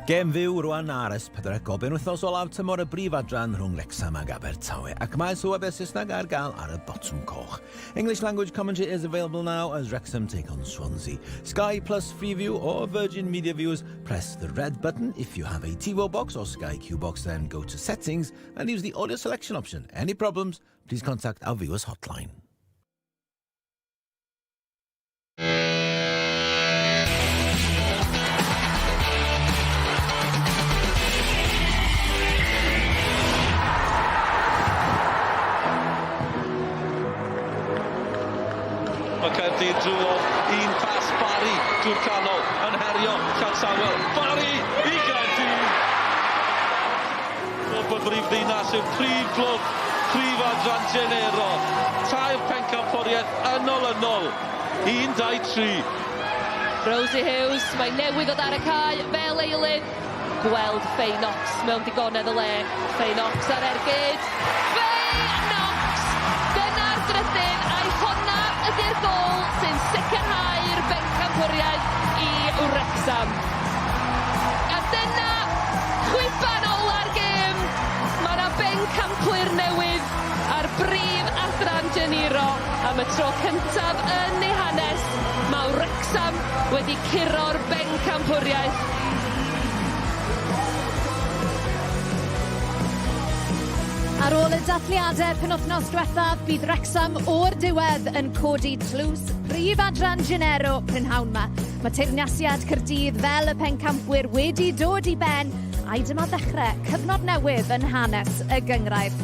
Gêm fyw rwan ar S4C o benwythnos olaf tymor y brif adran rhwng Wrecsam ag Abertawe, ac mae sylwebau Saesneg ar gael ar y botwm coch. English language commentary is available now as Wrexham take on Swansea. Sky Plus Freeview or Virgin Media viewers, press the red button if you have a TiVo box or Sky Q box, then go to settings and use the audio selection option. Any problems, please contact our viewers hotline. Mae Caerdydd drwodd un pas Barry drwy'r canol yn herio Llansawel. Barry i Gaerdydd! Clwb y brif ddinas yw prif glwb prif adran Genero. Tair pencampwriaeth yn olynol. 1, 2, 3. Rosie Hughes, mae newydd ddod ar y cae fel eilydd. Gweld Faye Knox mewn digonedd o le. Faye Knox ar ergyd. Faye Knox! Dyna'r drydydd, a'i honna ydy'r gôl sy'n sicrhau'r bencampwriaeth i Wrecsam. A dyna chwiban ola'r gêm. Mae 'na bencampwyr newydd ar brif adran Geniro am y tro cyntaf yn ei hanes. Mae Wrecsam wedi curo'r bencampwriaeth. Ar ôl y dathliadau penwythnos diwethaf, bydd Wrecsam o'r diwedd yn codi tlws prif adran Genero prynhawn 'ma. Mae teyrnasiad Caerdydd fel y pencampwyr wedi dod i ben, a'i dyma ddechrau cyfnod newydd yn hanes y gynghrair.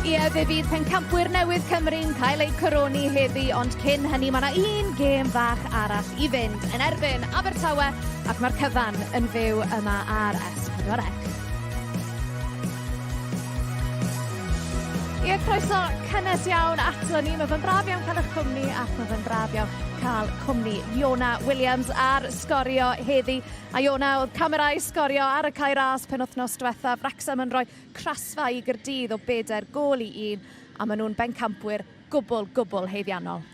Ie, fe fydd pencampwyr newydd Cymru'n cael eu coroni heddi, ond cyn hynny mae yna un gêm fach arall i fynd yn erbyn Abertawe, ac mae'r cyfan yn fyw yma ar S4C. Ie, croeso cynnes iawn ato ni. Mae fe'n braf iawn cael eich cwmni ac mae fe'n braf iawn cael cwmni Iona Williams ar sgorio heddi. A Iona, oedd camerâu sgorio ar y Cae Ras penwythnos diwethaf. Wrecsam yn rhoi crasfa i Gaerdydd o bedair gôl i un, a maen nhw'n bencampwyr gwbl, gwbl haeddiannol.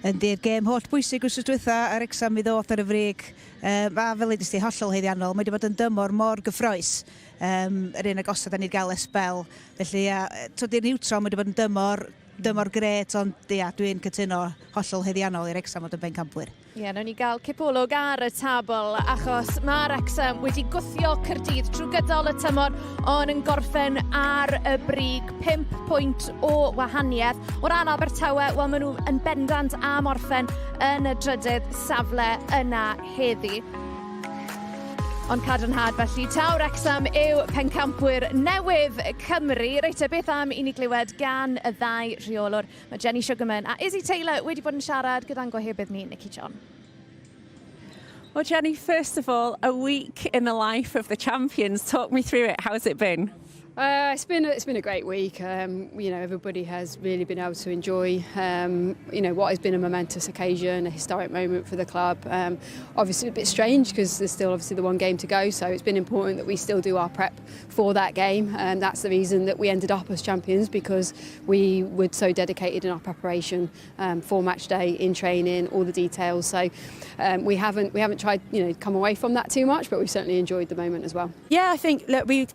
Yndi'r gêm holl bwysig wythnos dwytha a Wrecsam mi ddoth ar y frig. Um, a fel ddudest ti, hollol haeddiannol. Mae wedi bod yn dymor mor gyffroes. Um, yr un agosa da ni wedi gael ers sbel. Felly, ia, twyd i'r niwtral, mae wedi bod yn dymor, dymor gret, ond ia, dwi'n cytuno hollol haeddiannol i Wrecsam fod yn bencampwyr. Ie, yeah, nawn ni gael cipolwg ar y tabl, achos mae Wrexham wedi gwthio Cyrdydd trwy gydol y tymor, ond yn gorffen ar y brig, 5 pwynt o wahaniaeth. O ran Abertawe, wel, maen nhw yn bendant am orffen yn y drydydd safle yna heddi. Ond cadarnhad felly, taw Wrexham yw pencampwyr newydd Cymru. Reit te, beth am i ni glywed gan y ddau rheolwr Mae Jenny Sugarman a Izzy Taylor wedi bod yn siarad gyda'n gohebydd ni, Nicky John. Well, Jenny, first of all, a week in the life of the champions. Talk me through it. How's it been? Uh, it's been it's been a great week. Um, you know, everybody has really been able to enjoy um, you know what has been a momentous occasion, a historic moment for the club. Um, obviously, a bit strange because there's still obviously the one game to go. So it's been important that we still do our prep for that game, and that's the reason that we ended up as champions because we were so dedicated in our preparation um, for match day, in training, all the details. So um, we haven't we haven't tried you know come away from that too much, but we've certainly enjoyed the moment as well. Yeah, I think look we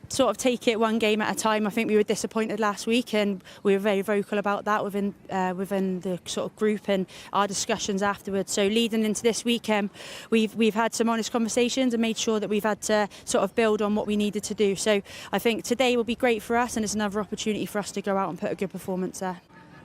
sort of take it one game at a time. I think we were disappointed last week and we were very vocal about that within uh, within the sort of group and our discussions afterwards. So leading into this weekend, we've we've had some honest conversations and made sure that we've had to sort of build on what we needed to do. So I think today will be great for us and it's another opportunity for us to go out and put a good performance there.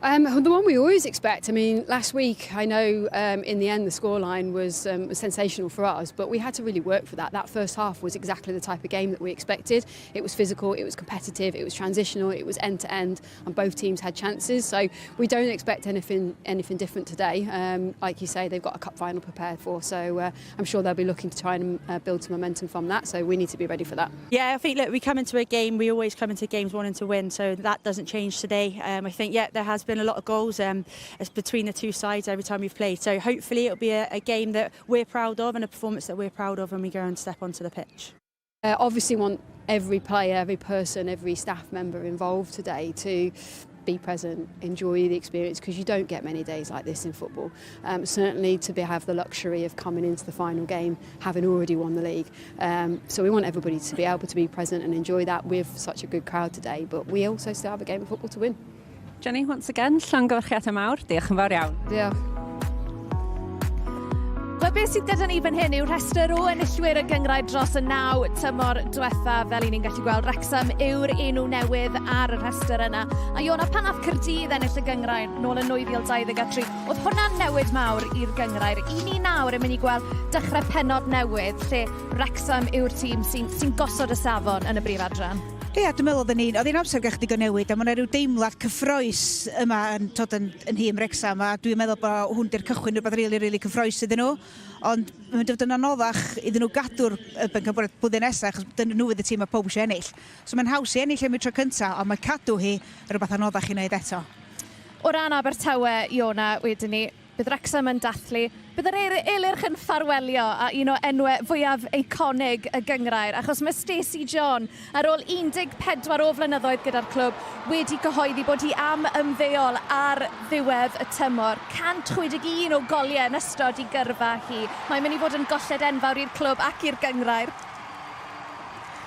Um, the one we always expect. I mean, last week, I know um, in the end the scoreline was, um, was sensational for us, but we had to really work for that. That first half was exactly the type of game that we expected. It was physical, it was competitive, it was transitional, it was end to end, and both teams had chances. So we don't expect anything anything different today. Um, like you say, they've got a cup final prepared for, so uh, I'm sure they'll be looking to try and uh, build some momentum from that. So we need to be ready for that. Yeah, I think look, we come into a game, we always come into games wanting to win, so that doesn't change today. Um, I think, yeah, there has been a lot of goals um, it's between the two sides every time we've played. So hopefully it'll be a, a game that we're proud of and a performance that we're proud of when we go and step onto the pitch. Uh, obviously want every player, every person, every staff member involved today to Be present, enjoy the experience, because you don't get many days like this in football. Certainly to have the luxury of coming into the final game having already won the league. So we want everybody to be able to be present and enjoy that with such a good crowd today, but we also still have a game of football to win. Jenny, once again, llongyfarchiadau mawr. Diolch yn fawr iawn. Diolch. Wel, beth sydd gyda ni fan hyn yw rhestr o enillwyr y gynghrair dros y 9 tymor diwetha. Fel i ni'n gallu gweld, Wrexham yw'r enw newydd ar y rhestr yna. A Iona, pan nath Caerdydd ennill y gynghrair nôl yn 2023, oedd hwnna'n newid mawr i'r gynghrair. I ni nawr yn mynd i gweld dechrau pennod newydd lle Wrexham yw'r tîm sy'n sy gosod y safon yn y brif adran. Ia, dwi'n meddwl oedd hi'n amser gael chdig o newid, a mae yna rhyw deimlad cyffrous yma yn nhîm Wrecsam, a dwi'n meddwl bod hwn di'r cychwyn rhywbeth rili, really, really cyffrous iddyn nhw. Ond mae'n dod yn anoddach iddyn nhw gadw'r bencampwriaeth blwyddyn nesaf, achos dyn nhw fydd y tîm a pob eisiau ennill. So mae'n haws i ennill am y tro cyntaf, ond mae cadw hi rhywbeth anoddach i wneud eto. O ran Abertawe, Iona, wedyn ni, bydd Wrexham yn dathlu, bydd yr Elyrch yn ffarwelio a un o enwau fwyaf eiconig y gynghrair, achos mae Stacey John, ar ôl 14 o flynyddoedd gyda'r clwb, wedi cyhoeddi bod hi am ymddeol ar ddiwedd y tymor. 161 o goliau yn ystod i gyrfa hi. Mae'n mynd i fod yn golled enfawr i'r clwb ac i'r gynghrair.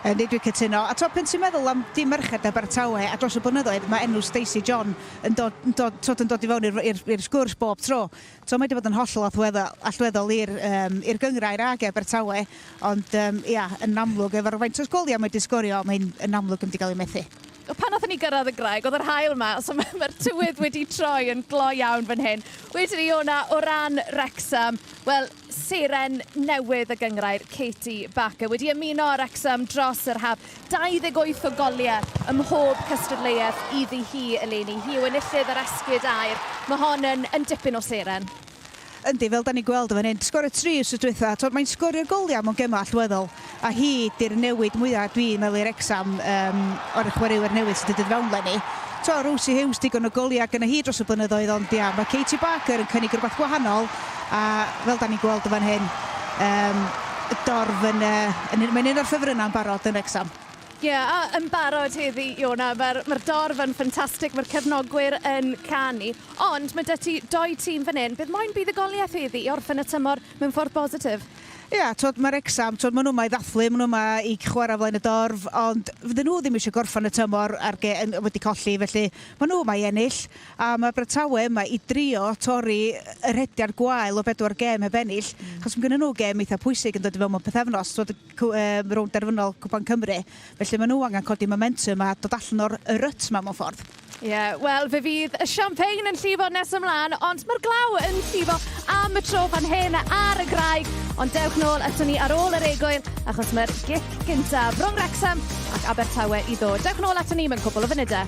Yndi, dwi'n cytuno. A to, pan ti'n meddwl am dim merched Abertawe, a dros y blynyddoedd, mae enw Stacey John yn dod i fewn i'r sgwrs bob tro. So mae wedi bod yn hollol allweddol i'r gynghrair ag Abertawe, ond ia, yn amlwg, efo'r faint o goliau mae wedi sgorio, mae'n yn amlwg yn wedi cael ei methu. Pan oedden ni gyrraedd y Graig, oedd yr haul yma, so mae'r tywydd wedi troi yn gloi iawn fan hyn. Wedyn ni o'na o ran Wrexham, wel, seren newydd y gynghrair, Katie Barker, wedi ymuno â Wrexham dros yr haf. 28 o goliau ym mhob cystadleuaeth iddi hi eleni. Hi yw enillydd yr esgid aur. Mae hon yn dipyn o seren. Yndi, fel da ni'n gweld yn fan hyn, sgorio 3 wsos dwytha, mae'n sgorio goliau mewn gemau allweddol, a hi di'r newid mwyaf dwi'n meddwl i'r Wrecsam o'r chwaraewyr newydd sydd wedi dod fewn leni. To, Rosie Hughes digon o goliau gyda hi dros y blynyddoedd, ond ia, mae Katie Barker yn cynnig rhywbeth gwahanol, a fel da ni'n gweld yn fan hyn, y dorf mae'n un o'r ffefrynnau'n barod yn Wrecsam. Ie, yeah, a yn barod heddi, Iona, mae'r dorf yn ffantastig, mae'r cefnogwyr yn canu, ond mae 'da ti doi tîm fan hyn, bydd moyn buddugoliaeth heddi i orffen y tymor mewn ffordd bositif. Ia, yeah, twod, mae'r Wrecsam, twod, maen nhw yma i ddathlu, maen nhw yma i chwarae flaen y dorf, ond fydden nhw ddim eisiau gorffen y tymor wedi colli, felly maen nhw yma i ennill, a mae Abertawe yma i drio torri y rhediad gwael o bedwar gêm heb ennill, achos mae gen nhw gêm eitha pwysig yn dod i fewn mewn pythefnos, twod, rownd derfynol Cwpan Cymru, felly maen nhw angen codi momentum a dod allan o'r rut ma mewn ffordd. Ie, yeah, wel, fe fydd y champagne yn llifo nes ymlaen, ond mae'r glaw yn llifo am y tro fan hyn ar y Graig. Ond dewch nôl ato ni ar ôl yr egwyl, achos mae'r gic gyntaf rhwng Wrexham ac Abertawe i ddod. Dewch nôl ato ni mewn cwpl o funudau.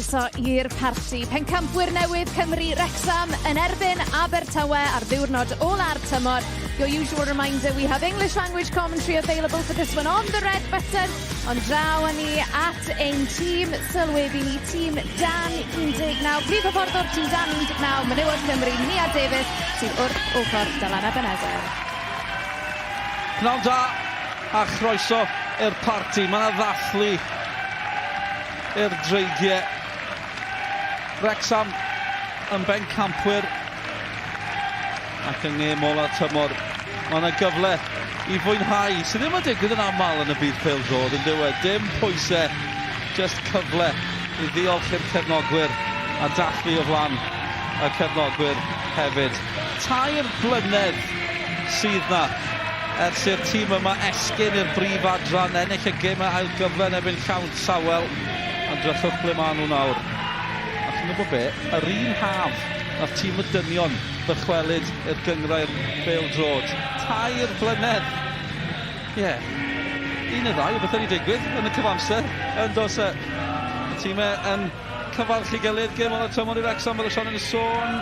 Croeso i'r parti. Pencampwyr newydd Cymru Wrexham yn erbyn Abertawe ar ddiwrnod ola'r tymor. Your usual reminder, we have English language commentary available for this one on the red button. Ond draw â ni at ein tîm sylwebu ni, tîm dan 19. Prif hyfforddwr tîm dan 19, Menywod Cymru, Nia Davies, sydd wrth ochr Dylan Ebenezer. Pnawn da a chroeso i'r parti. Mae yna ddathlu i'r Dreigiau. Wrexham yn bencampwyr ac yng ngêm ola'r tymor. Mae yna gyfle i fwynhau, sydd ddim yn digwydd yn aml yn y byd pêl-droed yn dyw e. Dim pwysau, just cyfle i ddiolch i'r cefnogwyr a dathlu o flaen y cefnogwyr hefyd. 3 blynedd sydd na ers i'r tîm yma esgyn i'r brif adran, ennill y gêm ail gyfle yn erbyn Llansawel. Ond drychwch ble maen nhw nawr. A chi'n gwybod be? Yr un haf nath tîm y dynion ddychwelyd i'r gynghrair bêl-droed. 3 blynedd. Ie. Yeah. Un neu ddau o bethau wedi digwydd yn y cyfamser. Yn does e? Y tîmau yn cyfarch ei gilydd. Gêm ola tymor i Wrexham, fel y Sion yn sôn.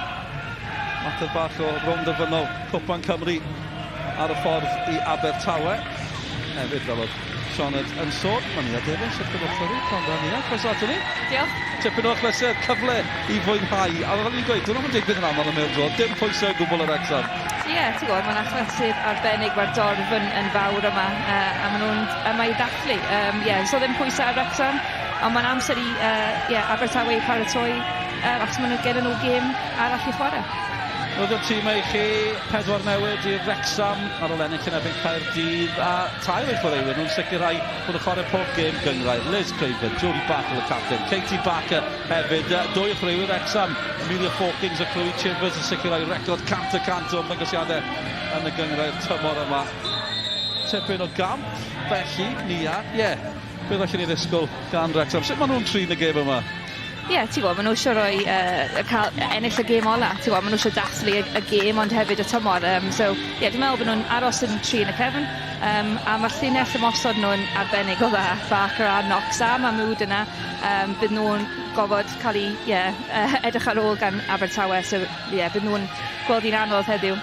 Mater bach o rownd derfynol Cwpan Cymru ar y ffordd i Abertawe. Hefyd, fel oedd Sioned yn sôn, mae Nia Davies wrth yr ochr i, pnawn da, Nia, croeso ato ni. Diolch. Tipyn o achlysur, cyfle i fwynhau. A fel ni'n gweud, dyn nhw'n digwydd yn aml yn bêl-droed, dim pwysau o gwbl ar Wrexham. Ie, yeah, ti'n gwybod, mae'n achlysur arbennig, mae'r dorf yn fawr yma, a maen nhw'n yma i ddathlu. Yeah, so ddim pwysau ar Wrexham, ond mae'n amser i yeah, Abertawe i paratoi, achos maen nhw gen nhw gêm arall i chwarae. Roedd y tîm i chi pedwar newid i Wrexham ar ôl ennill yn erbyn Caerdydd a tair o'i chwaraewyr nhw'n sicrhau bod yn chwarae pob gêm gynghrair. Liz Craven, Jodie Bartle y captain, Katie Barker hefyd, dwy o chwaraewyr Wrexham, Amelia Hawkins a Chloe Chivers yn sicrhau record 100% o ymddangosiadau yn y gynghrair tymor yma. Tipyn o gamp, felly, Nia, ie, yeah, beth allwn ni ddisgwyl gan Wrexham? Sut maen nhw'n trin y gêm yma? Ie, yeah, ti'n gwybod, maen nhw eisiau rhoi, cael ennill y gêm ola. Ti'n gwybod, maen nhw eisiau dathlu y gêm, ond hefyd y tymor. So, ie, yeah, dwi'n meddwl bod nhw'n aros yn tri yn y cefn. A mae'r llinell ymosod nhw'n arbennig o dda, Barker a Knox a Mahmood yna. Bydd nhw'n gofod cael ei, yeah, edrych ar ôl gan Abertawe. So, ie, yeah, bydd nhw'n gweld hi'n anodd heddiw.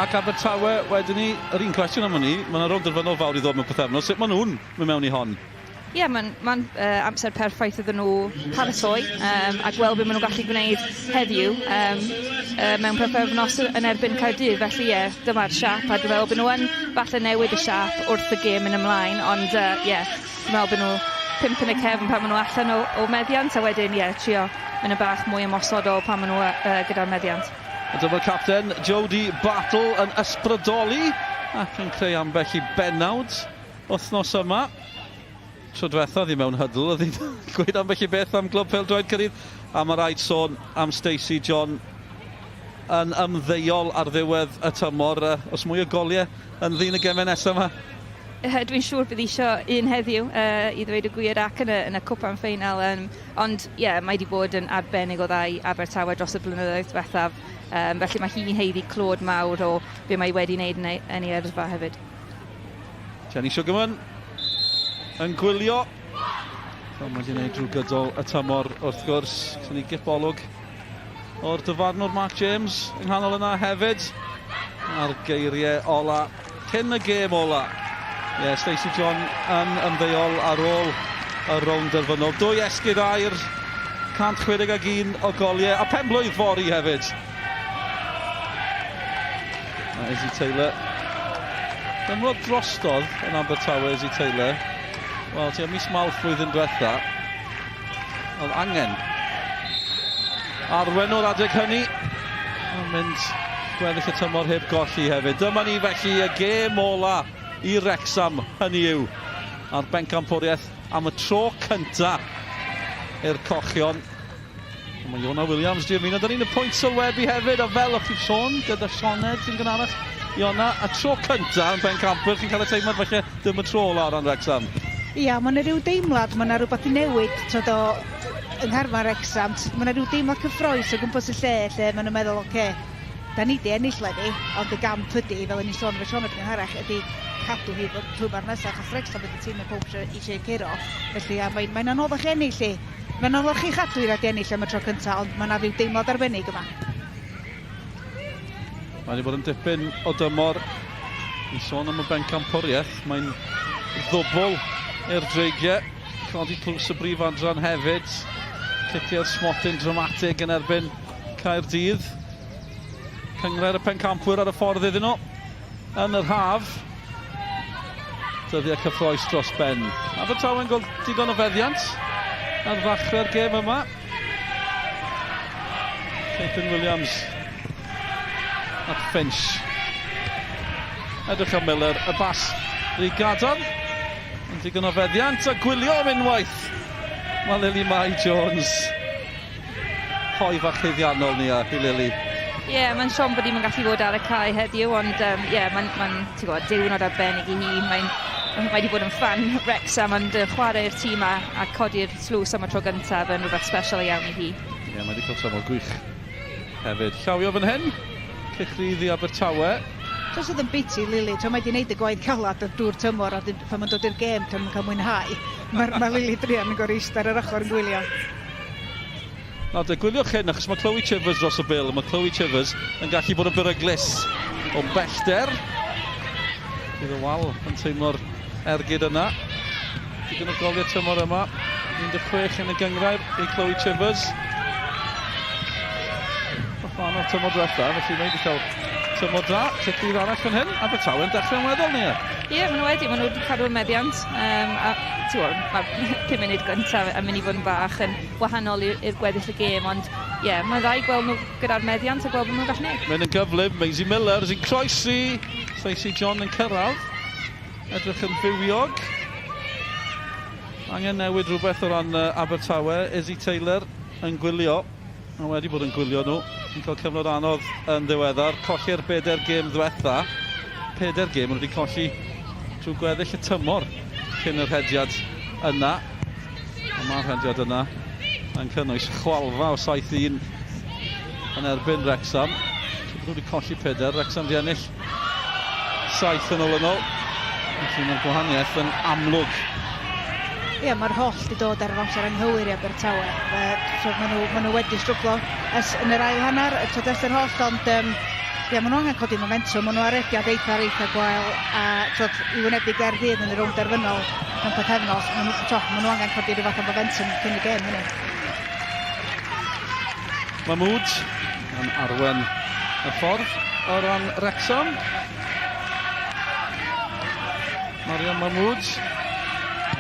Ac Abertawe, wedyn ni, yr un cwestiwn am hynny, mae yna rownd derfynol fawr i ddod mewn pythefnos. Sut maen nhw'n mynd mewn i hon? Ie, yeah, mae'n ma amser perffaith iddyn nhw paratoi a gweld beth maen nhw'n gallu gwneud heddiw mewn pythefnos yn erbyn Caerdydd. Felly ie, yeah, dyma'r siap a dwi'n meddwl bod nhw yn falle newid y siap wrth y gêm yn ymlaen, ond ie, yeah, dwi'n meddwl bod nhw pump yn y cefn pan maen nhw allan o meddiant a wedyn ie, yeah, trio mynd yn bach mwy ymosodol pan maen nhw gyda'r meddiant. A dyma'r capten Jodie Bartle yn ysbrydoli ac yn creu ambell i bennawd wythnos yma. Tro diwetha oedd hi mewn huddle, oedd hi'n gweud ambell i beth am glwb pêl-droed Caerdydd. A mae rhaid sôn am Stacey John yn ymddeol ar ddiwedd y tymor. Os mwy o goliau yn ddyn y gemau nesaf yma? Dwi'n siŵr bydd eisiau un heddiw, i ddweud y gwir, ac yn y cwpan ffeinal. Ond ie, yeah, mae wedi bod yn arbennig o dda i Abertawe dros y blynyddoedd diwethaf. Felly mae hi'n haeddu clod mawr o be mae wedi wneud yn ei yrfa hefyd. Jenny Sugarman yn gwylio. Fel mae wedi gwneud drwy gydol y tymor wrth gwrs. Sy'n ni gipolwg o'r dyfarnwr Mark James yng nghanol yna hefyd. A'r geiriau ola cyn y gêm ola. Ie, yeah, Stacey John yn ymddeol ar ôl y rownd derfynol. Dwy esgid aur, 161 o goliau, a pen blwydd fory hefyd. A Izzy Taylor. Gymrodd drostodd yn Abertawe, Izzy Taylor. Wel, tua mis Mawrth flwyddyn diwetha, oedd angen arwen o'r adeg hynny. Yn mynd gweddill y tymor heb golli hefyd. Dyma ni felly y gêm ola i Wrexham, hynny yw, a'r bencampwriaeth am y tro cynta i'r cochion. Mae Iona Williams di ymuno. Da ni'n y pwynt sylwebu hefyd, a fel o'ch chi'n sôn gyda Sioned yn gynharach, Iona, y tro cynta yn bencampwyr, chi'n cael y teimlad falle dim y tro ola o ran Wrexham. Ia, mae yna rhyw deimlad, mae yna rhywbeth i newid, twyd o, yng ngharfan Wrexham, mae yna rhyw deimlad cyffrous o gwmpas y lle, lle maen nhw'n meddwl, oce, okay, da ni di ennill leni, ond y gamp ydy, fel o'n i'n sôn efo Sioned yn gynharach, ydy cadw hi tymor nesaf, achos Wrexham ydy tîm y pob eisiau curo. Felly, mae'n mae anoddach ennill hi. Mae'n anoddach i chadw i rhag ennill am y tro cyntaf, ond mae yna rhyw deimlad arbennig yma. Mae wedi bod yn dipyn o dymor i sôn am y bencampwriaeth. Mae'n ddwbl i'r Dreigiau. Codi tlws y brif adran hefyd. Cicio'r smotyn dramatig yn erbyn Caerdydd. Cynghrair y Pencampwyr ar y ffordd iddyn nhw yn yr haf. Dyddiau cyffroes dros ben. Abertawe'n gweld digon o feddiant ar ddechrau'r gêm yma. Caitlin Williams at Finch. Edrych am Miller, y bas rhy gadarn. Yn digon o feddiant a gwylio am unwaith. Mae Lily Mai Jones. Hoe fach haeddiannol ni a i Lily. Ie, yeah, mae'n siom bod hi'm yn gallu fod ar y cae heddiw, ond ie, um, yeah, mae'n, ma ti'n gwybod, diwrnod arbennig i hi. Mae'n mae wedi bod yn ffan Wrexham, ond uh, chwarae'r tîm a, a codi'r tlws am y tro gyntaf yn rhywbeth special iawn i hi. Ie, yeah, mae wedi cael tymor gwych hefyd. Llawio fan hyn, cic rydd i Abertawe. Tos oedd yn biti Lily, to mae wedi gwneud y gwaith calad ar drwy'r tymor a pan mae'n dod i'r gêm, pan mae'n cael mwynhau. Mae'r mae Lily druan yn gorau eistedd ar yr ochr yn gwylio. Nawr te, gwyliwch hyn, achos mae Chloe Chivers dros y bil, mae Chloe Chivers yn gallu bod yn beryglus o bellter. Bydd y wal yn teimlo'r ergyd yna. Digon o goliau tymor yma. 16 yn y gynghrair i Chloe Chivers. Bach o'r tymor diwetha, felly mae wedi cael tymor da. Cic rydd arall fan hyn, Abertawe'n dechrau'n weddol ni. Ie, yeah, maen nhw wedi, maen nhw wedi cadw'r meddiant. Um, a ti'n gwybod, mae'r 5 munud gyntaf yn mynd i fod yn bach yn wahanol i'r gweddill y gêm, ond ie, yeah, mae'n dda i gweld nhw gyda'r meddiant a gweld beth maen nhw'n gallu gwneud. Mae'n yn gyflym, Maisie Miller sy'n croesi, Stacey John yn cyrraedd, edrych yn fywiog. Angen newid rhywbeth o ran Abertawe, Izzy Taylor yn gwylio. Mae wedi bod yn gwylio nhw. Yn cael cyfnod anodd yn ddiweddar. Colli'r bedair gêm ddwetha. Pedair gêm wedi colli trwy gweddill y tymor cyn y rhediad yna. Ond mae'r rhediad yna yn cynnwys chwalfa o 7-1 yn erbyn Wrexham. So nhw wedi colli pedair, Wrexham wedi ennill saith yn olynol. Felly mae'r gwahaniaeth yn amlwg. Ie, mae'r holl wedi dod ar yr amser anghywir i Abertawe. So, maen nhw, maen nhw wedi stryglo ers yn yr ail hanner, twyd, ers yr holl, ond um, ie, maen nhw angen codi momentum, maen nhw ar rediad eitha, eitha gwael, a twyd, i wynebu Gaerdydd yn y rownd derfynol mewn pythefnos, maen nhw, twyd, maen nhw angen codi rhyw fath o momentum cyn y gêm hynny. Mahmood yn arwen y ffordd o ran Wrexham. Mariam Mahmood.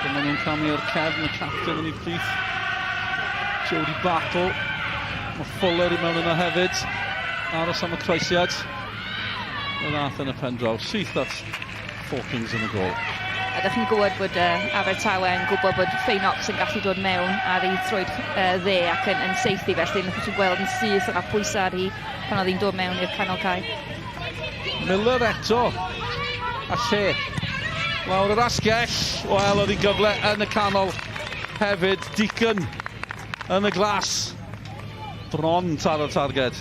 Dyma nhw'n camu o'r cefn, y captain yn ei plith. Jodie Battle. Mae Fuller i mewn yna hefyd. Aros am y croesiad. Fe ddath yn y pen draw. Syth at Hawkins yn y gol. A ydych chi'n gwybod bod uh, Abertawe yn gwybod bod Faye Knox yn gallu dod mewn ar ei throed uh, dde ac yn, yn seithi, felly ydych chi'n gweld yn syth yna pwysau ar hi pan oedd hi'n dod mewn i'r canol cae. Miller eto. A lle. Lawr yr asgell. Wel, oedd hi'n gyfle yn y canol hefyd. Deacon yn y glas. Bron taro'r targed.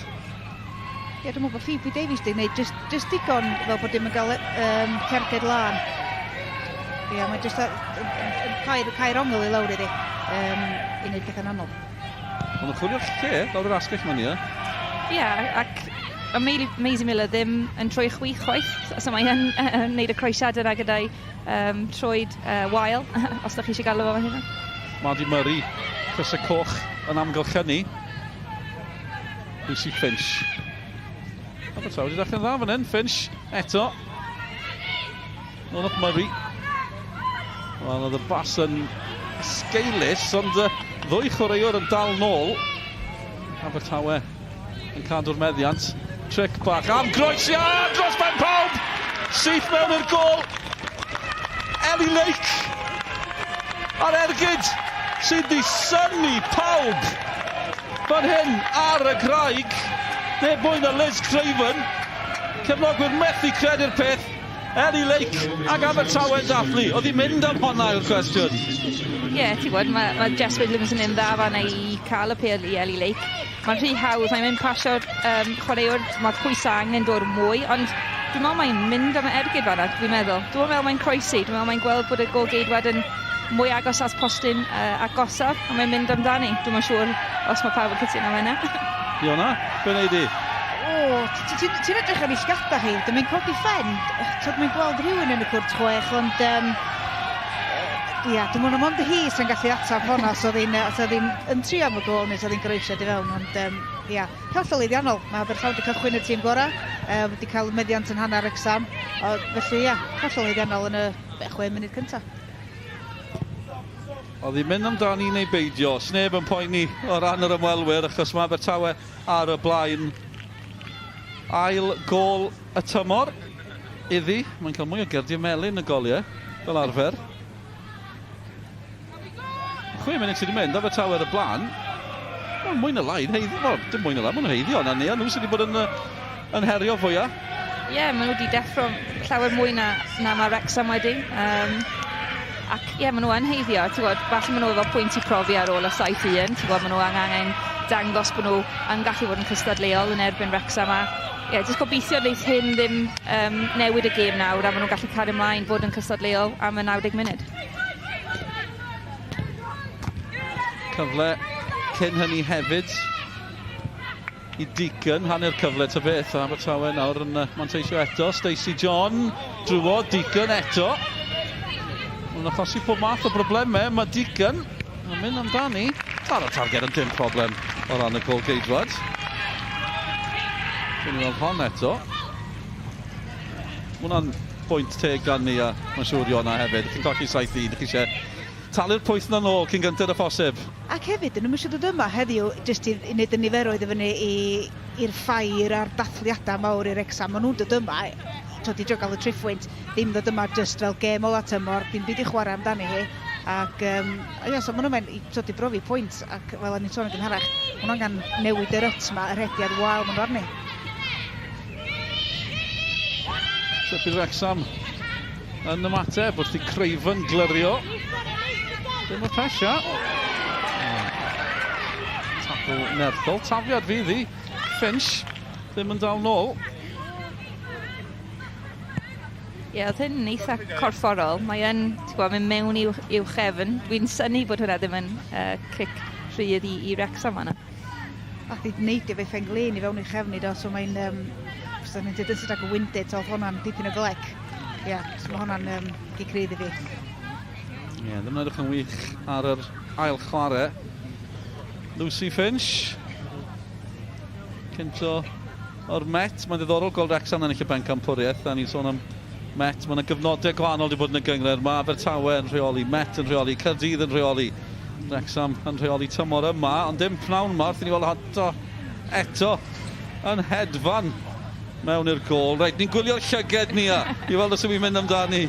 Ie, dwi'n meddwl bod Phoebe Davies wedi gwneud just, just digon fel bod dim yn cael um, cerged lan. Ie, mae just yn cael, cael ongl i lawr iddi um, i wneud pethau'n anodd. Maen nhw'n chwilio'r lle lawr yr asgell ma'n ie. Ie, ac mae Maisie Miller ddim yn troi chwith chwaith, so mae yn yn wneud y croesiad yna gyda'i um, troed uh, wael, os ydych chi eisiau galw fo hynna. Maddie Murray, crysau coch yn amgylchynu. Lucy Finch. Abertawe wedi dechrau'n dda fan hyn, Finch eto. Nôl at Murray. Wel, oedd y bas yn esgeulus, ond uh, ddwy chwaraewr yn dal nôl. Abertawe yn cadw'r meddiant. Trick bach am groesiad dros ben pawb! Syth mewn i'r gol. Ellie Lake ar ergyd sydd wedi synnu pawb fan hyn ar y graig. Neb mwy na Liz Craven. Cefnogwyr methu credu'r peth. Ellie Lake ac Abertawe'n dathlu. Oedd hi'n mynd am honna yw'r cwestiwn. Ie, yeah, ti'n gwybod, mae, mae Jess Williams yn un dda fanna i cael y pêl i Ellie Lake. Mae'n rhy hawdd, mae'n mynd pasio'r um, chwaraewr, mae'r pwysau angen dod mwy, ond dwi'n meddwl mae'n mynd am y ergyd fanna, dwi'n meddwl. Dwi'n meddwl mae'n croesi, dwi'n meddwl mae'n gweld bod y gôl geidwad yn mwy agos at postyn uh, agosaf, a mae'n mynd amdani. Dwi'm yn siŵr os mae pawb yn cytuno am hynna. Iona, be wnei di? O, ti'n ti edrych ar ei llgada hi, dy mae'n codi ffen, tyd mae'n gweld rhywun yn y cwrt chwech, ond um, ia, dwi'n mwyn ond hi sy'n gallu atab honna, os oedd hi'n os oedd hi'n yn trio am y gol neu os oedd hi'n groesio di fewn, ond um, ia, hollol lwyddiannol. Mae Abertawe wedi cychwyn y tîm gorau, um, wedi cael meddiant yn hanner Wrecsam, felly ia, hollol lwyddiannol yn y chwe munud cyntaf. Oedd hi'n mynd amdani neu beidio, sneb yn poeni o ran yr ymwelwyr achos mae Abertawe ar y blaen. Ail gol y tymor iddi. Mae'n cael mwy o gerdiau melyn y goliau, fel arfer. Chwe munud sydd wedi mynd, Abertawe ar y blaen. Wel, mwy na lai, heiddi, wel, dim mwy na lai, maen nhw'n heiddi o'na ni, a nhw sydd wedi bod yn, yn herio fwyaf. Ie, yeah, maen nhw wedi deffro llawer mwy na, na mae Wrexham wedi. Um, ac ie, yeah, maen nhw yn heiddio, ti'n gwybod, falle maen nhw efo pwynt i profi ar ôl y 7-1, ti'n gwybod, maen nhw angen dangos bod nhw yn gallu bod yn cystadleuol yn erbyn Wrexham a ie, yeah, jyst gobeithio wneith hyn ddim um, newid y gêm nawr a maen nhw'n gallu cario ymlaen fod yn cystadleuol am y 90 munud. Cyfle cyn hynny hefyd i Deacon, hanner cyfle ta beth, Abertawe nawr yn manteisio eto, Stacey John drwodd, Deacon eto. Mae'n achosi pob math o broblemau, mae Deacon yn mynd amdani. Taro targed ond dim problem o ran y gol geidwad. Dwi'n weld hon eto. Mae hwnna'n bwynt teg gan ni a mae'n siŵr Iona hefyd. Chi'n colli 7-1, chi eisiau talu'r pwyth na nôl cyn gynted â phosib. Ac hefyd, dyn nhw'm eisiau dod yma heddiw jyst i wneud y niferoedd i fyny i i'r ffair a'r dathliadau mawr i Wrecsam. Maen nhw'n dod yma twod, i drio gael y triphwynt, ddim dod yma jyst fel gêm ola tymor, dim byd i chwarae amdani hi. Ac um, ia, so maen nhw'n mynd i, twod, i brofi pwynt, ac fel o'n i'n sôn yn gynharach, maen nhw angen newid yr yt yma, y rhediad wael maen nhw arni. Sut bydd Wrecsam yn ymateb wrth i Craven glyrio. Dim y pesha. Tackle nerthol. Tafiad fydd hi. Finch ddim yn dal nôl. Ie, yeah, oedd hyn yn eitha corfforol. Mae yn, ti'n gwybod, mynd mewn i'w, i'w chefn. Dwi'n synnu bod hwnna ddim yn uh, cic rhydd i, i Wrexham fanna. Nath hi neidio fe phen-glin i fewn i'w chefn hi do, so mae'n, um, so ni'n dweud yn sydd ag winded, so oedd hwnna'n dipyn o glec. Ie, yeah, so mae hwnna'n um, gic rydd i fi. Ie, yeah, ddim yn edrych yn wych ar yr ail chwarae. Lucy Finch. Cynto o'r Met. Mae'n ddiddorol gweld Wrexham yn ennill y bencampwriaeth. A ni'n sôn am Met. Mae yna gyfnodau gwahanol wedi bod yn y gynghrair. Mae Abertawe yn rheoli, Met yn rheoli, Caerdydd yn rheoli. Wrexham yn rheoli tymor yma, ond dim pnawn yma wrth i ni weld eto, eto yn hedfan mewn i'r gôl. Reit, ni'n gwylio'r llyged ni a i weld os yw'n mynd amdani.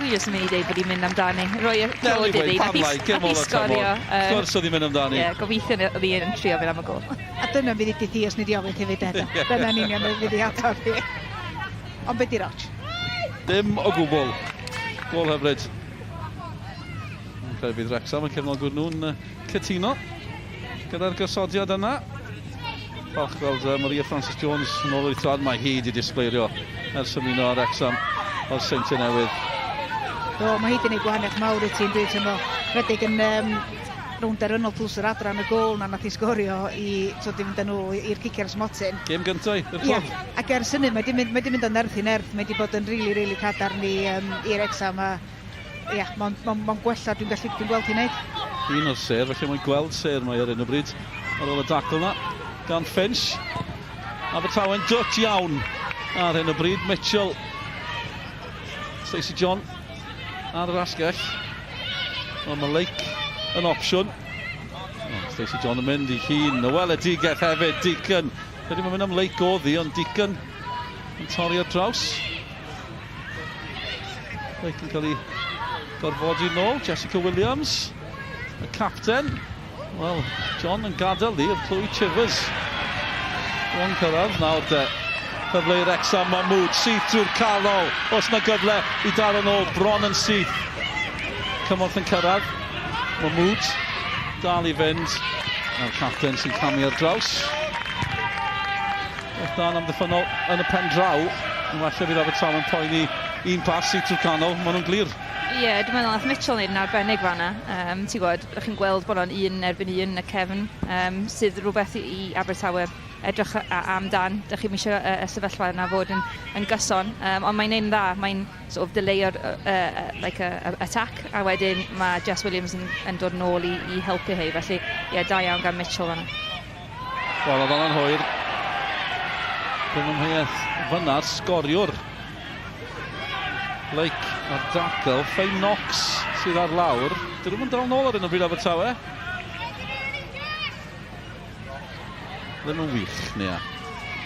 Dwi jyst yn mynd i dweud bod hi'n mynd amdani. Roi y clod iddi. Pam lai, gêm ola tymor. Wrth gwrs oedd hi'n mynd amdani. Ie, gobeithio oedd hi'n trio mynd am y gôl. A dyna fydd i di os ni di ofyn hefyd Ed. Dyna'n union fydd i ateb hi. Ond be di'r ots? Dim o gwbl. Gôl hyfryd. Yn credu bydd Wrexham yn cefnogwyr nhw'n cytuno gyda'r gosodiad yna. Falch gweld Maria Francis Jones yn ôl o'i thraed. Mae hi wedi disgleirio ers ymuno â Wrexham o'r Seintiau Newydd. Do, mae hi wedi gwneud gwahaniaeth mawr i tîm dwi'n teimlo. Rhedeg yn um, rownd derfynol tlws yr adran y gôl na nath i sgorio i so, di fynd â nhw i'r ciciau ar smotyn. Gêm gyntaf i'r clwb. Yeah, ac ers hynny mae di mynd, mae di mynd o nerth i nerth, mae di bod yn rili, really, rili really cadarn i, um, i'r Wrexham a ia, mae'n ma, ma gwella, dwi'n gallu, dwi'n gweld hi'n neud. Un o'r sêr, felly mae'n gweld sêr mae ar hyn o bryd ar ôl y dacl yna gan Finch. Abertawe'n dwt iawn ar hyn o bryd. Mitchell, Stacey John ar yr asgell. Wel, mae Lake yn opsiwn. Oh, Stacey John yn mynd i hun. Y weledigaeth hefyd, Deacon. Credu mae'n mynd am Lake oddi, ond Deacon yn torri ar draws. Lake yn cael ei gorfodi nôl. Jessica Williams, y capten. Wel, John yn gadael ni, oedd Chloe Chivers. O'n cyrraedd nawr de. Cyfle i Wrexham, Mahmood, syth drwy'r canol. Os na gyfle i daro nôl, bron yn syth. Cymorth yn cyrraedd. Mahmood dal i fynd. A'r capten sy'n camu ar draws. Beth dan amddiffynnol yn y pen draw. Yn falle fydd Abertawe'n poeni Un pas i trwy canol, maen nhw'n glir. Ie, yeah, dwi'n meddwl nath Mitchell wneud yn arbennig fanna. Um, ti'n gwybod, ydych chi'n gweld bod o'n un erbyn un yn y cefn, um, sydd rhywbeth i, i Abertawe edrych amdan. Dych chi'n eisiau y, y sefyllfa yna fod yn, yn gyson, um, ond mae'n neud yn dda. Mae'n sort of delayio'r uh, like a, a attack, a wedyn mae Jess Williams yn, yn dod nôl i, i helpu hi. Felly, ie, yeah, da iawn gan Mitchell fanna. Wel, oedd hwnna'n hwyr. Dim ymheuaeth fyna'r sgoriwr. Blake ar dacl. Faye Knox sydd ar lawr. Dyn nhw'n dal nôl ar un o bryd Abertawe. Ddim yn wych, Nia.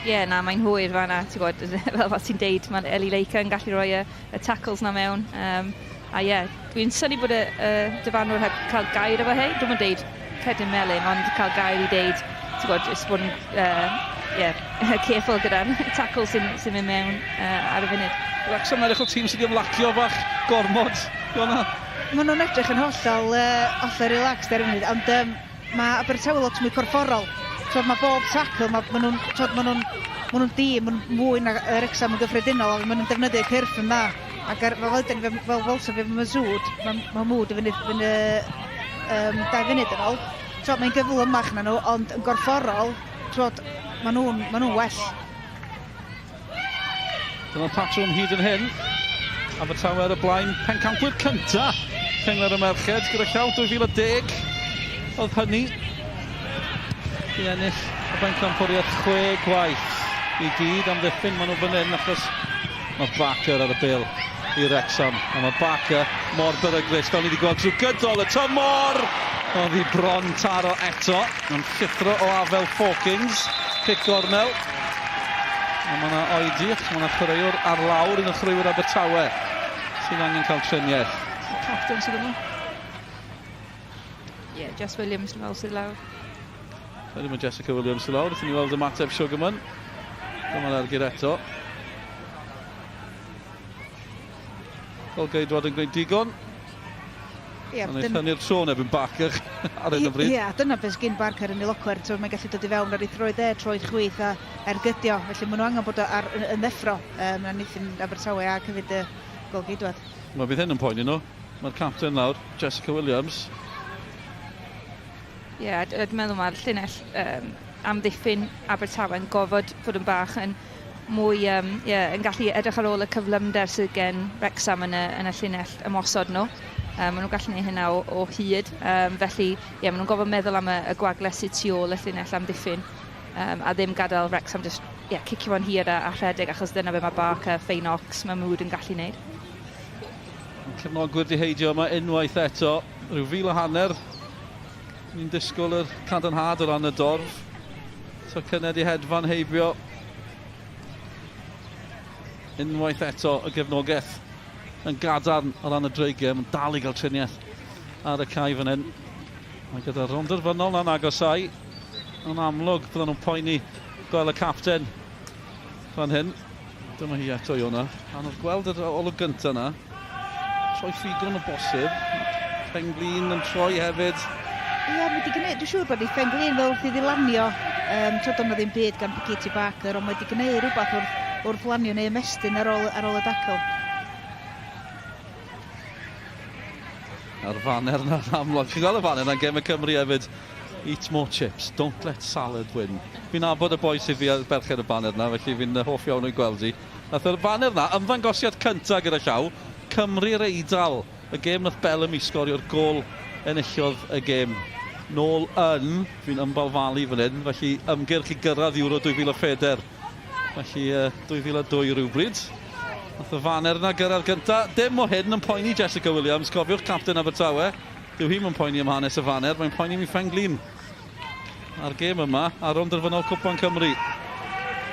Ie, yeah, na, mae'n hwyr fanna, ti'n gwybod, fel fel ti'n deud, mae Ellie Laker yn gallu rhoi y, y tackles na mewn. Um, a ie, yeah, dwi'n synnu bod y, y dyfarnwr heb cael gair efo hei. Dwi'n deud cerdyn melyn, ond cael gair i deud, ti'n gwybod, jyst bod yn uh, yeah, careful gyda'r tackle sy'n sy mynd mewn uh, ar y funud. Wrexham yn edrych o tîm sydd wedi ymlacio bach gormod. Iona? Maen nhw'n edrych yn hollol, uh, hollol relaxed ar y funud, ond um, mae Abertawe lot mwy corfforol. Twod, mae bob tackle, mae, ma nhw'n twod, ma nhw'n ma nhw'n dîm yn mwy na Wrexham yn gyffredinol, ond maen nhw'n defnyddio cyrff yn dda. Ac ar, fel oedden ni, fel welsom fi Masood, mae Mahmood yn fyny, fyny um, dau funud yn ôl. Twod, mae'n gyflymach na nhw, ond yn gorfforol, twod, maen nhw'n ma nhw well. Dyna'r patrwm hyd yn hyn. Abertawe ar y blaen, pencampwyr cynta Cyngor y Merched gyda llaw 2010 oedd hynny i ennill y bencampwriaeth chwe gwaith i gyd am ddiffyn maen nhw fan hyn achos mae Barker ar y bêl i Wrexham a mae Barker mor beryglus fel ni wedi gweld trwy gydol y tymor oedd hi bron taro eto yn llithro o afel Hawkins cic gornel a mae yna oedi achos mae yna chwaraewr ar lawr un o chwaraewyr Abertawe sydd angen cael triniaeth y capten sydd yma Ie, yeah, Jess Williams dwi'n meddwl sydd lawr. Wedyn mae Jessica Williams sydd lawr, wrth i ni weld ymateb Sugarman. Dyma'r ergyd eto. Golgeidwad yn gwneud digon. Ie, Ond eith hynny'r tro yn erbyn Barker ar hyn o bryd. Ie, dyna beth sgyn Barker yn ei locwer. Mae'n gallu dod i fewn ar ei throed e, troed chwith a ergydio. Felly maen nhw angen bod ar, yn, yn ddeffro. Um, na wnaethon Abertawe a hefyd y golgeidwad. Mae bydd hyn yn poeni nhw. Mae'r capten lawr, Jessica Williams. Ie, yeah, dwi'n meddwl mae'r llinell um, amddiffyn Abertawe yn gofod fod yn bach yn mwy, um, yeah, yn gallu edrych ar ôl y cyflymder sydd gen Wrexham yn y, yn y llinell ymosod nhw. Um, maen nhw'n gallu gwneud hynna o, o hyd. Um, felly, ie, yeah, maen nhw'n gofod meddwl am y, y gwagle sydd tu ôl y llinell amddiffyn. Um, a ddim gadael Wrexham just yeah, cicio fo'n hir a, a rhedeg, achos dyna be mae Barker, Ffeinox, Mahmood yn gallu gwneud. Cefnogwyr di heidio yma unwaith eto, rhyw fil a hanner. Ni'n disgwyl yr cadarnhad o ran y dorf. Tocynnau di hedfan heibio. Unwaith eto y gefnogaeth yn gadarn o ran y dreigiau. Mae'n dal i gael triniaeth ar y cae fan hyn. Mae gyda'r rownd derfynol na'n agosau. Yn amlwg bydden nhw'n poeni gweld y capten fan hyn. Dyma hi eto Iona. Anodd gweld yr olwg gyntaf yna. Troi ffigon o bosib. Penglin yn troi hefyd. Ie, yeah, mae wedi gwneud, dwi'n siŵr bod ei phenglin fel wrth iddi lanio. Um, twyd o'na ddim byd gan Katie Barker, ond mae wedi gwneud rhywbeth wrth, wrth lanio neu ymestyn ar ôl, ar ôl y dacl. A'r faner na'n amlwg. Chi'n gweld y faner na'n gem y Cymru hefyd. Eat more chips, don't let salad win. Fi'n nabod y boi sydd fi berchen y baner na, felly fi'n hoff iawn o'i gweld hi. Nath y baner na, ymddangosiad cynta gyda llaw, Cymru'r Eidal. Y gêm nath Bellamy sgorio'r gôl enillodd y gêm. Nôl yn, fi'n ymbalfalu fan hyn, felly ymgyrch i gyrraedd Euro 2004. Felly uh, 2002 rhywbryd. Nath y faner na gyrraedd gynta. Dim o hyn yn poeni Jessica Williams, cofiwch capten Abertawe. Dyw hi'm yn poeni am hanes y faner, mae'n poeni am ei phen-glin. A'r gêm yma, ar rownd derfynol Cwpan Cymru.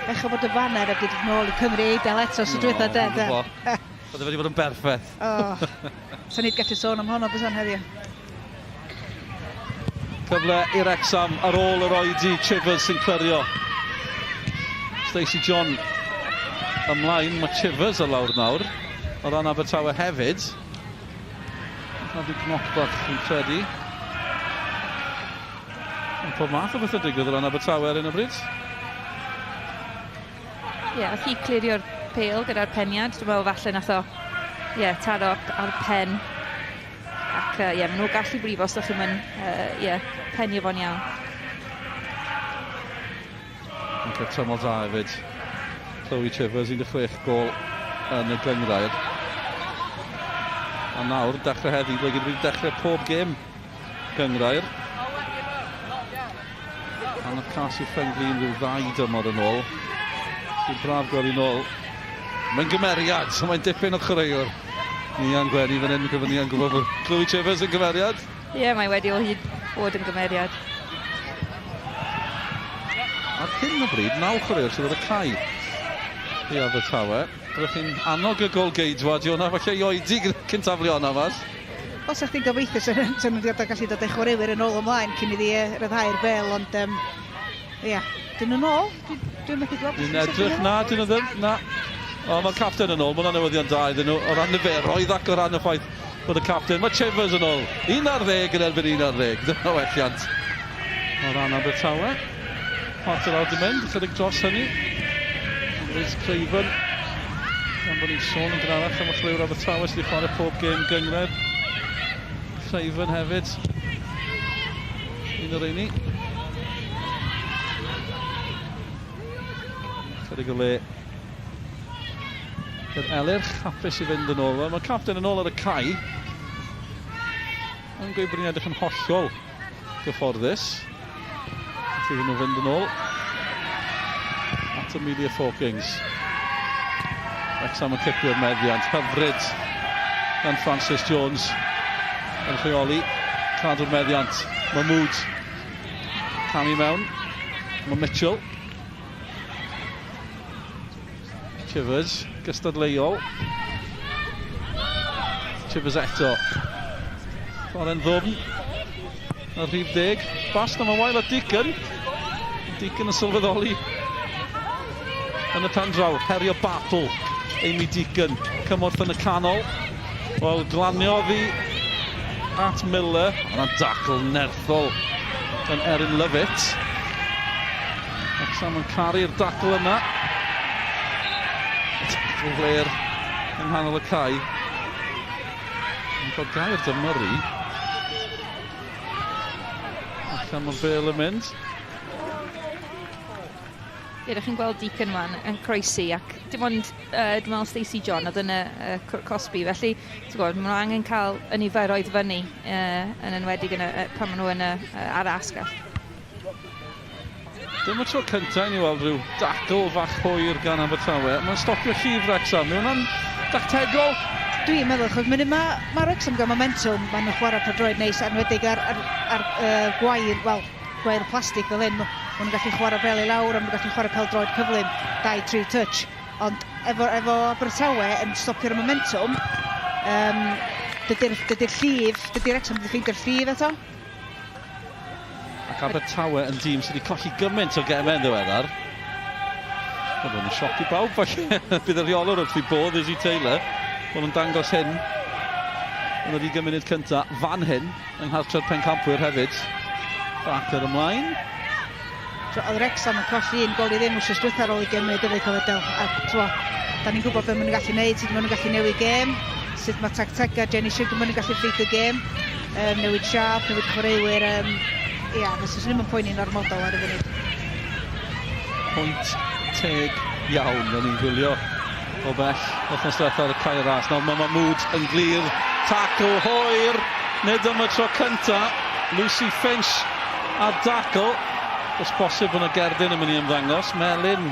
Bechod bod y faner heb 'di dod nôl i Cymru Eidal eto so dwetha de de. Bydde wedi bod yn berffaith. Oh, sa ni 'di gallu sôn am honno bysan heddiw. Cyfle i Wrexham ar ôl yr oedi, Chivers sy'n clirio. Stacey John ymlaen, mae Chivers ar lawr nawr. O ran Abertawe hefyd. Cael rhyw gnoc bach, fi'n credu. Mae pob math o bethau digwydd o ran Abertawe ar hyn o bryd. Ie, yeah, hi clirio'r pêl gyda'r peniad. Dwi'n meddwl falle nath o ie, taro ar pen. Ac ie, yeah, maen nhw'n gallu brifo os ydych chi'n mynd, yeah, penio fo'n iawn. Yn cael tymor dda hefyd. Chloe Chivers, 16 gol yn y gynghrair. A nawr, dechrau heddi, ble gyda wedi dechrau pob gêm gynghrair. Anna Cas i Ffenglin rhyw ddau dymor yn ôl. Sy'n braf gweld hi'n ôl. Mae'n gymeriad, so mae'n dipyn o chwaraewr. Nian Gwenny fan hyn, gyda Nian gwybod bod Chloe Chivers yn gymeriad. Ie, yeah, mae wedi o hyd bod yn gymeriad. Ar hyn o bryd, naw chwaraewr sydd ar y cae i Abertawe. Byddwch chi'n annog y golgeidwad, Iona, falle i oedi cyn taflu honna mas. Os ydych chi'n gobeithio sy'n nhw'n wedi gallu dod â chwaraewyr yn ôl ymlaen cyn iddi ryddhau'r bel, ond um, ia, dyn nhw'n ôl? Dwi'n dwi methu gweld. Dwi'n edrych, na, dyn nhw ddim, na. O, mae'r capten yn ôl, mae hwnna'n newyddion da iddyn nhw, o ran niferoedd ac o ran y ffaith bod y capten, mae Chivers yn ôl, 11 yn erbyn 11, dyna welliant o ran Abertawe. Chwarter awr di mynd, chydig dros hynny. Liz Craven, gan bod ni'n sôn yn gynharach am y chwaraewr Abertawe sydd wedi chwarae pob gêm gynghrair. Craven hefyd, un o'r rheini. Chydig o le i'r Elyrch, hapus i fynd yn ôl. Mae'r capten yn ôl ar y cae. Mae'n gweud bod ni'n edrych yn hollol gyfforddus. Wrth iddyn nhw fynd yn ôl at Amelia Forkings. Wrexham yn cipio'r meddiant. Hyfryd gan Francis Jones yn rheoli cadw'r meddiant. Mahmood camu mewn. Mae Mitchell. Chivers, gystadleuol. Chivers eto. Chwarae'n ddwfn. Ar rhif deg. Bas na mae wael a Deacon. Deacon yn sylweddoli. Yn y pen draw, herio battle. Amy Deacon, cymorth yn y canol. Wel, glaniodd hi at Miller. Yna dacl nerthol gan Erin Lovett. Wrexham yn caru'r dacl yna. Dacl fler yng nghanol y cae. Yn cael gair dy Murray. Allan mae'r bel yn mynd. Ie, ydych chi'n gweld Deacon man yn croesi ac dim ond, dwi'n meddwl Stacey John oedd yn y cosbi, felly ti'n gwybod, maen nhw angen cael y niferoedd fyny, yn enwedig yn y, pan maen nhw yn y, ar y asgell. Dim y tro cyntaf i ni weld rhyw dacl fach hwyr gan Abertawe. Mae'n stopio llif Wrexham. Mae hwnna'n dactegol. Dwi'n meddwl, achos mae ma, ma Wrexham gael momentum, maen nhw'n chwarae pêl-droed neis, enwedig ar, ar, ar gwair, wel, gwair plastig fel hyn, maen nhw'n gallu chwarae bel i lawr, a maen nhw'n gallu chwarae pêl-droed cyflym, 2-3 touch. Ond efo, efo Abertawe yn stopio'r momentum, um, dydy'r dydy llif, dydy'r Wrexham ddim ffeindio'r llif eto. Ac Abertawe yn dîm sydd wedi colli gymaint o gemau yn ddiweddar. Mae hwn yn sioc i bawb falle. Bydd y rheolwr wrth i bodd Izzy Taylor. Bod nhw'n dangos hyn yn yr 20 munud cyntaf fan hyn yng nghartre'r pencampwyr hefyd. Barker ymlaen. So, oedd Wrexham yn colli un gol i ddim wrth dwytha ar ôl i gymryd y Cofedel. A twa, da ni'n gwybod beth maen nhw'n gallu neud, sut maen nhw'n gallu newid gêm, sut mae tactega Jenny Sugarman yn gallu effeithio gêm, newid siâp, newid chwaraewyr. Ia, fysa ddim yn poeni'n ormodol ar y funud. Pwynt teg iawn, o'n i'n gwylio o bell wythnos diwethaf ar y Cae Ras. Nawr mae Mahmood yn glir, tacl hwyr, nid am y tro cynta. Lucy Finch ar dacl. Os bosib bod yna gerdyn yn mynd i ymddangos. Melyn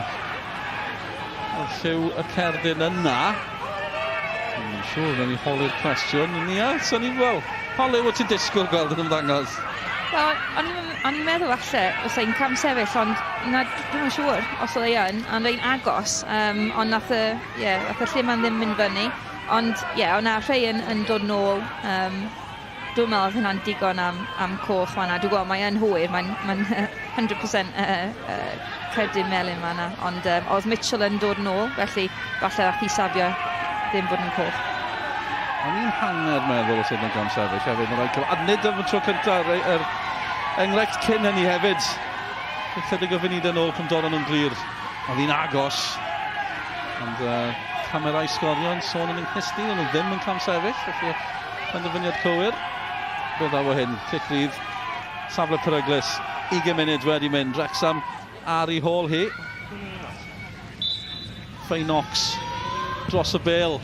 o'r lliw y cerdyn yna. Dwi'n siŵr, nawn ni holi'r cwestiwn. Nia, so ni, wel, pa liw wyt ti'n disgwyl gweld yn ymddangos? Wel, o'n i'n meddwl falle fysa hi'n camsefyll, ond na, dwi'm yn siŵr os oedd ei yn, ond ein agos, ond nath y, ie, nath y lle ma'n ddim mynd fyny, ond ie, yeah, o'na rhai yn, yn dod nôl, dwi'n meddwl oedd hynna'n digon am, am coch fan'na. Dwi'n gwybod mae yn hwyr, mae'n mae 100% cerdyn melyn fan'na, ond oedd Mitchell yn dod nôl, felly falle nath hi safio ddim bod yn coch. O'n i'n hanner meddwl os oedd yn gamsefyll hefyd, mae'n rhaid cyfo. A nid am y tro cyntaf, yr enghraifft cyn hynny hefyd. Ychydig o funudau nôl pan doron nhw'n glir. Oedd hi'n agos. Ond uh, camerau sgorio yn sôn yn ynghysti, ond nhw ddim yn camsefyll, felly penderfyniad cywir. Be ddaw o hyn? Cic rydd, safle peryglus, 20 munud wedi mynd. Wrexham ar ei hôl hi. Faye Knox dros y bel.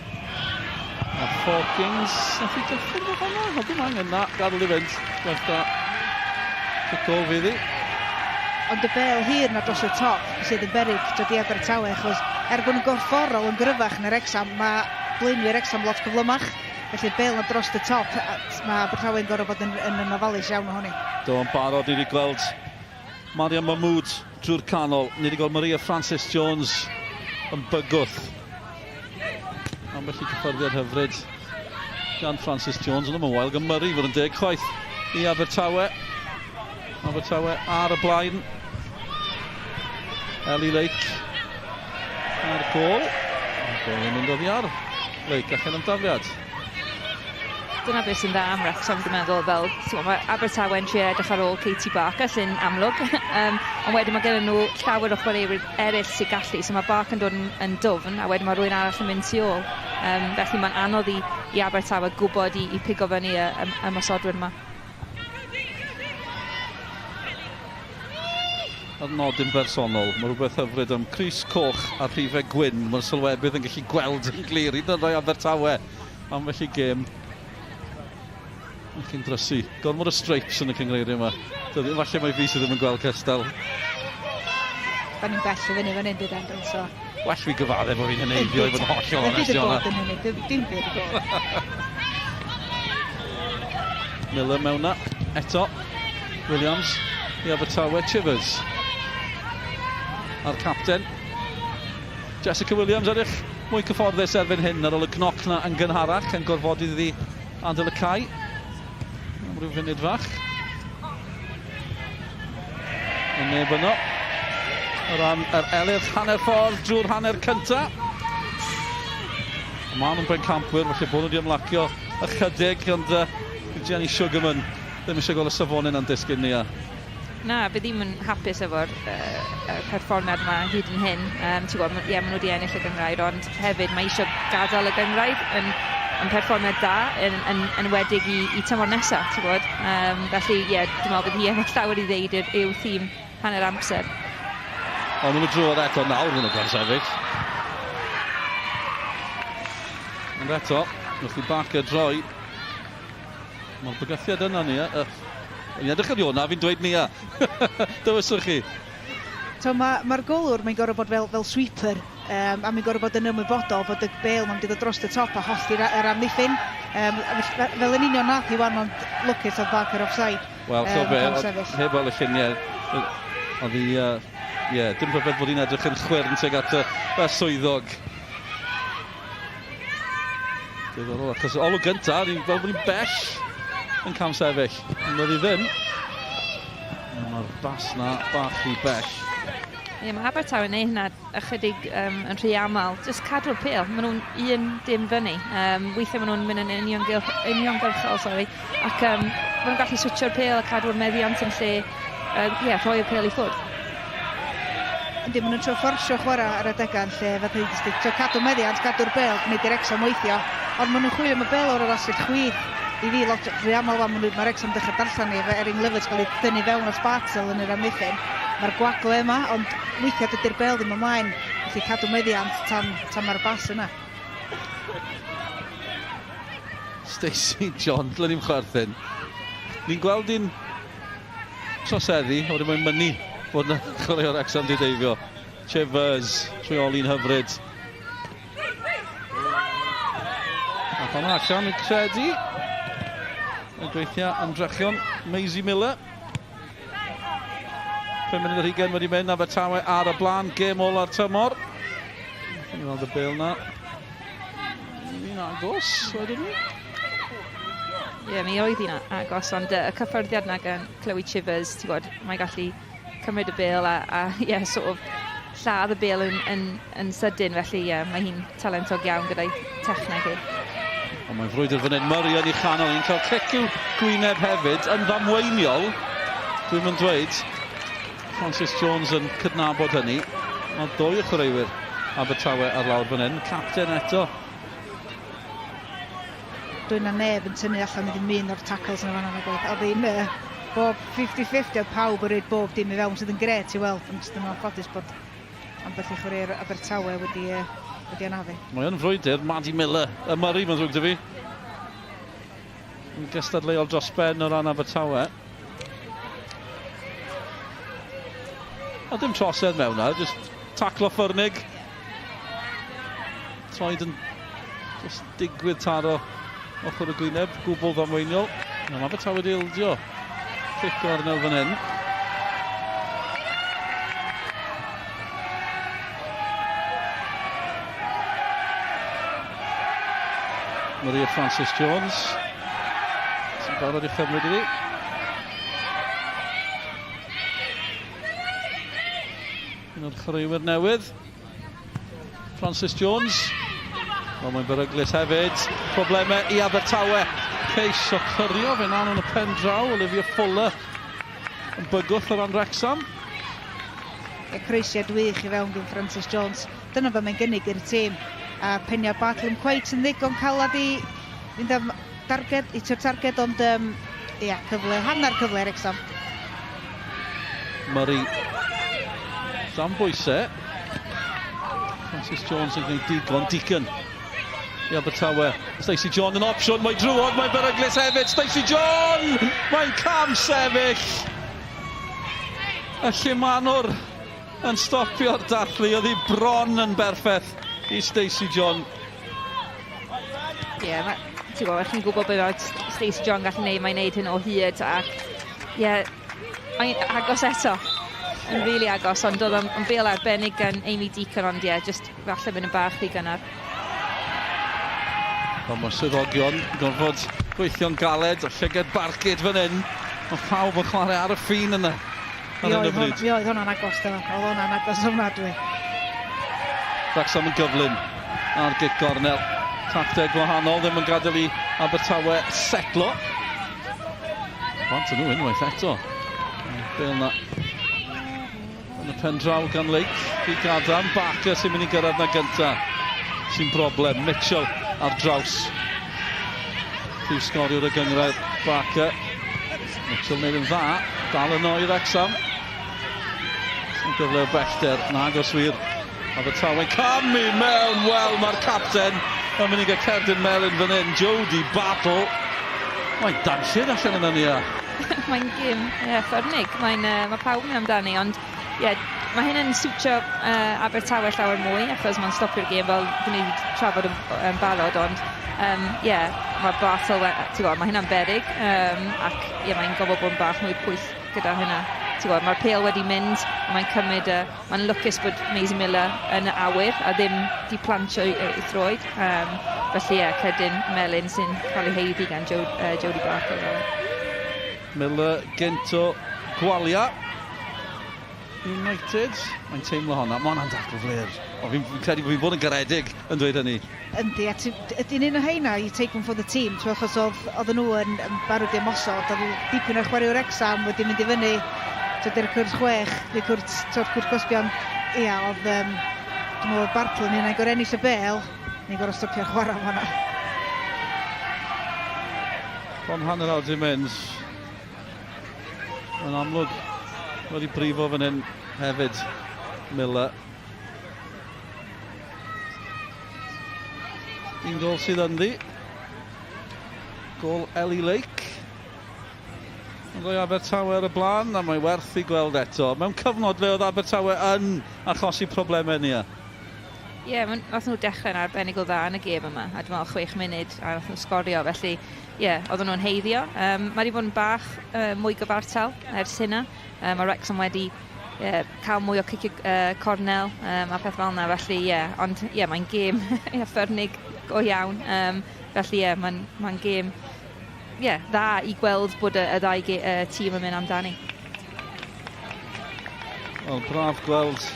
A Hawkins, nath i gyffwrdd o hwnna? Oedd ddim angen na, gadael i fynd. Gwaith da. Cic gol fydd hi. Ond y bel hir na dros y top sydd yn beryg dod i Abertawe, achos er bod nhw'n gorfforol yn gryfach na Wrecsam, mae blaenwyr Wrecsam lot gyflymach. Felly bel na dros y top, mae Abertawe'n gorfod bod yn, yn, yn ofalus iawn ohoni. Do, yn barod ni wedi gweld Mariam Mahmood drwy'r canol. Ni wedi gweld Maria Francis Jones yn bygwth. Ambell i cyffyrddiad hyfryd gan Francis Jones. Ond yn wael gan Murray fod yn deg chwaith i Abertawe. Abertawe ar y blaen. Ellie Lake ar gôl. Gôl yn mynd oddi ar Lake allan am dafliad. Dyna beth sy'n dda am Wrexham, dwi'n meddwl, fel, ti'n mae Abertawe'n trio edrych ar ôl Katie Barker, sy'n amlwg, um, ond wedyn mae gen nhw llawer o chwaraewyr eraill sy'n gallu, so mae Barker yn dod yn, yn dwfn, a wedyn mae rhywun arall yn mynd tu ôl. Um, felly mae'n anodd i, i Abertawe gwybod i, i pigo fyny y, y, y masodwyr yma. Ar nodyn bersonol, mae rhywbeth hyfryd am crys coch a rhifau gwyn. Mae'r sylwebydd yn gallu gweld yn glir, hyd yn oed rhai Abertawe. Ambell i gêm. Ac chi'n drysu. Gormod o stripes yn y cyngreiriau yma. Falle mai fi sydd ddim yn gweld cystal. Da ni'n bell i fyny fan hyn, dydan, dwi'n so. Well fi gyfadde bod fi'n heneiddio i fod yn hollol onest. Dim byd yn hynny, dim byd o gwbl. Miller mewn na, eto. Williams i Abertawe, Chivers. A'r capten. Jessica Williams edrych mwy cyfforddus erbyn hyn ar ôl y gnoc na yn gynharach yn gorfodi iddi adael y cae. Am ryw funud fach. Yn neb yno. O ran yr Elyrch hanner ffordd drwy'r hanner cynta. Maen nhw'n bencampwyr, felly bod nhw wedi ymlacio ychydig, ond uh, Jenny Sugarman ddim eisiau gweld y safonau yna'n disgyn ni. Na, fi ddim yn hapus efo'r uh, perfformiad yma hyd yn hyn. Um, ti'n gwybod, ie, maen nhw wedi ennill y gynghrair, ond hefyd mae eisiau gadael y gynghrair yn, yn perfformiad da, yn, yn, yn wedig i, i tymor nesaf, ti'n gwybod. Um, felly, ie, dwi'n meddwl bydd hi efo llawer i ddeud i'r i'w thîm hanner amser. Ond nhw'n drwodd eto nawr, maen nhw'n cael sefyll. Ond eto, wrth i Barker droi, Mae'r bygythiad yna, Nia. Uh, Ni'n edrych ar Iona, fi'n dweud Nia. Dywyswch chi. So mae'r ma golwr, mae'n gorfod bod fel, fel sweeper, um, a mae'n gorfod bod yn ymwybodol bod y bel mae'n mynd i ddod dros y top a hollti'r yr amddiffyn. Um, fel yn union nath i wan, ond lwcus oedd Barker offside. Wel, um, be, heb weld y lluniau, oedd hi, uh, yeah, dim rhyfedd bod hi'n edrych yn chwyrn tuag at y, y swyddog. Diddorol, achos olwg gynta, ni'n gweld bod ni'n bell yn cam sefyll. Ond oedd hi ddim. Mae'r bas na bach rhy bell. Ie, mae Abertawe yn neud hynna ychydig um, yn rhy aml. Just cadw'r pêl. Maen nhw'n un dim fyny. Um, weithiau maen nhw'n mynd yn uniongyrch, uniongyrchol, sorry, ac um, maen nhw'n gallu switsio'r pêl a cadw'r meddiant yn lle um, yeah, rhoi'r pêl i ffwrdd. Yndi, maen nhw'n trio fforsio chwarae ar adegau yn lle fatha i jyst trio cadw meddiant, cadw'r bêl, gwneud i'r Wrecsam weithio. Ond maen nhw'n chwilio am y bêl o'r asgell chwith. I fi, lot rhy aml wan, maen nhw, mae'r Wrecsam dechrau darllen ni, efo Erin Lovett gael ei dynnu fewn at Bartle yn yr amddiffyn. Mae'r gwagle yma, ond weithiau dydy'r bêl ddim ymlaen, felly cadw meddiant tan, tan mae'r bas yna. Stacey John, dyle ni'n chwerthin. Ni'n gweld un troseddu, a wedyn mae'n mynnu bod yna chwaraewr Wrexham di deifio. Chivers, rheoli'n hyfryd. A hwnna allan yn credu. Yn gweithio ymdrechion Maisie Miller. 5 munud ar hugain wedi mynd, Abertawe ar y blaen, gêm ola'r tymor. Ni'n weld y bêl na. Ni'n agos, wedyn ni. Ie, yeah, mi oedd hi'n agos, ond y cyffyrddiad na gan Chloe Chivers, ti'n gwybod, mae'n gallu cymryd y bêl a, a yeah, sort of lladd y bêl yn, yn, yn sydyn, felly ie, yeah, mae hi'n talentog iawn gyda'i techneg hi. Ond mae'n frwydr fan hyn, Murray yn ei chanol, hi'n cael cic i'w gwyneb hefyd, yn ddamweiniol, dwi'n mynd dweud. Francis Jones yn cydnabod hynny. Mae dwy o chwaraewyr Abertawe ar lawr fan hyn. Capten eto. Doedd 'na neb yn tynnu allan i ddim un o'r tackles yn y fan'na nag oedd? Oedd hi'n uh, bob 50-50, oedd pawb yn rhaid bob dim i fewn sydd yn gret i weld, ond jyst yn anffodus bod ambell i chwaraewr Abertawe wedi, uh, wedi anafu. Mae yn frwydr, Maddie Miller, y Murray, mae'n ddrwg 'da fi. Yn gystadleuol dros ben o ran Abertawe. A dim trosedd mewn na, just taclo ffyrnig. Troed yn just digwydd taro ochr y gwyneb, gwbl ddamweiniol. Mae Abertawe wedi ildio cic gornel fan hyn. Maria Francis Jones sy'n barod i chymryd iddi. Un o'r chwaraewyr newydd. Francis Jones. Wel, mae'n beryglus hefyd. Problemau i Abertawe. Ceisio clirio fe nawn yn y pen draw. Olivia Fuller yn bygwth o ran Wrexham. Y croesiad wych i fewn gyn Francis Jones. Dyna fe mae'n gynnig i'r tîm. A peniau Bartle yn cweit yn ddigon calad i fynd am darged, hitio'r targed, ond um, ia, cyfle, hanner cyfle Wrexham. Murray dan bwysau. Francis Jones yn gwneud digon, digon i Abertawe. Stacey John yn opsiwn, mae drwodd, mae'n beryglus hefyd. Stacey John! Mae'n cam sefyll! Y Llumanwr yn stopio'r dathlu, oedd hi bron yn berffaith i Stacey John. Ie, yeah, ti'n gwybod, chi'n gwybod beth mae Stacey John gallu gwneud, mae'n gwneud hyn o hyd ac ie, yeah, mae'n agos eto, yn rili really agos, ond oedd o'n bel arbennig gan Amy Deacon, ond ie, yeah, just falle mynd yn bach rhy gynnar. Wel, mae'r swyddogion gorfod gweithio'n galed, o llygad barcud fan hyn. Mae pawb yn chwarae ar y ffin yna. Mi oedd, hwn, mi oedd hwnna'n agos, dyma. Oedd hwnna'n agos ofnadwy. Wrexham yn gyflym ar gic gornel. Tacteg gwahanol ddim yn gadael i Abertawe setlo. Bant yn nhw unwaith eto. Bel na yn y pen draw gan Lake. Di gadarn. Barker sy'n mynd i gyrraedd na gynta. Sy'n broblem. Mitchell ar draws. Prif sgoriwr y gynghrair Barker. Mitchell wneud yn dda. Dal yno i Wrexham. Sy'n gyfle o bellter. Nag os wir. Abertawe cam i mewn. Wel, mae'r capten yn mynd i gael cerdyn melyn fan hyn. Jodie Battle. Mae'n danllyd allan yna ni. Mae'n gêm yeah, ffyrnig. Mae'n, uh, mae pawb yn amdani, ond yeah, mae hyn yn siwtio uh, Abertawe llawer mwy, achos mae'n stopio'r gêm fel dyn ni wedi trafod yn, yn barod, ond um, yeah, mae Bartle, ti'n gwybod, mae hynna'n beryg, um, ac yeah, mae'n gofod bod yn bach mwy pwyll gyda hynna. Ti'n gwybod, mae'r pêl wedi mynd, a mae'n cymryd y... Mae'n lwcus bod Maisie Miller yn y awyr a ddim di plantio ei, ei throed. Um, felly ie, yeah, cerdyn melyn sy'n cael ei heiddi gan jo, uh, Jodie Barker. Miller gynt o Gwalia. United. Mae'n teimlo honna. Mae hwnna'n dacl fler. O, fi'n fi credu bod fi'n bod yn garedig yn dweud hynny. Yndi, a ydy'n un o heina i take one for the team, ti'n achos oedd, oedden nhw yn, yn barod i ymosod, oedd dipyn o'r chwaraewr Wrexham wedi mynd i fyny, ti'n i'r cwrt chwech, neu cwrt, ti'n cwrt gosbion, ia, oedd, um, dwi'n meddwl Bartle yn un o'i gorau ennill y bel, ni'n gorau stopio'r chwarae fanna. Bron hanner awr di mynd. Yn amlwg wedi brifo fan hyn hefyd, Miller. Un gol sydd ynddi. Gol Ellie Lake. Yn rhoi Abertawe ar y blaen, a mae werth i gweld eto. Mewn cyfnod le oedd Abertawe yn achosi problemau ni. Ie, yeah, nath nhw dechrau'n arbennig o dda yn y gêm yma, a dwi'n meddwl chwech munud a nath nhw sgorio, felly ie, yeah, oedden nhw'n heiddio. Um, mae wedi bod yn bach uh, mwy gyfartal ers hynna. Um, mae Wrexham wedi yeah, cael mwy o cicio uh, cornel um, a peth fel yna, felly ie, yeah, ond ie, yeah, mae'n gêm yeah, ffyrnig go iawn. Um, felly ie, yeah, mae'n mae gêm yeah, dda i gweld bod y, y ddau uh, tîm yn mynd amdani. Wel, braf gweld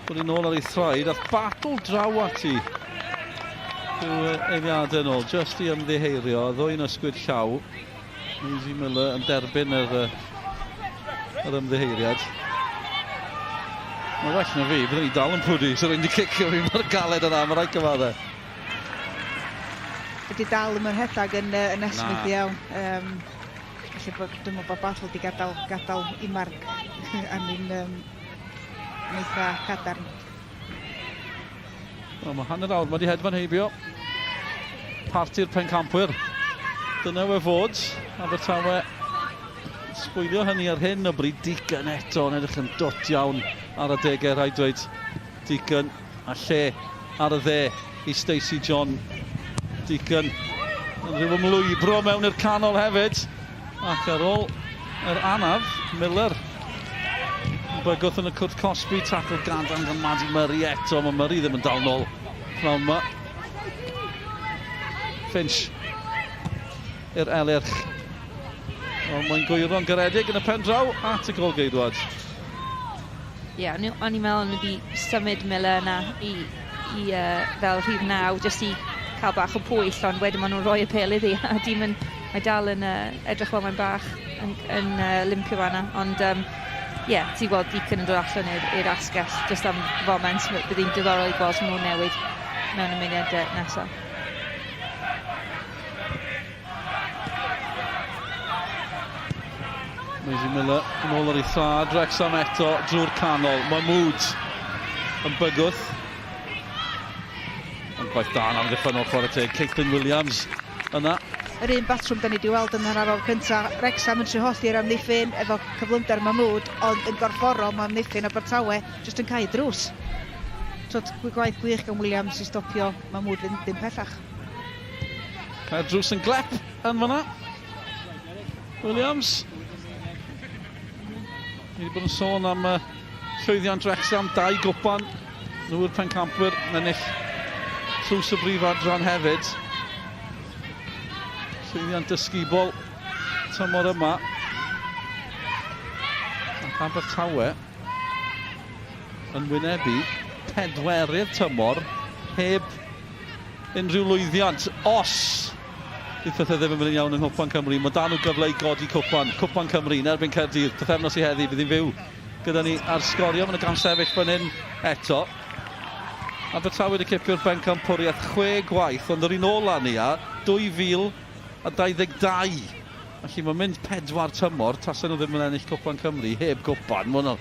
bod hi'n ôl ar ei thraed. Ath battle draw ati rhyw eiliadau yn ôl, just i ymddiheirio. Ddwy'n ysgwyd llaw. Maisie Miller yn derbyn yr, yr ymddiheiriad. Mae well na fi, byddwn i dal yn pwdu, so rwy'n di cicio fi mor galed yna, mae rhaid cyfadde. Ydy dal yn rhedeg yn, yn esmwyth iawn. Um, felly bod, dwi'n meddwl bod Battle wedi gadael, gadael i marc arni'n um, yn eitha cadarn. Wel, mae hanner awr, mae wedi hedfan heibio. Parti'r pencampwyr. Dyna we fod. Abertawe sbwylio hynny ar hyn o bryd. Deacon eto yn edrych yn dwt iawn ar adegau, rhaid dweud. Deacon a lle ar y dde i Stacey John. Deacon yn rhyw ymlwybro mewn i'r canol hefyd. Ac ar ôl yr anaf, Miller yn bygwth yn y cwrt cosbi, tacl gadarn gan Maddie Murray eto. Mae Murray ddim yn dal nôl pnawn yma. Finch i'r Elyrch. Ond mae'n gwyro'n garedig yn y pen draw at y golgeidwad. Ie, yeah, o'n i'n meddwl nhw wedi symud Miller yna i, i uh, fel rhif naw, jyst i cael bach o pwyll, ond wedyn maen nhw'n rhoi y pêl iddi, a dim yn, mae dal yn uh, edrych fel mae'n bach yn, yn uh, limpio fanna, ond ie, um, yeah, ti'n gweld Deacon yn dod allan i'r asgell jyst am foment, bydd hi'n diddorol i gweld maen nhw'n newid mewn y munudau nesaf. Maisie Miller yn ôl ar ei thraed, Wrexham eto drwy'r canol. Mae Mood yn bygwth. Ond gwaith da yn amddiffynnol chwarae teg. Caitlin Williams yna. Yr un batrwm da ni wedi weld yn yr arolwg cyntaf, Wrexham yn trio hollti'r amddiffyn efo cyflymder Mahmood, ond yn gorfforol mae amddiffyn Abertawe jyst yn cau drws. Twod, gwaith gwych gan Williams i stopio Mahmood fynd ddim pellach. Cael drws yn glep yn fyna. Williams. Ni wedi bod yn sôn am uh, llwyddiant Wrexham, dau gwpan. Nhw yw'r pencampwyr yn ennill tlws y brif adran hefyd. Llwyddiant ysgubol tymor yma. Ac Abertawe yn wynebu pedwerydd tymor heb unrhyw lwyddiant. Os bydd pethau ddim yn mynd yn iawn yng Nghwpan Cymru, mae dan nhw gyfle i godi cwpan. Cwpan Cymru yn erbyn Caerdydd, pythefnos i heddi, bydd hi'n fyw gyda ni ar sgorio. Mae'n gam sefyll fan hyn eto. Abertawe wedi cipio'r bencampwriaeth chwe gwaith, ond yr un ola ni a 2022. Felly mae'n mynd pedwar tymor, tasen nhw ddim yn ennill Cwpan Cymru heb gwpan. Mae'n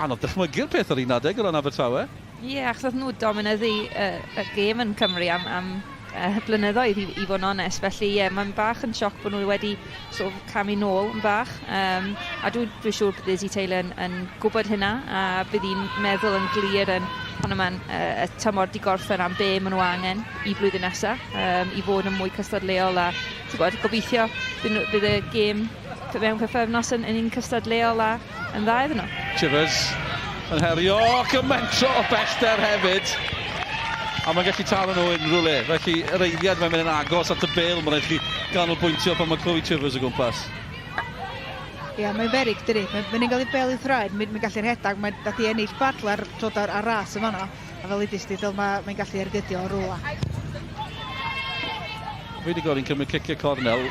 anodd dychmygu'r peth ar un adeg o ran Abertawe. Ie, yeah, achos nhw dominyddu y, y gêm yn Cymru am, am uh, blynyddoedd, i, i fod yn onest. Felly, ie, yeah, mae'n bach yn sioc bod nhw wedi sort of, camu nôl yn bach. Um, a dwi'n dwi siŵr bydd Izzy Taylor yn, yn gwybod hynna, a bydd hi'n meddwl yn glir yn pan yma'n uh, y tymor di gorffen am be maen nhw angen i blwyddyn nesaf, um, i fod yn mwy cystadleuol a ti'n gwybod, gobeithio bydd, bydd y gêm mewn pythefnos yn, yn un cystadleuol a yn dda iddyn nhw. Chivers yn herio ac yn mentro o bellter hefyd. A mae'n gallu taro nhw unrhyw le. Felly yr eiliad mae'n mynd yn agos at y bêl, mae'n rhaid chi ganolbwyntio pan mae Chloe Chivers o gwmpas. Ie, yeah, mae'n berig, dydi. Mae'n mae gael ei bel i'w thraed, mae'n mae gallu rhedeg, mae'n dod i ennill battle ar, twod, ar, ar ras yn fanno. A fel ydys di, mae, mae'n gallu ergydio o rwla. Fi wedi gweld hi'n cymryd ciciau cornel,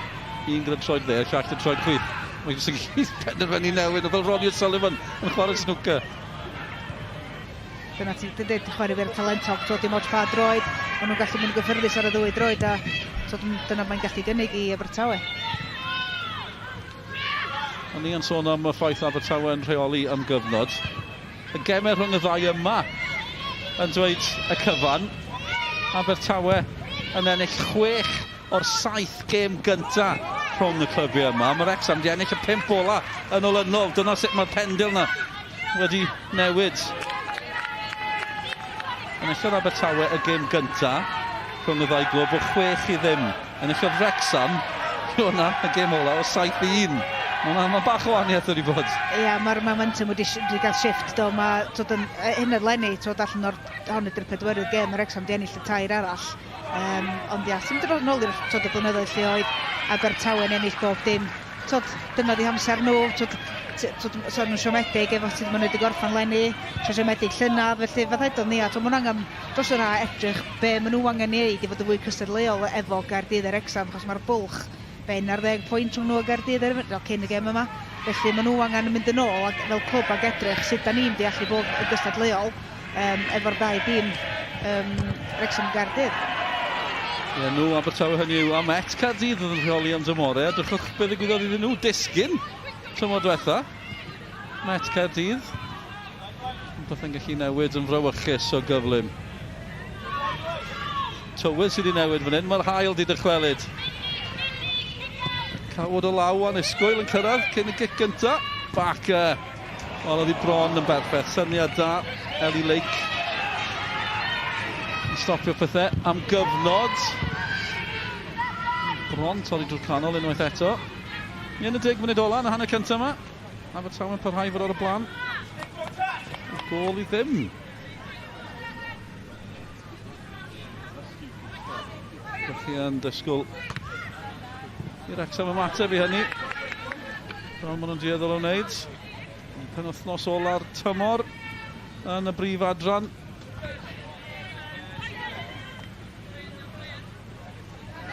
un gyda troed dde, llall gyda troed chwith. Mae'n jyst yn gallu penderfynu newid, fel Ronnie O'Sullivan yn chwarae snwcer. Dyna ti'n dweud, chwaraewyr talentog, twod, dim ots pa droed, maen nhw'n gallu mynd yn gyffyrddus ar y ddwy droed, a twod, dyna mae'n gallu gynnig i Abertawe. O'n ni yn sôn am y ffaith Abertawe yn rheoli am gyfnod. Y gemau rhwng y ddau yma yn dweud y cyfan. Abertawe yn ennill chwech o'r saith gêm gynta rhwng y clybiau yma. Mae Wrexham wedi ennill y pump ola yn olynol. Dyna sut mae'r pendil yna wedi newid. Enillodd Abertawe y gêm gynta rhwng y ddau glwb o chwech i ddim. Enillodd Wrexham hwnna, y gêm ola, o 7 i 1. Mae'n ma bach o wahaniaeth wedi bod. Ia, yeah, mae'r momentum wedi, wedi cael shift do. Mae, twod, yn, hyn eleni, twod, allan o'r hon ydy'r pedwerydd gêm, mae Wrexham wedi ennill y tair arall. Um, ond ia, sy'n dod nôl i'r twod, y blynyddoedd lle oedd Abertawe'n ennill bob dim. Twod, dyna di amser nhw, twod, twod, so nhw'n siomedig efo sut maen nhw wedi gorffan leni, so siomedig llynedd, felly fatha edo ni, a twod, maen nhw angen dros yr ha edrych be maen nhw angen i neud i fod yn fwy cystadleuol efo Gaerdydd a Wrexham, achos mae'r bwlch ben ar ddeg pwynt rhwng nhw a Gaerdydd ar, cyn y gêm yma. Felly maen nhw angen mynd yn ôl ac fel clwb ac edrych sut da ni'n mynd i allu bod yn gystadleuol um, efo'r ddau dîm um, Wrexham Gaerdydd. Ie, nhw Abertawe hynny yw, a Met Caerdydd oedd yn rheoli am dymorau, a drychwch beth ddigwyddodd iddyn nhw, disgyn tymor diwetha. Met Caerdydd. Mae pethau'n gallu newid yn frawychus o gyflym. Tywydd sydd wedi newid fan hyn, mae'r haul wedi dychwelyd. Cawod o law annisgwyl yn cyrraedd cyn y gic gynta. Barker, wel oedd hi bron yn berffaith. Syniad da, Ellie Lake. Yn stopio pethau am gyfnod. Bron torri drwy'r canol unwaith eto. Ni yn y deg munud ola yn y hanner cyntaf yma. Abertawe'n parhau fod ar y blaen. Gôl i ddim. Felly yn dysgwyl i Wrexham ymateb i hynny. Fel maen nhw'n dueddol o wneud. Penwythnos ola'r tymor yn y brif adran.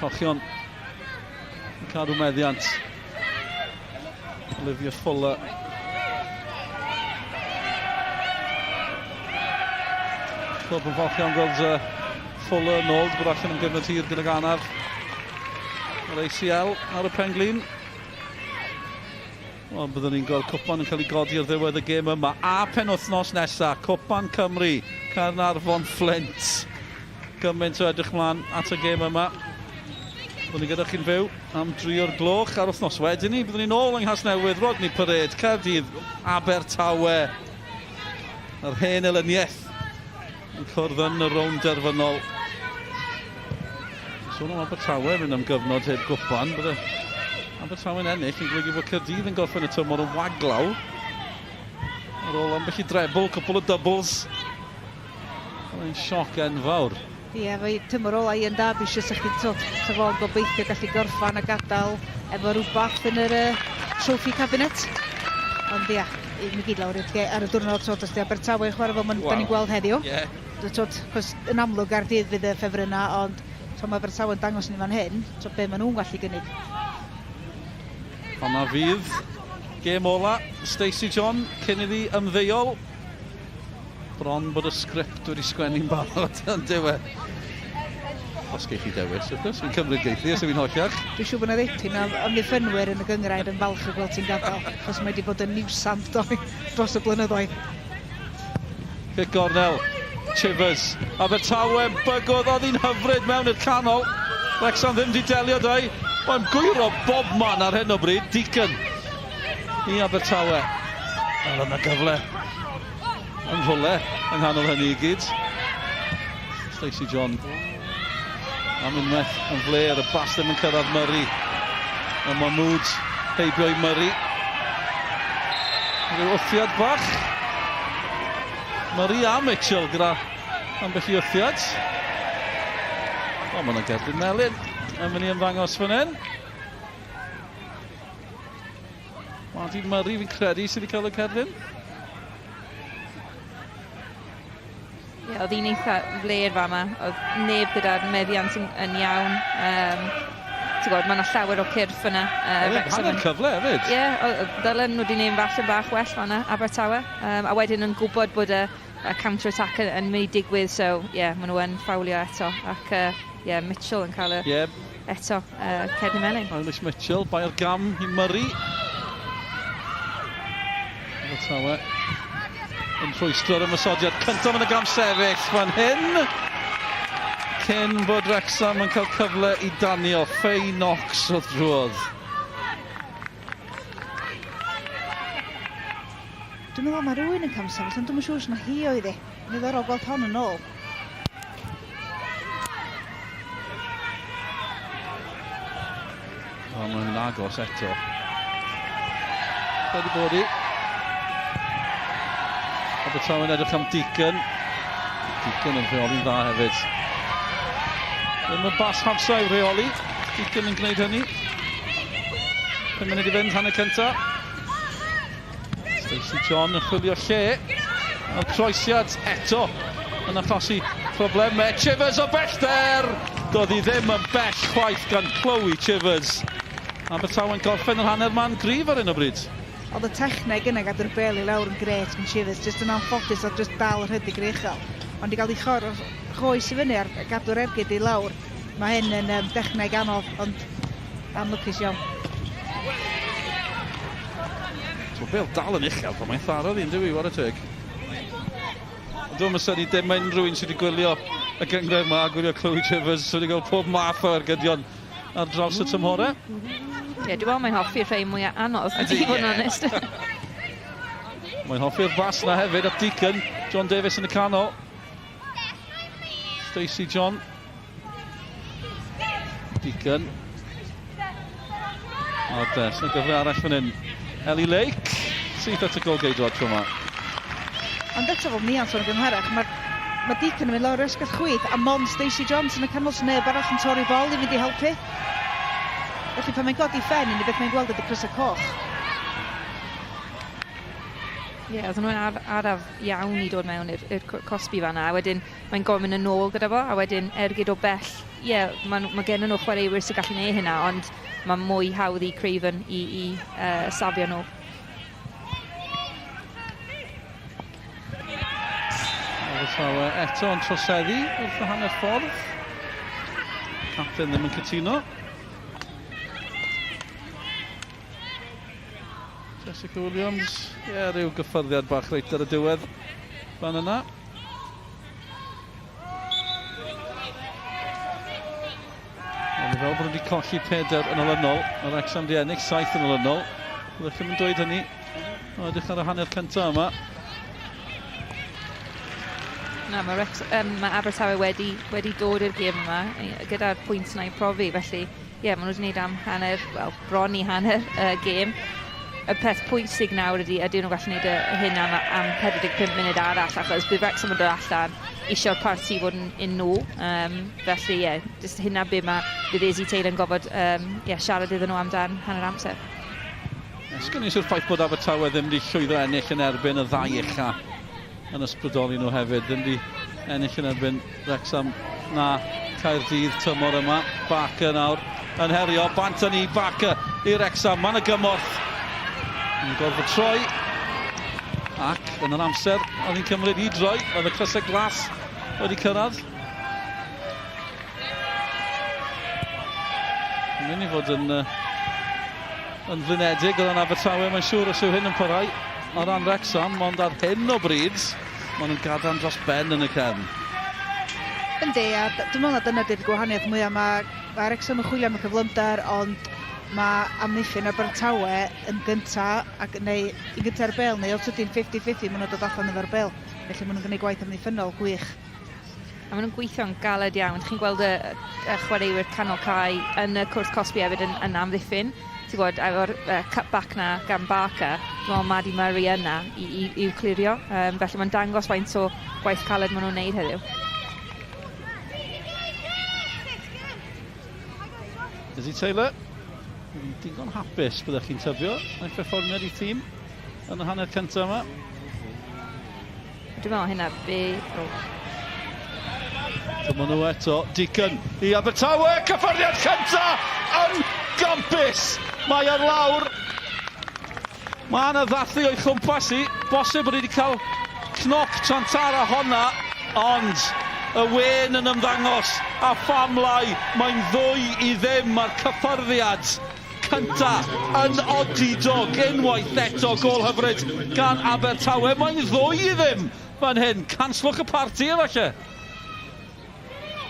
Cochion yn cadw meddiant. Olivia Fuller. Clwb yn falch iawn gweld Fuller yn ôl, bod allan am gyfnod hir gydag anaf. Yr ACL ar y pen-glin. Wel, byddwn ni'n gweld cwpan yn cael ei godi ar ddiwedd y gêm yma. A penwythnos nesaf, Cwpan Cymru, Caernarfon Flint. Gymaint o edrych mlaen at y gêm yma. Byddwn ni gyda chi'n fyw am dri o'r gloch ar wythnos wedyn ni. Byddwn ni'n ôl yng Nghasnewydd, Rodney Parade, Caerdydd, Abertawe. Yr hen elyniaeth yn cwrdd yn y rownd derfynol. Sôn am Abertawe mynd am gyfnod heb gwpan, bydde Abertawe'n ennill yn golygu bod Caerdydd yn gorffen y tymor yn waglaw. Ar ôl ambell i drebl, cwpl o doubles. Mae'n sioc enfawr. Ie, yeah, fe tymor ola Ian Derbyshire, sa chdi'n twt, sa fo'n gobeithio gallu gorffan a gadael efo rhywbeth yn yr uh, trophy cabinet. Ond ia, mi gyd lawr i'r ar y diwrnod, twt, os di Abertawe yn chwarae fel ma'n, wow. da ni'n gweld heddiw. Yeah. Twt, cos yn amlwg Gaerdydd fydd y ffefrynnau, ond so mae Abertawe yn dangos ni fan hyn, so be maen nhw'n gallu gynnig. Honna fydd gêm ola Stacey John cyn iddi ymddeol. Bron bod y sgript wedi sgwennu'n barod, yn dyw e? Os geith hi dewis, wrth gwrs. Fi'n cymryd geith hi, os yw'n holliach. Dwi'n siŵr bod yna ddipyn o amddiffynwyr yn y gynghrair yn falch o gweld ti'n gadael, achos mae wedi bod yn niwsant dros y blynyddoedd. Cic gornel, Chivers. Abertawe bygwth, oedd hi'n hyfryd mewn i'r canol. Wrexham ddim wedi delio 'da hi. Mae'n gwyro bob man ar hyn o bryd. Deacon i Abertawe. Wel, yna gyfle yn rhywle yng nghanol hynny i gyd. Stacey John am unwaith yn fler, y bas ddim yn cyrraedd Murray. A mae Mood heibio i Murray. Rhyw wthiad bach. Murray a Mitchell gyda ambell i wthiad. O, mae yna gerdyn melyn yn mynd i ymddangos fan hyn. Martin Murray fi'n credu sydd wedi cael y cerdyn. Ie, oedd hi'n eitha fler fama. Oedd neb gyda'r meddiant yn, yn iawn. Um, ti'n gwybod, mae yna llawer o cyrff yna. Uh, oedd hanner cyfle hefyd. Ie, yeah, ddylen nhw wedi gwneud falle bach well fanna, Abertawe. Um, a wedyn yn gwybod bod y, y counter-attack yn, yn mynd i digwydd, so ie, yeah, maen nhw yn ffawlio eto. Ac ie, uh, yeah, Mitchell yn cael y... Yeah. Eto, uh, Cerdyn Melyn. Eilish Mitchell, bai ar gam i Murray. Abertawe yn rhwystro'r ymosodiad cyntaf yn y gam sefyll fan hyn. Cyn bod Wrexham yn cael cyfle i danio, Faye Knox oedd drwodd. Dwi'n meddwl mae rhywun yn camsefyll, ond dwi'n siŵr os na hi oedd hi. Mae'n ddiddorol gweld hon yn ôl. O, mae'n agos eto. Wedi bod i. Abertawe'n edrych am Deacon. Deacon yn rheoli'n dda hefyd. Ddim yn bas hawsa i'w rheoli. Deacon yn gwneud hynny. 5 munud i fynd, hanner cynta. Stacey John yn chwilio lle. Mae'r croesiad eto yn achosi problemau. Chivers o bellter! Doedd hi ddim yn bell chwaith gan Chloe Chivers. Abertawe'n gorffen yr hanner man gryf ar hyn o bryd. Oedd y techneg yna gadw'r bel i lawr yn grêt gan Shivers, jyst yn anffodus oedd jyst dal rhedeg yr uchel. Ond i gael ei chor choes i fyny a gadw'r ergyd i lawr, mae hyn yn um, dechneg anodd, ond anlwcus iawn. So bel dal yn uchel pan mae'n tharo ddi, yn dyw i, whare teg. Dwi'n yn synnu dim unrhyw un sydd wedi gwylio y gynghrair yma a gwylio Chloe Chivers sydd wedi gweld pob math o ergydion ar draws y tymhorau. Ie, yeah, dwi'n meddwl mae'n hoffi'r rhai mwyaf anodd, i fod yn onest. Mae'n hoffi'r bas na hefyd, at Deacon, John Davies yn y canol. Stacey John. Deacon. O, des, yna gyfle arall fan hyn. Ellie Lake, syth at y gol geidwad tro yma. Ond eto fel Nian sôn yn gynharach, mae, mae Deacon yn mynd lawr yr esgell chwith a mond Stacey Johnson yn y canol sy'n neb arall yn torri bol i fynd i helpu. Felly pan mae'n godi ffen, unig beth mae'n gweld ydy crysau coch. Ie, yeah, oedden nhw'n ar, araf iawn i dod mewn i'r cosbi fanna, a wedyn mae'n gofyn yn ôl gyda fo, a wedyn ergyd o bell. Ie, yeah, mae, ma gen nhw chwaraewyr sy'n gallu gwneud hynna, ond mae mwy hawdd i Craven i, i uh, safio nhw. Abertawe eto yn troseddu wrth y hanner ffordd. Capten ddim yn cytuno. Jessica Williams, ie, yeah, rhyw gyffyrddiad bach reit ar y diwedd fan yna. Ond fel bod nhw wedi colli peder yn olynol, mae Wrexham wedi ennill saith yn olynol. Byddwch chi'n dweud hynny. O, edrych ar y hanner cyntaf yma. Na, mae, Rex, um, mae Abertawe wedi, wedi dod i'r gêm yma gyda'r pwynt yna i profi, felly ie, yeah, maen nhw wedi gwneud am hanner, wel, bron i hanner y uh, gêm. Y peth pwysig nawr ydy, ydyn nhw'n gallu gwneud y hyn am, am 45 munud arall, achos bydd Wrexham yn dod allan eisiau'r parti fod yn un nhw. Um, felly, ie, yeah, jyst hynna be mae bydd Izzy Taylor yn gofod um, yeah, siarad iddyn nhw amdan hanner amser. Sgwn i sy'r ffaith bod Abertawe ddim wedi llwyddo ennill yn erbyn y ddau ucha yn ysbrydoli nhw hefyd. Ddim wedi ennill yn erbyn Wrexham na Caerdydd tymor yma. Barker nawr yn herio. Bant yn i Barker i Wrexham. Mae'n y gymorth. Yn gorfod troi. Ac yn yr amser oedd hi'n cymryd i droi, oedd y crysau glas wedi cyrraedd. Mae'n mynd i fod yn, uh, yn flinedig o ran Abertawe, mae'n siŵr os yw hyn yn parhau o ran Wrexham, ond ar hyn o bryd, maen nhw'n gadarn dros ben yn y cefn. Yndi, a dwi'n meddwl na dyna di'r gwahaniaeth mwyaf. Mae, mae Wrexham yn chwilio am y cyflymder, ond mae amddiffyn Abertawe yn gynta, ac, neu yn gynta ar bel, neu os ydy'n 50-50, maen nhw'n dod allan efo'r bel. Felly maen nhw'n gwneud gwaith amddiffynnol gwych. A maen nhw'n gweithio'n galed iawn. Chi'n gweld y, y chwaraewyr canol cae yn y cwrs cosbi hefyd yn, yn amddiffyn. Ti'n gwybod, efo'r uh, cut-back na gan Barker, dwi'n meddwl Maddie Murray yna i, i, i'w clirio. Um, felly mae'n dangos faint o gwaith caled maen nhw'n neud heddiw. Lizzie Taylor, yn digon hapus byddech chi'n tyfio a'i pherfformiad i tîm yn y hanner cyntaf yma. Dwi'n meddwl hynna bu... Oh. Dyma nhw eto, Deacon i Abertawe, cyffyrddiad cynta yn gampus! Mae ar lawr. Mae yna ddathlu o'i chwmpas i, bosib bod wedi cael cnoc tra'n tara honna, ond y wên yn ymddangos a pham lai, mae'n ddwy i ddim, mae'r cyffyrddiad Cynta yn odidog unwaith eto, gôl hyfryd gan Abertawe. Mae'n ddwy i ddim fan hyn. Canslwch y parti efallai.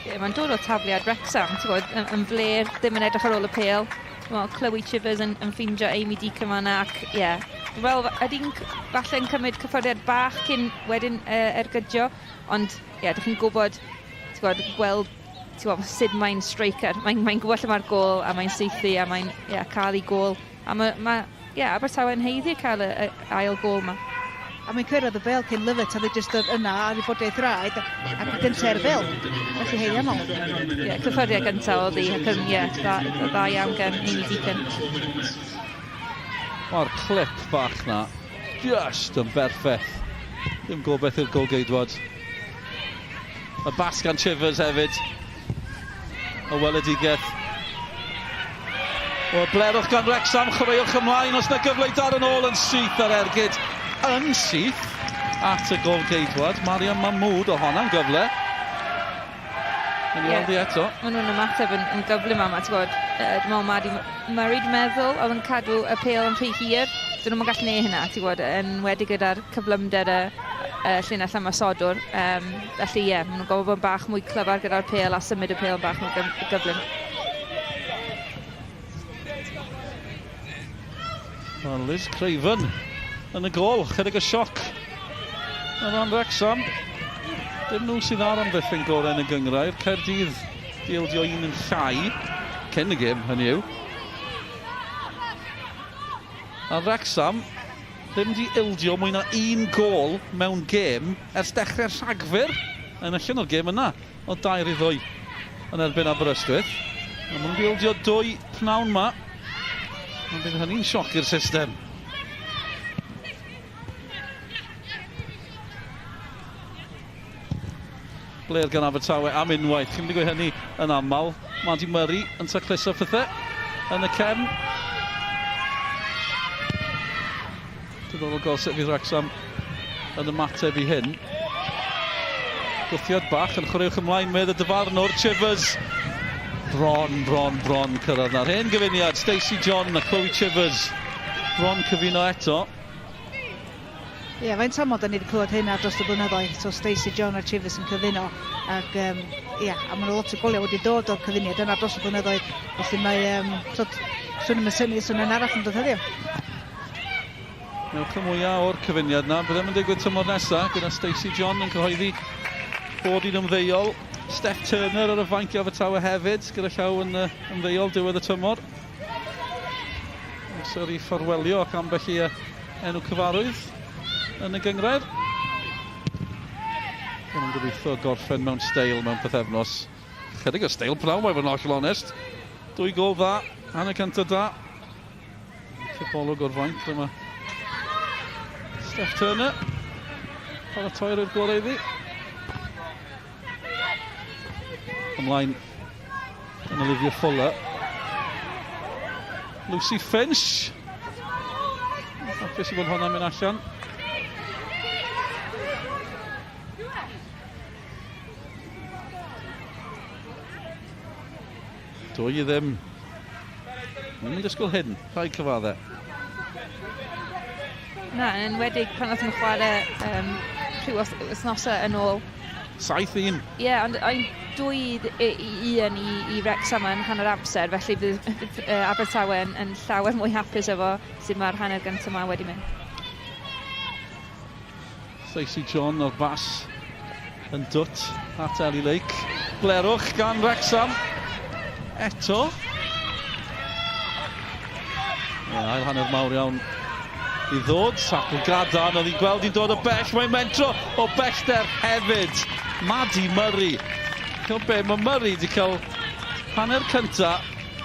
Yeah, mae'n dod o tafliad Wrexham, ti'n gwybod, yn, yn fler, ddim yn edrych ar ôl y pêl. Wel, Chloe Chivers yn, yn ffeindio Amy Deacon fan'na ac ie, yeah. Wel, ydy'n falle'n cymryd cyffyrddiad bach cyn wedyn uh, ergydio, ond ie, yeah, dych chi'n gwybod, ti'n gwybod, gweld ti'n gwybod, sut mae'n striker. Mae'n mae gwybod lle mae'r gôl a mae'n saethu a mae'n yeah, cael ei gôl. A mae, mae yeah, Abertawe yn haeddu cael y, y ail gôl yma. A mae'n cyrraedd y bel cyn Lovett, a ddi jyst yna ar ei bod ei thraed ac yn gyntaf i'r bel. Felly haeddiannol. Ie, yeah, cyffyrddiad gyntaf oedd hi, ac yn, ie, dda, dda iawn gan Amy Deacon. Mae'r clip bach na just yn berffaith. Ddim gobeith i'r golgeidwad. Y bas gan Chivers hefyd. Y weledigaeth. Wel, blerwch gan Wrecsam, chwaraewch ymlaen os na gyfle i daro nôl yn syth ar ergyd. Yn syth at y golgeidwad, Mariam Mahmood, o honna'n gyfle. Yn yeah. i eto. Maen nhw'n ymateb yn, yn gyflym yma, ti'n gwybod. Dwi'n meddwl Maddie Murray, dwi'n meddwl, oedd yn cadw y pêl yn rhy hir. Dyn nhw'n gallu neud hynna, ti'n gwybod, yn wedi gyda'r cyflymder y, y llinell ymosodwr. Um, felly ie, yeah, maen nhw'n gofod bod yn bach mwy clyfar gyda'r pêl a symud y pêl yn bach mwy gyflym. Wel, Liz Craven yn y gol, chydig o sioc yn ran Wrexham. Dim nhw sydd ar amddiffyn gorau yn y gynghrair. Caerdydd di ildio un yn llai cyn y gêm, hynny yw. A Wrexham ddim di ildio mwy na un gol mewn gêm ers dechrau'r Rhagfyr yn allan o'r gêm yna o 2-2 yn erbyn Aberystwyth. A maen nhw'n bildio dwy pnawn ma. Ond bydd hynny'n sioc i'r system. Blair gan Abertawe am unwaith. Chi'n mynd i gweud hynny yn aml. Maddie Murray yn tacluso pethau yn y cefn. Diddorol gweld sut fydd Wrexham yn ymateb i hyn. Gwthiad bach yn chwaraewch ymlaen medd y dyfarnwr, Chivers. Bron, bron, bron cyrraedd na'r hen gyfuniad. Stacey John a Chloe Chivers. Bron cyfuno eto. Ie, yeah, faint aml da ni wedi clywed hynna dros y blynyddoedd, so Stacey John a Chivers yn cyfuno, ac um, ia, a mae lot o goliau wedi dod o'r cyfuniad yna dros y blynyddoedd, felly mae, um, so, swn i'n synnu, swn i'n arall yn dod heddiw. Newch y mwyaf o'r cyfuniad na. Bydd yn digwydd tymor nesaf gyda Stacey John yn cyhoeddi bod hi'n ymddeol. Steph Turner ar y fainc i Abertawe hefyd, gyda llaw yn ymddeol diwedd y tymor. Amser i ffarwelio ac ambell i enw cyfarwydd yn y gynghrair. Maen nhw'n gobeithio gorffen mewn steil mewn pythefnos. Chydig o steil pnawn, mae fod yn hollol onest. Dwy gol dda, hanner cyntaf da. Cipolwg o'r fainc lle mae Steph Turner. Paratoi roi'r gorau iddi. Ymlaen yn Olivia Fuller. Lucy Finch. Hapus i fod hwnna'n mynd allan. Dwy i ddim. Ddim yn disgwyl hyn, rhaid cyfadde. Na, yn enwedig pan nath nhw chwarae um, rhyw wythnosau yn ôl. 7-1. Ie, yeah, ond ein dwy i, i un i, i Wrexham yn hanner amser, felly bydd uh, Abertawe yn, yn llawer mwy hapus efo sut mae'r hanner gyntaf yma wedi mynd. Stacey John o'r bas yn dwt at Ellie Lake. Blerwch gan Wrexham. Eto. Yeah, ail hanner mawr iawn i ddod. Tacl gadarn, oedd hi'n gweld hi'n dod o bell. Mae'n mentro o bellter hefyd. Maddie Murray. Cael be, mae Murray wedi cael hanner cynta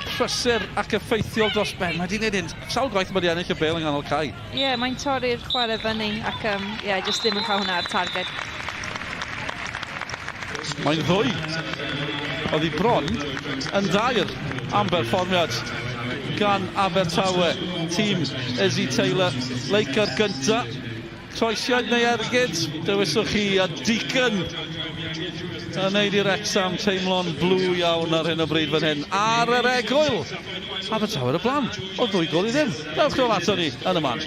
prysur ac effeithiol dros ben. Mae wedi gwneud hyn sawl gwaith mae wedi ennill y bêl yng nghanol cae. Ie, yeah, mae'n torri'r chwarae fyny ac um, yeah, jyst ddim yn cael hwnna ar targed. Mae'n ddwy. Oedd hi bron yn dair am berfformiad gan Abertawe. Tîm Izzy Taylor, Lake ar gynta. Croesiad neu ergyd, dewiswch chi a Deacon yn neud i Wrexham teimlo'n blw iawn ar hyn o bryd fan hyn. Ar yr egwyl, Abertawe ar y blaen, o ddwy gol i ddim. Dewch nôl ato ni yn y man.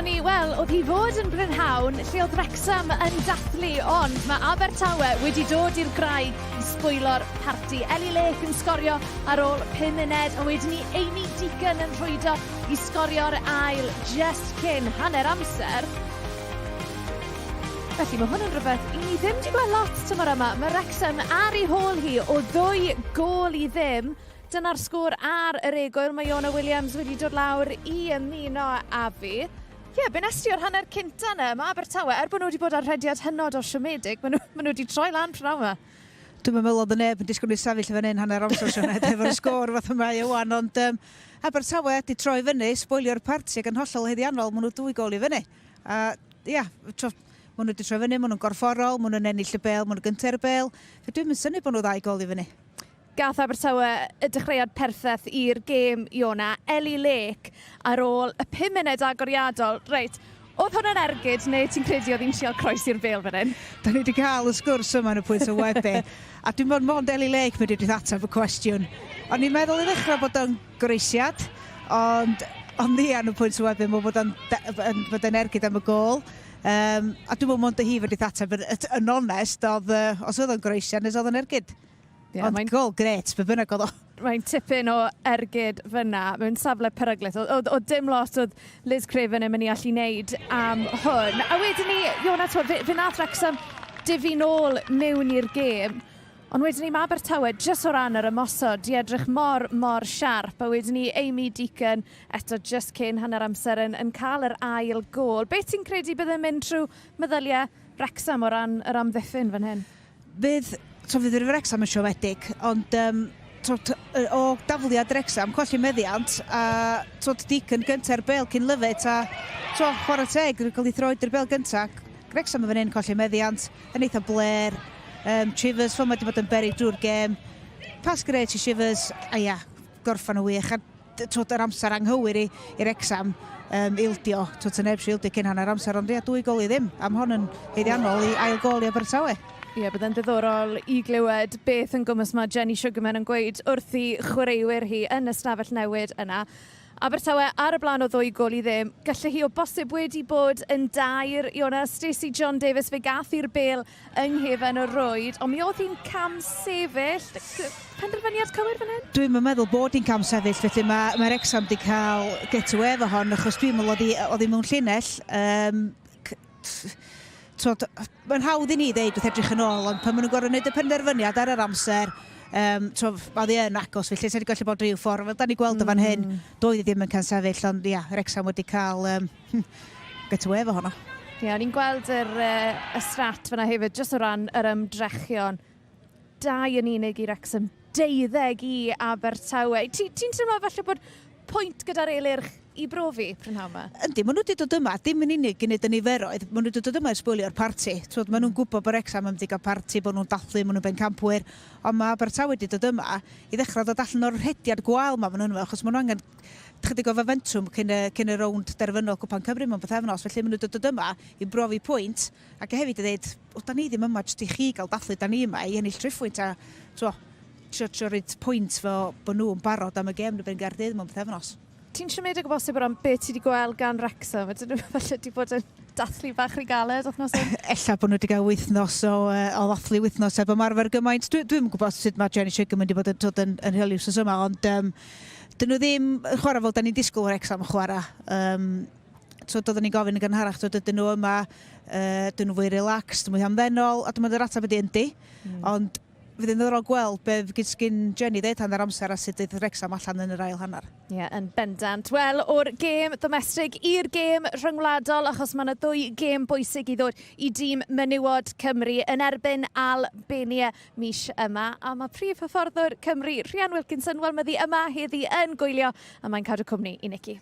Gawson ni, wel, oedd hi fod yn brynhawn lle oedd Wrecsam yn dathlu, ond mae Abertawe wedi dod i'r graig i sbwylo'r parti. Ellie Lake yn sgorio ar ôl 5 munud, a wedyn ni Amy Deacon yn rhwydo i sgorio'r ail just cyn hanner amser. Felly mae hwn yn rhywbeth i ni ddim wedi gweld lot tymor yma. Mae Wrexham ar ei hôl hi o ddwy gôl i ddim. Dyna'r sgôr ar yr egwyl. Mae Iona Williams wedi dod lawr i ymuno â fi. Ie, yeah, be nes ti o'r hanner cynta yna? Mae Abertawe, er bod nhw wedi bod ar rhediad hynod o siomedig, maen nhw, maen nhw wedi troi lan prynhawn yma. Dwi'm yn meddwl oedd y neb yn disgwyl ni sefyll fan hyn hanner amser Sioned efo'r sgôr fath yma i wan, ond um, Abertawe wedi troi fyny, sboilio'r parti ac yn hollol haeddiannol, maen nhw dwy gol i fyny. A ia, tro, maen nhw wedi troi fyny, maen nhw'n gorfforol, maen nhw'n ennill y bel, maen nhw'n gyntaf y bel. Fe dwi'n mynd syni bod nhw ddau gol i fyny. Gath Abertawe y dechreuad perffeth i'r gêm, Iona. Ellie Lake ar ôl y 5 munud agoriadol. Reit, oedd hwn yn ergyd neu ti'n credu oedd hi'n trial croesi'r bêl fan hyn? Da ni wedi cael y sgwrs yma yn y pwynt o webu, a dwi'n meddwl mond Ellie Lake mynd i ateb y cwestiwn. O'n i'n meddwl i ddechrau bod o'n groesiad, ond ond ddian y pwynt o webu, mae'n bod o'n bod yn ergyd am y gôl. Um, a dwi'n meddwl mond y hi fod i ateb yn, yn onest, oedd, os oedd o'n groesiad, nes oedd o'n ergyd. Yeah, Ond mae'n gol gret, be bynnag oedd o. Mae'n tipyn o ergyd fyna, mewn safle peryglus. Oedd, oedd dim lot oedd Liz Craven yn mynd i allu wneud am hwn. A wedyn ni, Iona, fe, fe nath Wrexham difu nôl mewn i'r gêm. Ond wedyn ni, mae Abertawe, jyst o ran yr ymosod, di edrych mor, mor siarp. A wedyn ni, Amy Deacon, eto jyst cyn hanner amser yn, yn cael yr ail gôl. Beth ti'n credu bydd yn mynd trwy meddyliau Wrexham o ran yr amddiffyn fan hyn? Fydd, so fydd yr Wrecsam yn siomedig, ond um, twod, o dafliad Wrecsam, colli meddiant, a twod, Deacon gyntaf i'r bel cyn Lovett, a to, chwarae teg, rwy'n cael ei throed i'r bel gyntaf. Wrecsam yn fan hyn colli meddiant, yn eitha bler. Um, Chivers, fel mae wedi bod yn berig drwy'r gêm. Pas gret i Shivers, a ia, gorffan yn wych. A twod, yr amser anghywir i, i Wrecsam um, ildio. Twod, yn neb ildio cyn hanner amser, ond ia, dwy gol i ddim. Am hon yn haeddiannol i ail gol i Abertawe. Ie, yeah, byddai'n ddiddorol i glywed beth yn gwmws mae Jenny Sugarman yn gweud wrth i chwaraewyr hi yn y stafell newid yna. Abertawe ar y blaen o ddwy gol i ddim. Gallai hi o bosib wedi bod yn dair. Iona, Stacey John Davis fe gath i'r bel yng nghefen y rwyd, ond mi oedd hi'n cam sefyll. Penderfyniad cywir fan hyn? Dwi'm yn meddwl bod hi'n cam sefyll, felly mae, mae Wrexham wedi cael get away efo hon, achos dwi'n meddwl oedd hi, oedd hi mewn llinell. Um, twod, mae'n hawdd i ni ddeud wrth edrych yn ôl, ond pan maen nhw'n gorfod gwneud y penderfyniad ar yr amser, um, twod, oedd hi yn agos, felly sa'n gallu bod rhyw ffordd. Fel da ni gweld o fan hyn, doedd hi ddim yn cael sefyll, ond ia, Wrexham wedi cael um, get away efo honno. Ie, yeah, o'n i'n gweld yr, uh, y strat fyna hefyd, jyst o ran yr ymdrechion. Dau yn unig i Wrexham, deuddeg i Abertawe. Ti'n ti teimlo falle bod pwynt gyda'r Elyrch i brofi prynhawn yma? Yndi, maen nhw wedi dod yma, dim yn unig i wneud y niferoedd, maen nhw wedi dod yma i sbwylio'r parti. Twod, maen nhw'n gwybod bod Wrexham yn mynd i gael parti, bod nhw'n dathlu, maen nhw'n bencampwyr, ond mae Abertawe wedi dod yma i ddechrau dod allan o'r rhediad gwael yma maen nhw'n yma, achos maen nhw angen chydig o fomentwm cyn y, cyn y rownd derfynol Cwpan Cymru mewn pythefnos, felly maen nhw wedi dod yma i brofi pwynt, ac hefyd i ddweud, o, da ni ddim yma jyst i chi gael dathlu, da ni yma i ennill triphwynt a tro, trio, trio rhaid pwynt fo bod nhw'n barod am y gêm yn erbyn Gaerdydd mewn pythefnos. Ti'n siomedig o bosib o ran beth ti wedi gweld gan Wrexham? Ydyn nhw falle wedi bod yn dathlu bach rhy galed wythnos hyn? Ella bod nhw wedi cael wythnos o, o ddathlu wythnos heb ymarfer gymaint. Dwi, dwi'm yn gwybod sut mae Jenny Sugarman wedi bod yn, dod yn, yn rheoli wythnos yma, ond um, dyn nhw ddim yn chwarae fel da ni'n disgwyl Wrexham chwarae. Um, so, doeddwn ni'n gofyn yn gynharach, so, dydyn nhw yma, uh, dyn nhw fwy relaxed, mwy hamddenol, a dwi'n meddwl yr ateb ydy yndi. Ond fydd yn ddiddorol gweld be gyn Jenny ddeud hanner amser a sut ddeith Wrexham allan yn yr ail hanner. Ie, yeah, yn bendant. Wel, o'r gêm domestig i'r gêm rhyngwladol, achos mae yna ddwy gêm bwysig i ddod i dîm menywod Cymru yn erbyn Albania mis yma. A mae prif hyfforddwr Cymru, Rhian Wilkinson, wel, mae ddi yma heddi yn gwylio, a mae'n cadw cwmni i Nicky.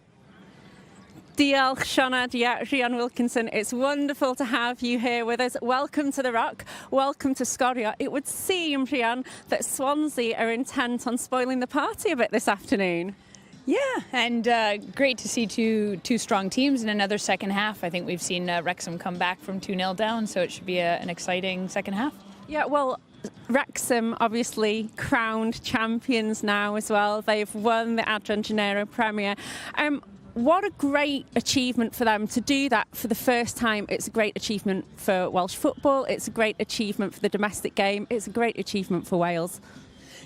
Diolch, Sioned. Yeah, Rhian Wilkinson, it's wonderful to have you here with us. Welcome to The Rock. Welcome to Sgorio. It would seem, Rhian, that Swansea are intent on spoiling the party a bit this afternoon. Yeah, and great to see two two strong teams in another second half. I think we've seen Wrexham come back from 2-0 down, so it should be an exciting second half. Yeah, well, Wrexham obviously crowned champions now as well. They've won the Adran Genero Premier. What a great achievement for them to do that for the first time. It's a great achievement for Welsh football. It's a great achievement for the domestic game. It's a great achievement for Wales.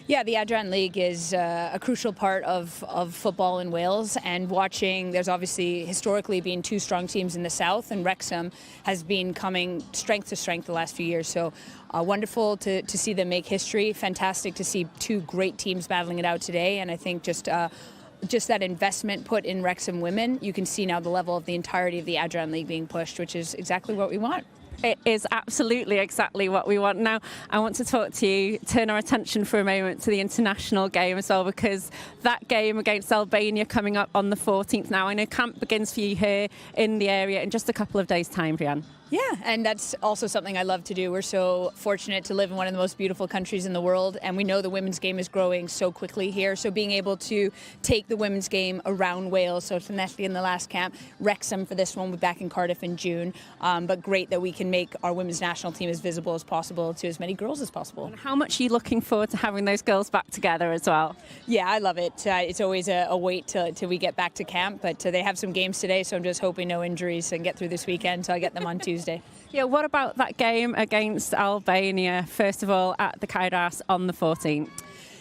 Yeah, the Adran League is a crucial part of football in Wales. And watching, there's obviously historically been two strong teams in the south, and Wrexham has been coming strength to strength the last few years. So wonderful to see them make history. Fantastic to see two great teams battling it out today. And I think just that investment put in Wrexham women, you can see now the level of the entirety of the Adran League being pushed, which is exactly what we want. It is absolutely exactly what we want. Now, I want to talk to you, turn our attention for a moment to the international game as well, because that game against Albania coming up on the 14th now. I know camp begins for you here in the area in just a couple of days' time, Rhian. Yeah, and that's also something I love to do. We're so fortunate to live in one of the most beautiful countries in the world, and we know the women's game is growing so quickly here. So being able to take the women's game around Wales, so Llanelli in the last camp, Wrexham for this one, we'll be back in Cardiff in June. But great that we can make our women's national team as visible as possible to as many girls as possible. And how much are you looking forward to having those girls back together as well? Yeah, I love it. It's always a wait till we get back to camp, but they have some games today, so I'm just hoping no injuries and get through this weekend so I get them on Tuesday. Yeah, what about that game against Albania, first of all, at the Cae Ras on the 14th?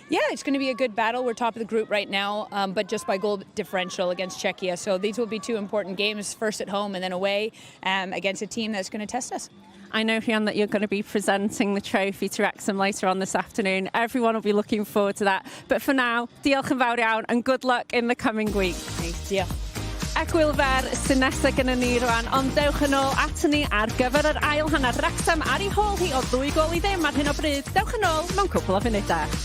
Yeah, it's going to be a good battle. We're top of the group right now, but just by goal differential against Czechia. So these will be two important games, first at home and then away against a team that's going to test us. I know, Rhian, that you're going to be presenting the trophy to Wrexham later on this afternoon. Everyone will be looking forward to that. But for now, diolch yn fawr iawn and good luck in the coming week. Diolch. Egwyl fer sy'n nesaf gyda ni rwan, ond dewch yn ôl ato ni ar gyfer yr ail hanner. Wrexham ar ei hôl hi o 2-0 ar hyn o bryd. Dewch yn ôl mewn cwpl o funudau.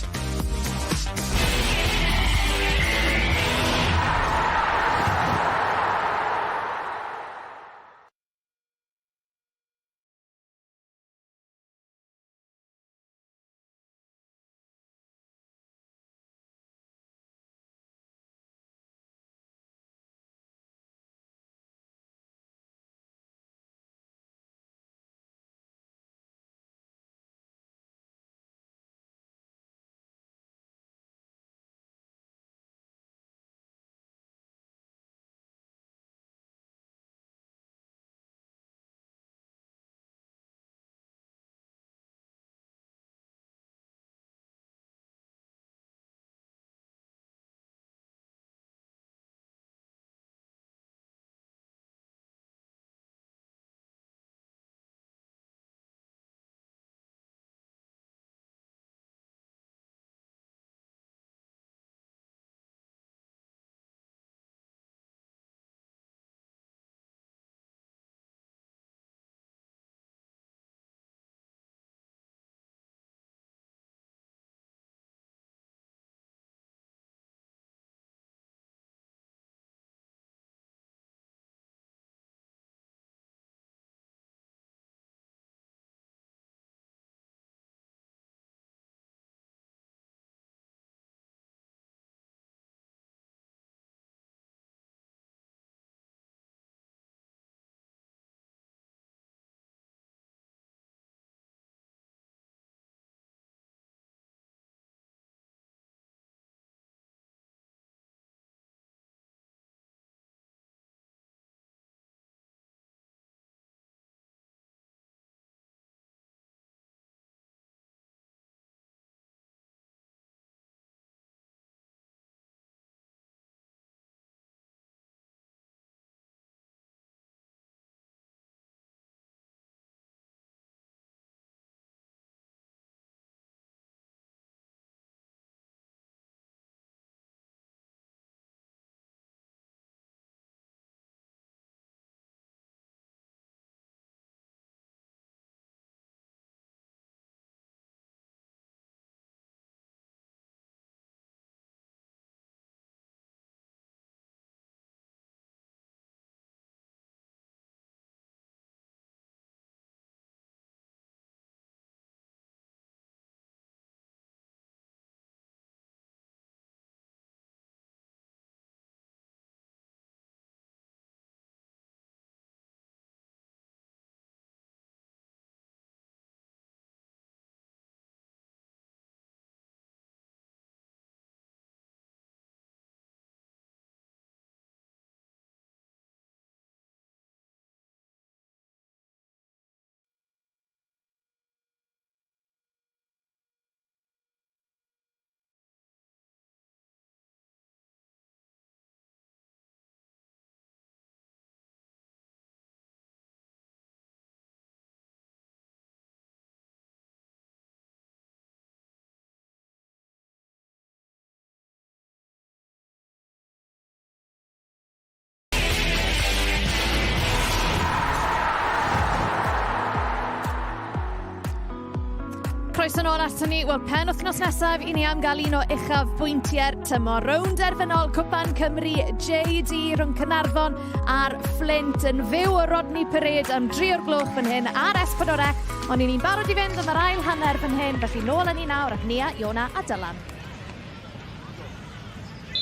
Croeso nôl aton ni. Wel, pen wythnos nesaf, i ni am gael un o uchaf bwyntiau'r tymor. Rownd derfynol Cwpan Cymru JD rhwng Caernarfon a'r Fflint yn fyw o Rodney Parade am dri o'r gloch fan hyn ar S4C. Ond i ni'n barod i fynd am yr ail hanner fan hyn, felly nôl â ni nawr at Nia, Iona a Dylan.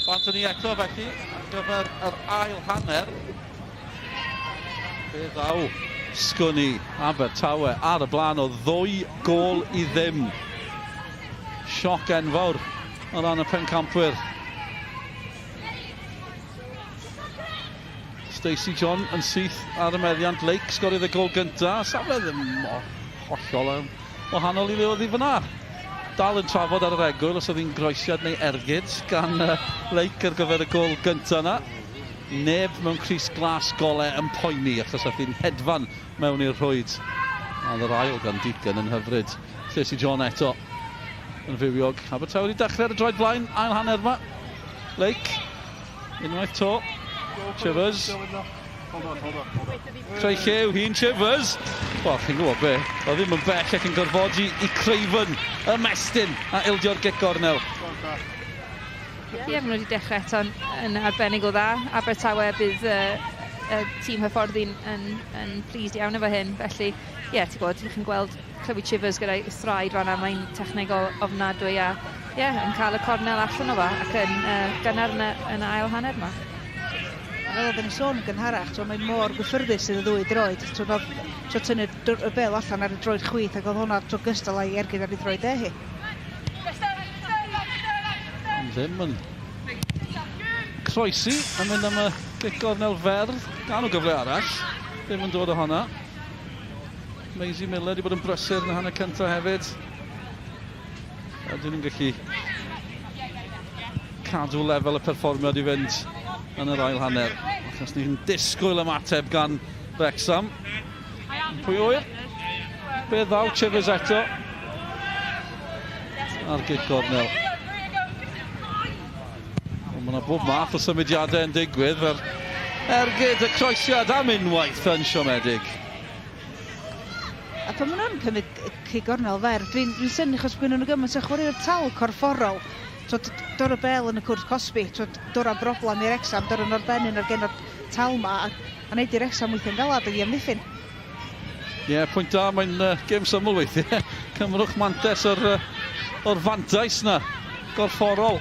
Bant ni eto felly ar gyfer yr ail hanner. Fe ddaw sgwn i Abertawe ar y blaen o ddwy gôl i ddim. Sioc enfawr o ran y pencampwyr. Stacey John yn syth ar y meddiant. Lake sgoriodd y gôl gyntaf. Safle ddim mor hollol wahanol i le oedd hi fyna. Dal yn trafod ar yr egwyl os oedd hi'n groesiad neu ergyd gan Lake ar gyfer y gôl gyntaf yna. Neb mewn crys glas gole yn poeni achos aeth hi'n hedfan mewn i'r rhwyd. A oedd yr ail gan Deacon yn hyfryd. Stacey John eto yn fywiog. Abertawe wedi dechrau ar y droed blaen, ail hanner yma. Lake, unwaith to. Chivers. Creu lle yw hi'n Chivers. Wel, chi'n gwybod be, oedd ddim yn bell ac yn gorfodi i Craven ymestyn a ildio'r gic gornel. Ie, yeah, maen nhw wedi dechrau eto'n yn arbennig o dda. Abertawe bydd y tîm hyfforddi'n yn, yn pleased iawn efo hyn. Felly, ie, yeah, ti'n gwybod, chi'n gweld Chloe Chivers gyda'i thraed fan'na, mae'n technegol ofnadwy a ie, yeah, yn cael y cornel allan o fo ac yn uh, gynnar yn y, yn y ail hanner yma. Fel oedden ni'n sôn yn gynharach, t'mo' mae mor gyffyrddus sydd y ddwy droed. T'mo' fel trio tynnu y bêl allan ar y droed chwith ac oedd hwnna tro gystal a'i ergyd ar ei throed dde hi. Ond ddim yn croesi a mynd am y gic gornel fer. Gan o gyfle arall. Ddim yn dod o honna. Maisie Miller wedi bod yn brysur yn y hanner cyntaf hefyd. Ydyn nhw'n gallu cadw lefel y perfformiad i fynd yn yr ail hanner. Achos ni'n disgwyl ymateb gan Wrexham. Pwy ŵyr? Be ddaw Chivers eto? Ar gig gornel. Mae yna bob math o symudiadau yn digwydd. Fel ergyd y croesiad am unwaith yn siomedig. A pan maen nhw'n cymryd cig gornel fer, dwi'n dwi synnu achos bod nhw'n gymaint o chwaraewyr tal corfforol. Twod, dod y bel yn y cwrt cosbi, twod, dod am broblem i'r Wrecsam, dod yn orbenyn o'r genod tal ma, a, a neud i'r Wrecsam weithio'n galad i amddiffyn. Ie, yeah, pwynt da, mae'n uh, gêm syml weithiau. Cymrwch mantais o'r, uh, or fantais na, gorfforol.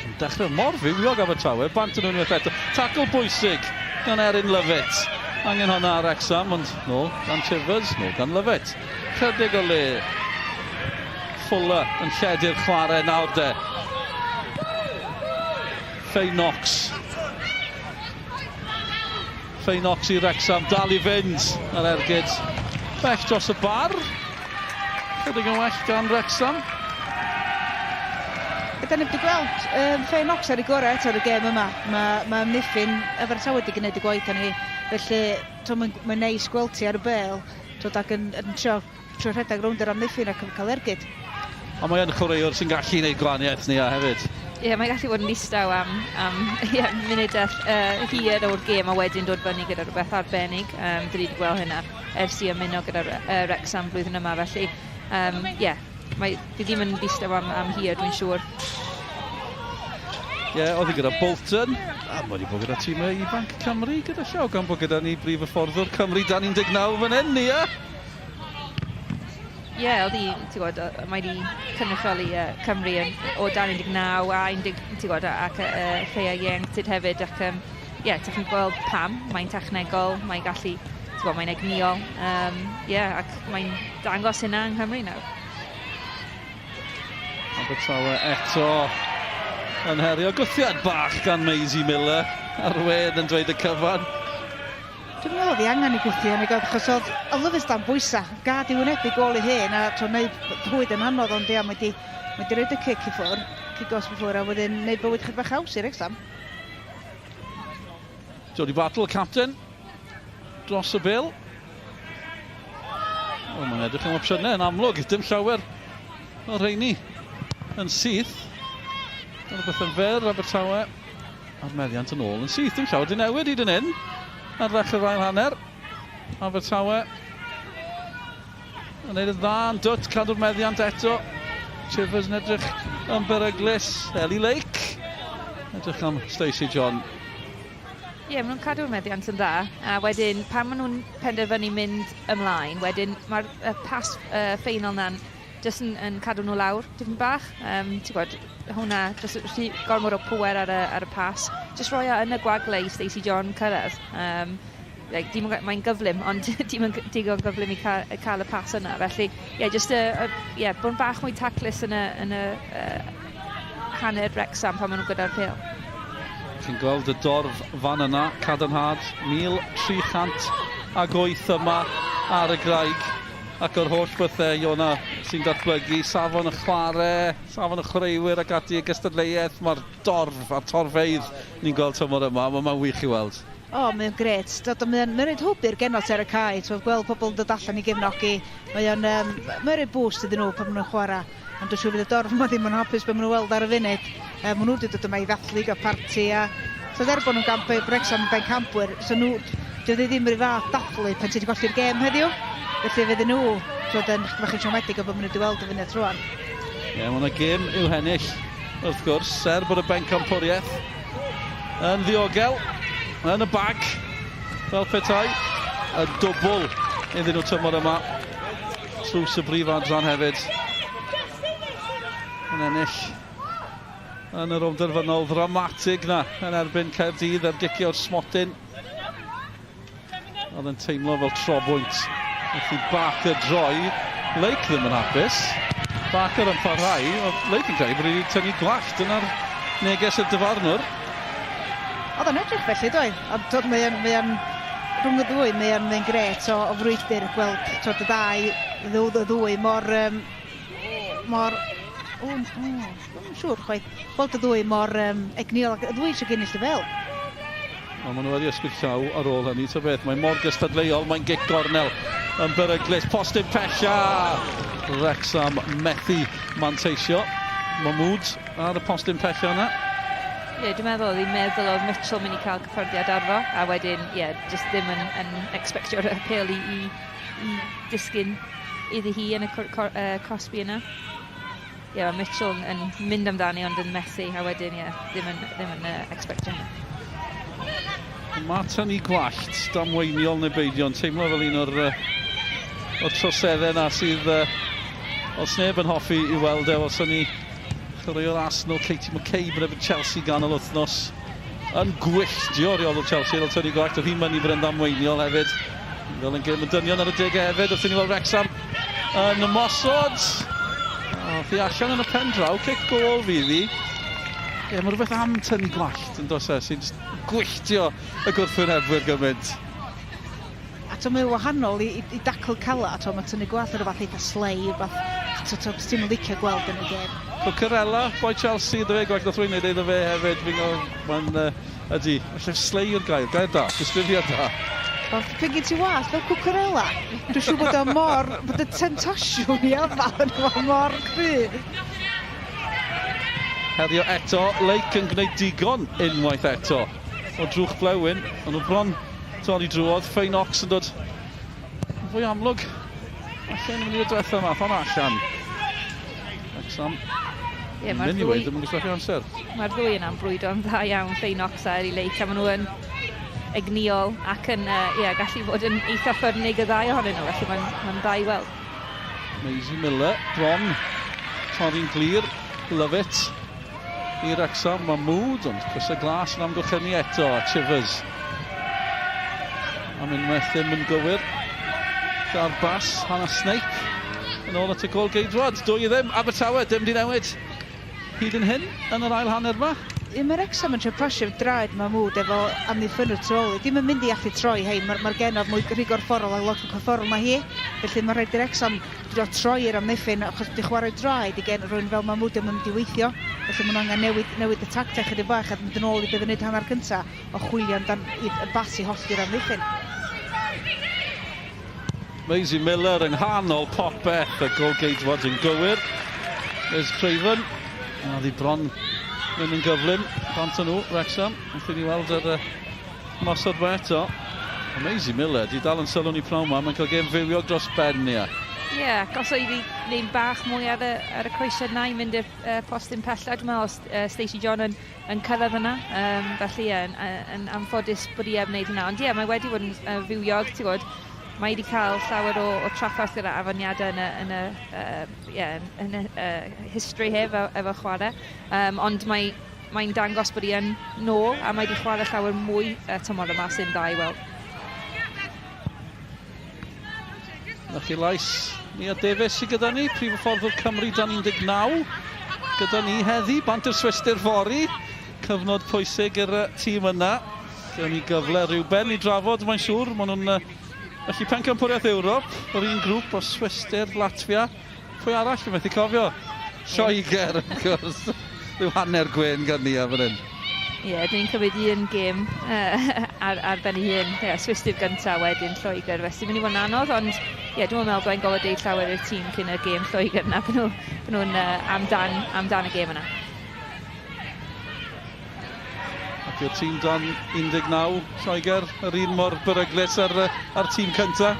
Yn dechrau mor fywiog Abertawe, bant yn unwaith eto. Tacl bwysig gan Erin Lovett. Angen hwnna ar Wrexham, ond nôl gan Chivers, nôl gan Lovett. Chydig o le. Fuller yn lledu'r chwarae nawr de. Faye Knox. Faye Knox i Wrexham, dal i fynd ar ergyd. Bell dros y bar. Chydig yn well gan Wrexham. Ydan ni wedi gweld um, Faye Knox ar ei gorau eto ar y gêm yma. Mae, mae amddiffyn Abertawe wedi gwneud y gwaith arni hi. Felly, mae'n mae neis gweld ti ar y bel, twod, ac yn, yn trio, trio rhedeg rownd yr amddiffyn ac yn cael ergyd. Ond mae yn chwaraewr sy'n gallu gwneud gwahaniaeth ni a hefyd. Ie, yeah, mae'n gallu bod yn ddistaw am, am yeah, munud uh, hir o'r gêm a wedyn dod fyny gyda rhywbeth arbennig. Um, dwi wedi gweld hynna ers i ymuno gyda uh, Wrexham blwyddyn yma, felly um, yeah, mae, fi ddim yn ddistaw am, am hir, dwi'n siŵr. Ie, yeah, oedd hi gyda Bolton, a mae wedi bod gyda tîmau ifanc Cymru gyda llaw, gan bod gyda ni brif hyfforddwr Cymru dan 19 fan hyn, Nia. Ie, yeah, oedd hi, ti'n gwybod, mae wedi cynrychioli uh, Cymru yn, o dan 19 a 10, ti'n gwybod, ac uh, lleia ieuenctid hefyd, ac um, ie, yeah, ti'n gweld pam, mae'n technegol, mae'n gallu, ti'n gwybod, mae'n egnïol, um, yeah, ac mae'n dangos hynna yng Nghymru nawr. Abertawe eto yn herio gwthiad bach gan Maisie Miller a'r wên yn dweud y cyfan. Dwi'n meddwl oedd hi angen i gwthio yn ei god, achos oedd oedd Lewis dan bwysau. Gad i wynebu gôl ei hun a to wneud bywyd yn anodd, ond ia, mae di, mae di roed y cic i ffwrdd, cic gosb i ffwrdd, a wedyn wneud bywyd chydig bach haws i'r Wrecsam. Jodie Battle, captain, dros y bil. O, mae'n edrych am opsiynau yn amlwg, dim llawer o'r rheini yn syth. Dyna beth yn fer, Abertawe. A'r meddiant yn ôl yn syth. Dim llawer di newid hyd yn hyn ar ddechrau'r ail hanner. Abertawe. Yn neud yn dda yn dwt, cadw'r meddiant eto. Chivers yn edrych yn beryglus. Ellie Lake. Edrych am Stacey John. Ie, yeah, maen nhw'n cadw'r meddiant yn dda. A wedyn, pan maen nhw'n penderfynu mynd ymlaen, wedyn mae'r pas ffeinal na'n jyst yn, yn cadw nhw lawr tipyn bach. Um, ti'n gwybod, hwnna, jyst rhy, gormod o pwer ar y, ar y pas. Jyst roi o yn y gwagle i Stacey John cyrraedd. Um, like, dim, mae'n gyflym, ond dim yn digon gyflym i cael, cael y pas yna. Felly, ie, yeah, just, yeah, bod yn bach mwy taclus yn y, yn y hanner Wrexham pan maen nhw'n gyda'r pêl. Chi'n gweld y dorf fan yna, cadarnhad, 1308 yma ar y graig. Ac o'r holl bethau, Iona, sy'n datblygu, safon y chwarae, safon y chwaraewyr ac ati y gystadleuaeth, mae'r dorf a'r torfeydd ni'n gweld tymor yma, mae'n ma wych i weld. O, oh, mae'n gret. Dod, mae'n mae rhaid hwb i'r genod ar y cae, ti'n gweld pobl yn dod allan i gefnogi. Mae o'n um, mae'n rhaid boost iddyn nhw pan maen nhw'n chwarae. Ond dwi'n siŵr fydd y dorf yma ddim yn hapus be maen nhw'n weld ar y funud. Um, maen nhw wedi dod yma i ddathlu, gael parti a... So er bod nhw'n gamp, Wrexham yn bencampwyr, so nhw, dydy ddim rhyw fath dathlu pan ti wedi colli'r gêm heddiw. Felly fydden nhw twod, yn chydig bach yn siomedig o beth maen nhw wedi weld y funud rwan. Ie, yeah, mae yna gêm i'w hennill, wrth gwrs, er bod y bencampwriaeth yn ddiogel, yn y bag, fel petai, y dwbl iddyn nhw tymor yma. Tlws y brif adran hefyd. Yn ennill yn y rownd derfynol ddramatig na yn erbyn Caerdydd ar gicio'r smotyn. Oedd yn teimlo fel trobwynt. Wrth i Barker droi. Lake ddim yn hapus. Barker yn parhau. Oedd Lake yn credu bod wedi tynnu gwallt. Dyna'r neges i'r dyfarnwr. Oedd o'n edrych felly, doedd? Ond twod, mae o'n, mae o'n, rhwng y ddwy, mae o'n, mae'n gret o, o frwydr gweld twod, y ddau, y ddwy, y ddwy mor, um, mor, o, o, ddim yn siŵr chwaith, gweld y ddwy mor um, egnïol, ac y ddwy eisiau gynnull y fel. Wel, maen nhw wedi ysgwyd llaw ar ôl hynny, ta beth. Mae mor gystadleuol, mae'n gic gornel yn beryglus. Postyn pella! Wrexham methu manteisio. Mahmood ar y postyn pella yna. Ie, yeah, dwi'n meddwl oedd hi'n meddwl oedd Mitchell mynd i cael cyffyrddiad arfo, a wedyn, ie, yeah, just ddim yn, yn expectio'r apêl i, i, i disgyn iddi hi yn y cosbi yna. Ie, yeah, mae Mitchell yn mynd amdani ond yn methu, a wedyn, ie, yeah, ddim yn, ddim yn expectio hynny. Mae tynnu gwallt damweiniol neu beidio yn teimlo fel un o'r, uh, o'r troseddau yna sydd, uh, os neb yn hoffi i weld e, os ni chwaraeodd Arsenal, Katie McCabe yn erbyn Chelsea ganol wythnos yn gwylltio rheolwr Chelsea ar ôl tynnu gwallt, oedd hi'n mynnu bod e'n ddamweiniol hefyd. Fel yn gêm y dynion ar y degau hefyd, wrth i ni weld Wrexham yn ymosod. O, thi allan yn y pen draw, cic gôl fydd hi. Ie, mae rhywbeth am tynnu gwallt yn does e, sy'n gwylltio y gwrthwynebwyr gymaint. A to, mae'n wahanol i, i, i dacl cala, a to, mae tynnu gwallt yn rhywbeth eitha slei, rhywbeth to, to, ti'n licio gweld yn y gêm. Cucurella, boi Chelsea, iddo fe, gwaith nath rwy'n neud iddo fe hefyd, fi'n gwybod, mae'n, uh, ydy, felly slei yw'r gair, gair da, disgrifiad da. Wel, pan gen ti wallt fel Cucurella, dwi'n siŵr bod o mor, bod y temtasiwn i afael yn fo mor cry. Herio eto, Lake yn gwneud digon unwaith eto o drwch blewyn, ond nhw bron torri drwodd, Faye Knox yn dod yn fwy amlwg allan yn mynd i'r diwethaf yma, hon allan. Wrexham Ie, mae'r mynd i ddwy, weud ddim yn gwastraffu amser. Mae'r ddwy yna'n brwydro'n dda iawn, Faye Knox a Ellie Lake, a maen nhw yn egnïol ac yn uh, yeah, gallu fod yn eitha ffyrnig y ddau ohonyn nhw, felly mae'n mae dda i weld. Maisie Miller, bron, torri'n glir, love it i Wrexham, mae Mood, ond crysau glas yn amgylchynu eto, a Chivers. Am unwaith ddim yn gywir. Da'r bas, Hannah Snape, yn ôl at y gol geidwad, 2-0, Abertawe, dim di newid hyd yn hyn yn yr ail hanner yma. Ie, mae Wrexham yn trio pasio'r draed mae Mood efo amddiffynwr tu ôl i. Dim yn mynd i allu troi hein, mae'r mae genod mwy rhy gorfforol a lot fwy corfforol na hi. Felly mae rhaid i Wrexham drio troi i'r amddiffyn achos di chwarae draed i gen rhywun fel mae Mood ddim yn mynd i weithio. Felly maen nhw angen newid, newid y tacteg chydig bach a mynd yn ôl i beth yn wneud hanner cynta o chwilio amdan i y bas i hollti'r amddiffyn. Maisie Miller yng nghanol popeth, y gôl-geidwad yn gywir. Liz Craven, a ddi bron mynd yn gyflym, bant nhw, Wrexham, wrth i ni weld yr uh, mosod fe eto. A Maisie Miller, di dal yn sylw ni pnawn yma, mae'n cael gêm fywiog dros ben, ia. Ie, yeah, ac os oedd hi wneud bach mwy ar y, ar y croesiad na i mynd i'r uh, postyn pella, dwi'n meddwl uh, Stacey John yn, yn cyrraedd yna. Um, felly ie, yeah, yn, yn anffodus bod hi heb wneud hynna. Ond ie, yeah, mae wedi bod yn uh, fywiog, ti'n gwybod, mae wedi cael llawer o, o trafferth gyda afoniadau yn y, yn y, uh, yeah, yn y uh, history hefo, efo chwarae. Um, ond mae mae'n dangos bod hi yn nôl a mae wedi chwarae llawer mwy uh, tymor yma sy'n dda i weld. Na chi lais Nia Davies sydd gyda ni, prif hyfforddwr Cymru dan 19. Gyda ni heddi, bant i'r Swistir fory. Cyfnod pwysig i'r tîm yna. Gewn ni gyfle rhywben i drafod, mae'n siŵr. Maen nhw'n felly pencampwriaeth Ewrop, yr un grŵp o Swistir, Latvia. Pwy arall? Fi'n methu cofio. Lloegr, wrth gwrs. Rhyw hanner gwên gan Nia fan hyn. Ie, yeah, dyn ni'n cymryd un gêm uh, ar, ar ben ei hun. Yeah, Swistir gyntaf, wedyn Lloegr. Felly, mynd i fod yn anodd, ond ie, yeah, dwi'n meddwl byddai'n gofod deud llawer i'r tîm cyn y gêm Lloegr yna, bod nhw'n nhw, uh, amdan, amdan y gêm yna. Ac yw'r tîm dan 19 Lloegr yr un mor beryglus ar, ar tîm cyntaf?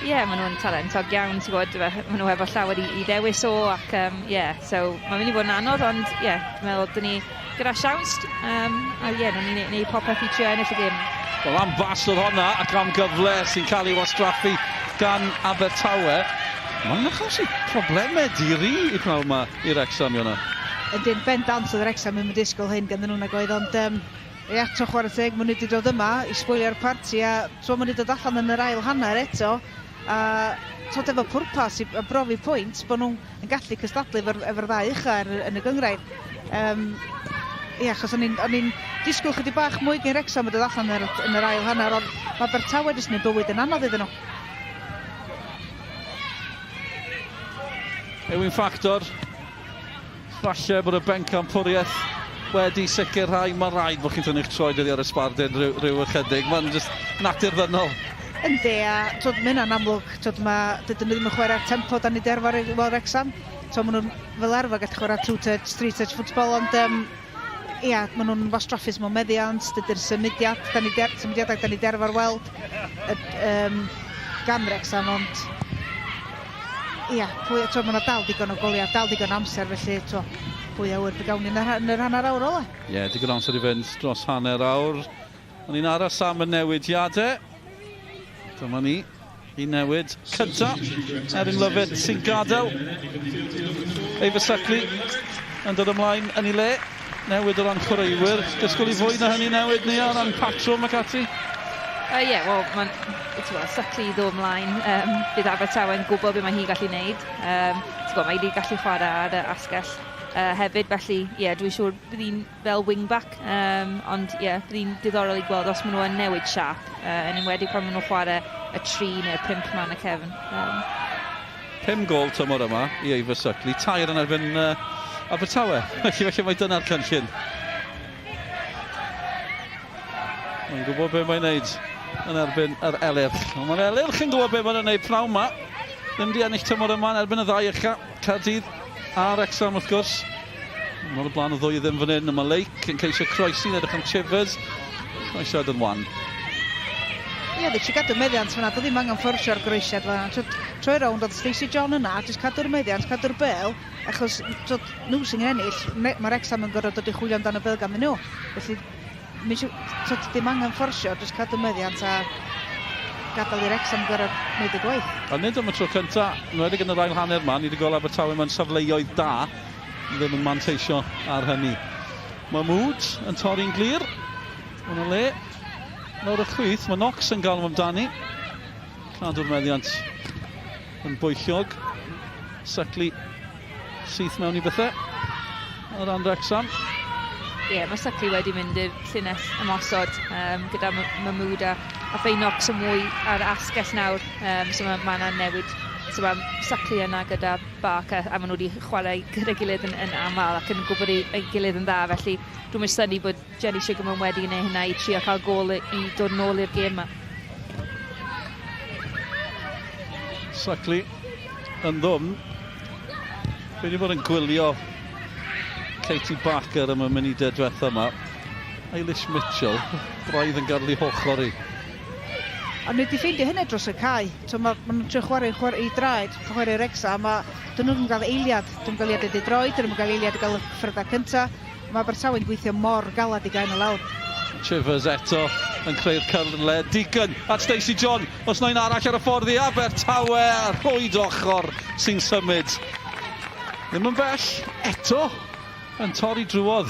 Ie, yeah, maen nhw'n talentog iawn, ti'n gwybod, maen nhw efo llawer i, i ddewis o, ac ie, um, yeah, so mae'n mynd i fod yn anodd, ond ie, yeah, dwi'n meddwl, dyn ni gyda siawns, um, a ie, yeah, nhw'n ni'n gwneud popeth i trio ennill y gêm. Wel, am bas oedd honna, ac am gyfle sy'n cael ei wastraffu gan Abertawe. Mae'n achosi problemau diri i pnawn yma i Wrecsam, Iona. Yndyn, bendant oedd Wrecsam ddim yn disgwyl hyn ganddyn nhw nag oedd, ond um, ia, to chwarae teg, maen nhw wedi dod yma i sbwylio'r parti a to, maen nhw wedi dod allan yn yr ail hanner eto a twod, efo pwrpas i brofi pwynt bod nhw'n yn gallu cystadlu efo'r efo ddau ucha yn, yn y gynghrair. Um, ia, achos o'n i'n disgwyl chydig bach mwy gen Wrecsam yn dod allan yn yr, yn yr ail hanner, ond mae Abertawe jyst yn ei bywyd yn anodd iddyn nhw. Yw'n ffactor falle bod y bencampwriaeth wedi sicrhau. Mae rhaid bod chi'n tynnu'ch troed oddi ar y sbardun rhyw, rhyw ychydig. Mae'n just natur ddynol. Yndi, a twod, mae hynna'n amlwg. Twod, ma, dydyn nhw ddim yn chwarae'r tempo dan ni 'di arfer i weld Wrecsam. Twod, maen nhw'n fel arfer gallu chwarae two touch, three touch football, ond um, ia, maen nhw'n wastraffus mewn meddiant, dydy'r symudiad, dan ni symudiadau dan ni 'di arfer weld um, gan Wrecsam, ond ia, pwy, twod, mae yna dal digon o goliau, dal digon o amser, felly twod, pwy a ŵyr be gawn ni yn yr, yn yr hanner awr ola. Ie, yeah, digon o amser i fynd dros hanner awr. O'n i'n aros am y newidiadau. Dyma ni, i newid cynta. Erin Lovett sy'n gadael. Ava Suckley yn dod ymlaen yn ei le. Newid o ran chwaraewyr. Disgwyl i fwy na hynny newid ni o ran patrwm ac ati? Ie, uh, yeah, wel, mae'n Suckley i ddod ymlaen. Um, bydd Abertawe'n gwybod beth mae hi'n gallu gwneud. Um, gwybod, mae wedi gallu chwarae ar y asgell uh, hefyd, felly ie, yeah, dwi'n siŵr bydd hi'n fel wing-back, um, ond ie, yeah, bydd hi'n diddorol i gweld os maen nhw yn newid siap, uh, yn enwedig pan maen nhw'n chwarae y tri neu'r pump man y cefn. Um, 5 gôl tymor yma i Ava Suckley, tair yn erbyn uh, Abertawe. Felly, felly mae dyna'r cynllun. Mae'n gwybod beth mae'n neud yn erbyn yr Elyrch. Ond mae'r Elyrch yn gwybod beth mae'n neud pnawn yma. Ddim di ennill tymor yma yn erbyn y ddau ucha, Caerdydd a Wrexham wrth gwrs. Mor y blaen y ddwy ddim fan hyn. Mae Lake yn ceisio croesi, yn edrych am Chivers. Croesiad yn wan. Ie, yeah, ti gadw meddiant fyna, doedd ddim angen fforsio'r groesiad fyna. Troi rownd, oedd Stacey John yna, jyst cadw'r meddiant, cadw'r bel, achos twod, nhw sy'n ennill, mae Wrexham yn gorfod dod i chwilio amdano bel ganddyn nhw. Felly, twod, dim angen fforsio, jyst cadw meddiant a gadael i Wrexham gorfod wneud y gwaith. A nid am y tro cynta, yn enwedig yn yr ail hanner 'ma, ni wedi gweld Abertawe mewn safleoedd da, ddim yn manteisio ar hynny. Mahmood yn torri'n glir. Mae'n o le. Lawr y chwith, mae Knox yn galw amdani. Cadw'r meddiant yn bwyllog. Suckley syth mewn i bethau. O ran Wrexham. Ie, yeah, mae Suckley wedi mynd i'r llinell ymosod um, gyda Mahmood a, a Faye Knox yn mwy ar asgell nawr. Um, so mae ma yna newid. So mae Suckley yna gyda Barker a maen nhw wedi chwarae gyda'i gilydd yn, yn aml ac yn gwybod ei, ei gilydd yn dda. Felly dwi'n mynd synnu bod Jenny Sugarman wedi gwneud hynna i trio cael gôl i dod nôl i'r gêm yma. Suckley yn ddwfn. Fi wedi bod yn gwylio Katie Barker am y munudau diwetha yma. Eilish Mitchell, braidd yn gadael ei hochr i. Ond ni wedi ffeindio hynny dros y cae. So, ma, ma nhw'n trio chwarae, chwarae i draed, chwarae Wrecsam, a dyn nhw'n gael eiliad. Dyn nhw'n gael eiliad i droed, dyn nhw'n gael eiliad i gael y ffrydau cyntaf. Mae Abertawe'n gweithio mor galad i gael nhw lawr. Chivers eto yn creu'r cyfle. Deacon at Stacey John. Os na un arall ar y ffordd i Abertawe, a rhwyd ochr sy'n symud. Ddim yn bell eto yn torri drwodd.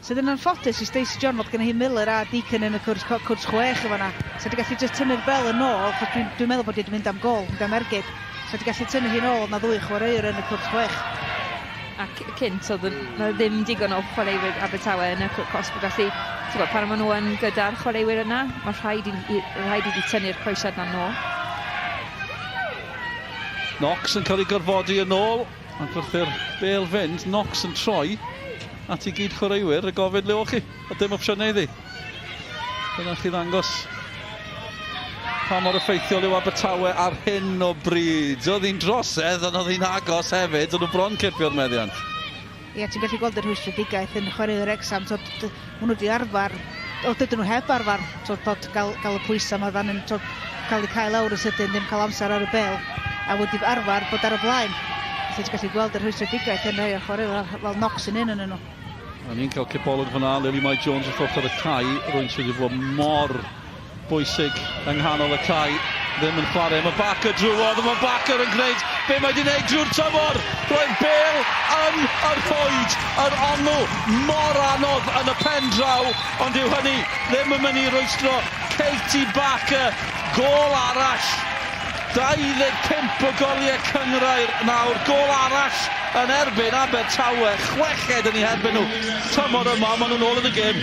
Sydd yn anffodus i Stacey John fod gennych hi Miller a Deacon yn y cwrs, cwrs chwech yn fanna. So wedi gallu just tynnu'r bel yn ôl, achos dwi'n dwi meddwl bod hi wedi mynd am gol, mynd am ergyd. So wedi gallu tynnu hi'n ôl, na ddwy chwaraewr yn y cwrs chwech. Ac cynt oedd yna ddim digon o chwaraewyr Abertawe yn y cwrt cosb, felly ti'n gwybod, pan maen nhw yn gyda'r chwaraewyr yna, mae rhaid i, i, rhaid i tynnu'r croesiad na nôl. Knox yn cael ei gorfodi yn ôl. Ac wrth i'r bêl fynd, Knox yn troi at ei gyd chwaraewyr a gofyn le o'ch chi, a dim opsiynau iddi. Dyna chi ddangos pa mor effeithiol yw Abertawe ar hyn o bryd. Oedd hi'n drosedd, ond oedd hi'n agos hefyd, ond nhw bron cipio'r meddiant. Ie, ti'n gallu gweld y rhwystredigaeth yn chwaraewyr Wrecsam. Twod, maen nhw wedi arfer, o dydyn nhw heb arfer, twod, bod gael, gael y pwysau yma fan yn twod, cael eu cael lawr yn sydyn, ddim cael amser ar y bel, a wedi arfer bod ar y blaen. Felly ti'n gallu gweld y rhwystredigaeth yn rhai o'r chwaraewyr fel Knox yn un yn nhw. A ni'n cael cipolwg fyna, Lily Mai Jones wrth ochr y cae, rwy'n sydd wedi bod mor bwysig yng nghanol y cae. Ddim yn chwarae, mae Barker drwodd, mae Barker yn gwneud be mae wedi gwneud drwy'r tymor. Roedd Bale yn yr rhwyd, yr ongl mor anodd yn y pen draw, ond yw hynny ddim yn mynd i rwystro Katie Barker. Gôl arall, 25 o goliau cynghrair nawr, gôl arall yn erbyn Abertawe, chweched yn eu herbyn nhw tymor yma, maen nhw'n ôl yn y gêm.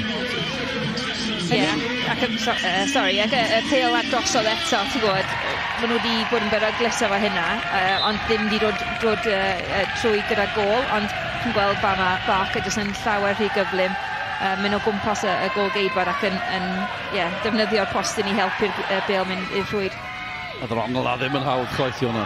Ie, yeah, ac yn, so, uh, sorry, ac y, y pêl ar drosodd eto, ti'n gwybod, maen nhw wedi bod yn beryglus efo hynna, uh, ond ddim wedi dod, dod uh, uh, trwy gyda gôl, ond ti'n gweld fa ma Barker jyst yn llawer rhy gyflym, uh, mynd o gwmpas y, y gôl geidwad ac yn, yn yeah, defnyddio'r postyn i helpu'r uh, bêl mynd i'r rhwyd. Oedd yr ongl na ddim yn hawdd chwaith i hwnna.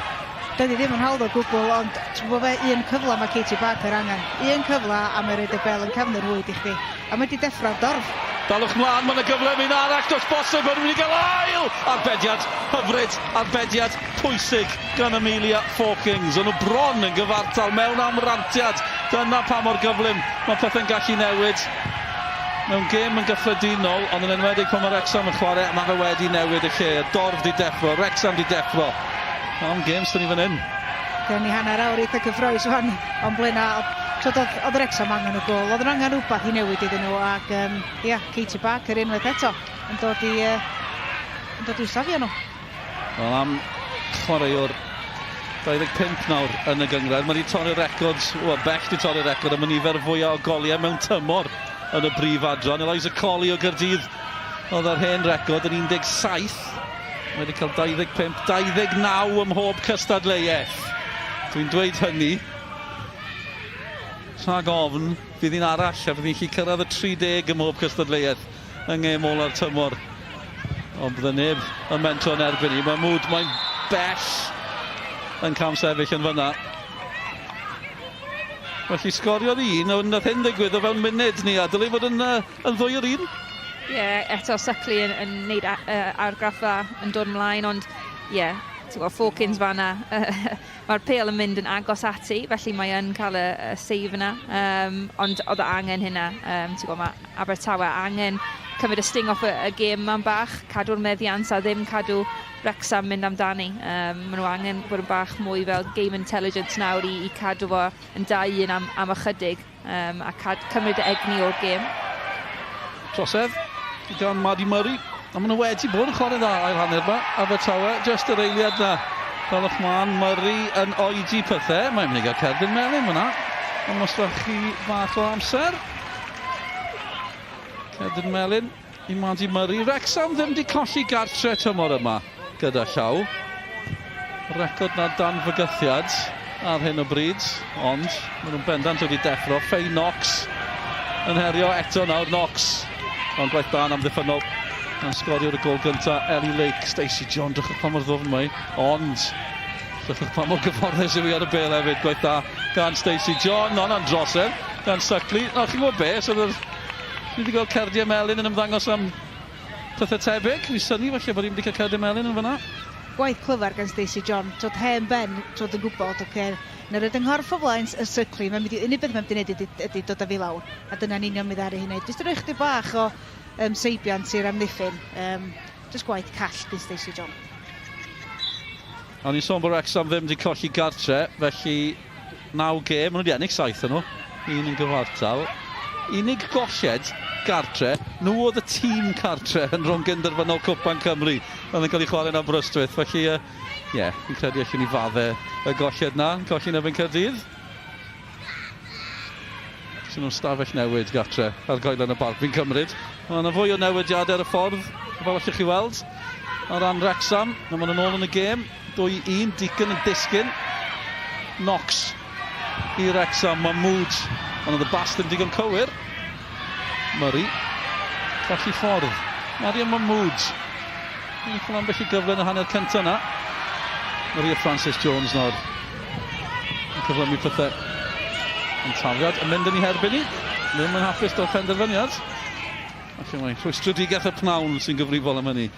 Dydy ddim yn hawdd o gwbl, ond ti'n gwybod be, un cyfle mae Katie Barker angen. Un cyfle a mae'n rhaid y bel yn cefn yr rhwyd i chdi. A mae wedi deffro'r dorf. Dalwch mlaen, mae yna gyfle am un arall, does bosib, mae'n mynd i gael ail! Arbediad hyfryd, arbediad pwysig gan Amelia Fawkins. O'n nhw bron yn gyfartal mewn amrantiad. Dyna pa mor gyflym mae pethau'n gallu newid mewn gêm yn gyffredinol, ond yn enwedig pan mae Wrexham yn chwarae, mae fe wedi newid y lle. Y dorf di deffro, Wrexham di deffro. Am gêm sy'n ni fan hyn. Gen ni hanner awr eitha cyffroes wan o'n blaenau. Twod, oedd, oedd Wrexham angen y gol, oedd angen rhywbeth i newid iddyn nhw ac um, ia, Katie Barker unwaith eto yn dod i, uh, yn dod i'w safio nhw. Wel am chwaraewr 25 nawr yn y gynghrair. Mae wedi torri'r record, wel bell wedi torri'r record am y nifer fwyaf o goliau mewn tymor yn y brif adran. Eliza Colley o Gyrdydd oedd ar hen record yn 17. Mae wedi cael 25, 29 ym mhob cystadleuaeth. Dwi'n dweud hynny rhag ofn fydd un arall a fydd hi'n gallu cyrraedd y 30 ym mhob cystadleuaeth yng ngêm ola'r tymor. Ond bydde neb yn mentro yn erbyn hi. Mae Mwd, mae'n bell yn cam sefyll yn fyna. Felly sgoriodd un, ond nath hyn ddigwydd o fewn munud ni, a dylai fod yn, uh, yn ddwy o'r un. Ie, yeah, eto Suckley yn, yn neud uh, argraff dda yn dod ymlaen, ond ie, yeah, ti'n gwybod, Fawkins fanna, Mae'r pêl yn mynd yn agos ati, felly mae yn cael y, y save yna. Um, ond oedd angen hynna. Um, ti'n gwybod, mae Abertawe angen cymryd y sting off y, y gêm ma'n bach, cadw'r meddiant a ddim cadw Wrexham mynd amdani. Um, maen nhw angen bod yn bach mwy fel game intelligence nawr i, i cadw fo yn 2-1 am, am ychydig um, a cad, cymryd y egni o'r gêm. Trosedd gan Maddie Murray. A maen nhw wedi bod yn chwarae dda ail hanner yma. Abertawe, just yr eiliad na. Dalwch mlaen, Murray yn oedi pethau. Mae'n mynd i gael cerdyn melyn fyna. Ond os chi bach o amser. Cerdyn melyn i Maddie Murray. Wrexham ddim wedi colli gartre tymor yma gyda llaw. Record na dan fygythiad ar hyn o bryd, ond maen nhw'n bendant wedi deffro. Faye Knox yn herio eto nawr, Knox. Ond gwaith da yn amddiffynnol. Yn sgorio'r y gol gyntaf, Ellie Lake, Stacey John, drychwch pa mor ddwfn mae. Ond, drychwch pa mor gyfforddus yw hi ar y bel hefyd. Gwaith da gan Stacey John, ond am drosedd gan Suckley. Nawr, chi'n gwybod beth, so Ni wedi gweld cardiau melyn yn ymddangos am Pethau tebyg, fi synnu falle bod hi wedi cael cerdyn melyn yn fanna. Gwaith clyfar gan Stacey John, twod hen ben, twod yn gwybod, oce, na rydw yng nghorff o flaen y syrcli, mae'n mynd i, unig beth mae'n mynd i wneud ydy, ydy dod â fi lawr, a dyna'n union mi ddaru hi wneud. Jyst rhoi chdi bach o um, seibiant i'r amddiffyn, um, jyst gwaith call gan Stacey John. O'n i'n sôn bod Wrexham ddim wedi colli gartre, felly naw gêm, maen nhw wedi ennill saith yn nhw, un yn gyfartal. Unig golled gartre, nhw oedd y tîm cartre yn rhwng gynderfynol Cwpan Cymru oedd yn cael ei chwarae yn Aberystwyth, felly ie, uh, yeah, fi'n credu allwn ni fadde y golled na, colli yn erbyn Caerdydd. Sy'n nhw'n stafell newid gartre ar goedlan y parc, fi'n cymryd. Mae yna fwy o newidiadau ar y ffordd, fel allwch chi weld, o ran Wrexham. Mae nhw'n ôl yn y gêm, 2-1, Deacon yn disgyn. Knox i Wrexham, Mahmood, ond oedd y bas ddim digon cywir. Murray, colli ffordd. Mariam Mahmood, yn cael ambell i gyfle yn y hanner cyntaf yna. Maria Francis Jones nawr. Yn cyflymu pethau. Yn tafliad yn mynd yn ei herbyn i. Ddim yn hapus da'r penderfyniad. Felly mae rhwystredigaeth y pnawn sy'n gyfrifol am hynny.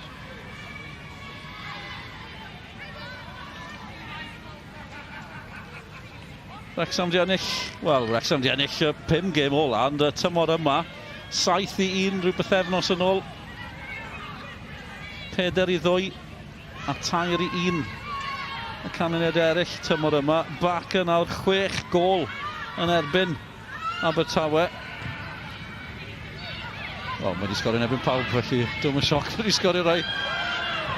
Wrexham di ennill, wel, Wrexham di ennill y pum gêm ola, ond y tymor yma, 7 i 1 rhyw bythefnos yn ôl. 4 i 2 a 3 i 1 y canlyniad eraill tymor yma. Barker nawr chwech gol yn erbyn Abertawe. Wel, mae wedi sgorio yn erbyn pawb, felly dwi'n yn sioc wedi sgorio rai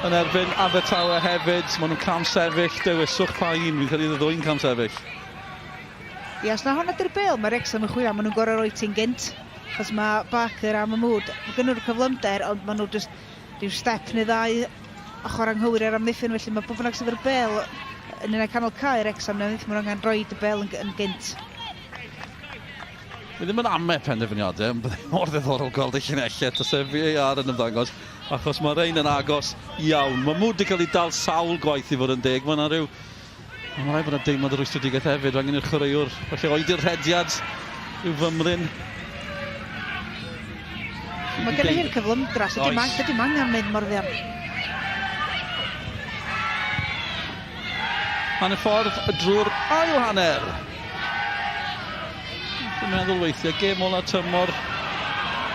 yn erbyn Abertawe hefyd. Maen nhw'n cam sefyll, dewiswch pa un, fi'n credu y ddwy'n cam sefyll. Ie, os na hwnna di'r bêl, mae Wrexham yn chwilio, maen nhw'n gorau rhoi ti'n gynt. Achos mae Barker a Mahmood, mae gen nhw'r cyflymder, ond maen nhw just rhyw step neu ddau ochr anghywir ar amddiffyn, felly mae bob bynnag sydd efo'r bêl yn yna canol cae Wrexham, neu amddiffyn, maen nhw angen rhoi y bêl yn, yn gynt. Fi ddim yn ame penderfyniadau, ond byddai mor ddiddorol gweld y llinellau tase VAR yn ymddangos, achos mae rhain yn agos iawn. Mae Mahmood wedi cael ei dal sawl gwaith i fod yn deg. Mae yna rhyw... Mae'n rhaid bod yna deimlad o rwystredigaeth hefyd, angen i'r chwaraewr, felly oedi'r rhediad rhyw fymryn. Mae gen hi'r cyflymdra, so dim, dim angen mynd mor fuan. Hanner ffordd drwy'r ail hanner. Dwi'n meddwl weithiau, gêm ola tymor,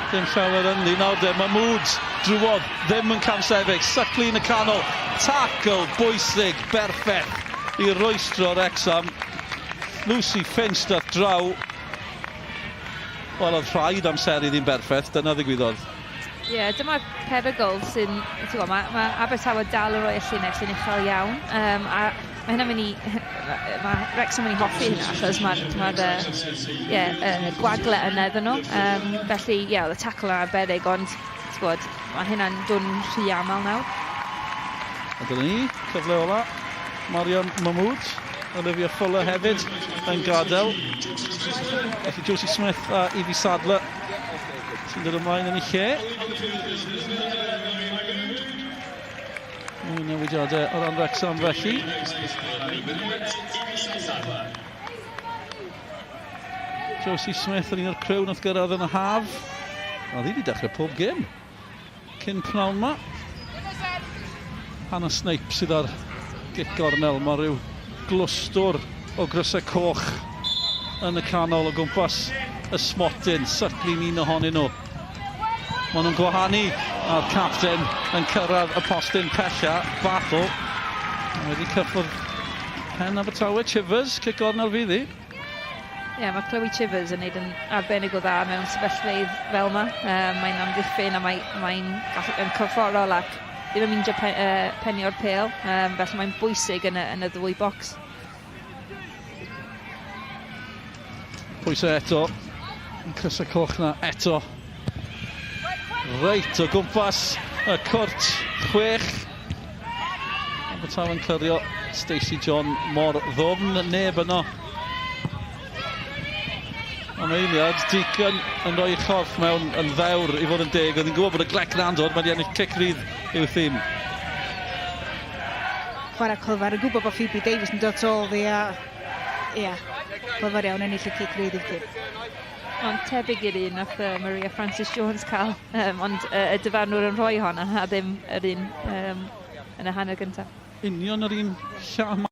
ddim llawer ynddi. Nawr de, Mahmood drwodd, ddim yn camsefyll, Suckley yn y canol, tackle bwysig, berffaith i rwystro Wrexham. Lucy Finch dath draw. Wel, oedd rhaid amseru ddim berffaith, dyna ddigwyddodd. Ie, yeah, dyma'r perygl sy'n... Ti'n gwybod, mae, mae Abertawe dal yn rhoi y llinell yn uchel iawn. Um, a mae hynna'n mynd i... Mae Wrexham yn mynd i hoffi hynna, achos mae'r ma yeah, gwagle yna iddyn nhw. Um, felly, ie, yeah, oedd y tackle yn arbennig, ond ti'n gwybod, mae hynna'n dod yn rhy aml nawr. A dyna ni, cyfle ola. Mariam Mahmood, Olivia Fuller hefyd yn gadael. Felly Josie Smith a Evie Sadler sy'n dod ymlaen yn ei lle. Mwy newidiadau o ran Wrexham felly. Josie Smith yn un o'r criw nath gyrraedd yn y haf. A ddi wedi dechrau pob gêm cyn pnawn yma. Hannah Snape sydd ar gic gornel. Mae rhyw glwstwr o grysau coch yn y canol o gwmpas y smotyn. Suckley'n un ohonyn nhw. Maen nhw'n gwahanu a'r capten yn cyrraedd y postyn pella. Battle. Wedi cyffwrdd pen Abertawe. Chivers, cic gornel fydd hi. Ie, yeah, mae Chloe Chivers yn neud yn arbennig o dda mewn sefyllfeydd fel yma. Um, mae'n amddiffyn a mae'n mae yn corfforol ac ddim yn meindio pe, uh, penio'r pêl. Um, felly mae'n bwysig yn y, yn y ddwy bocs. Pwysau eto. Crysau coch na eto. Reit o gwmpas y cwrt chwech. Abertawe'n clirio Stacey John mor ddwfn, neb yno. Am eiliad, Deacon yn rhoi chorff mewn yn ddewr i fod yn deg. Oedd hi'n gwybod bod y glec na'n dod, mae wedi ennill cic rydd i'w thîm. Chwarae clyfar yn gwybod bod Phoebe Davies yn dod ôl ddi a... Ia, clyfar iawn ennill y cic rydd i'r tîm. Ond tebyg i'r un nath uh, Maria Francis Jones cael, um, ond uh, y dyfarnwr yn rhoi hon a ddim yr un um, yn y hanner gyntaf. Union yr un llam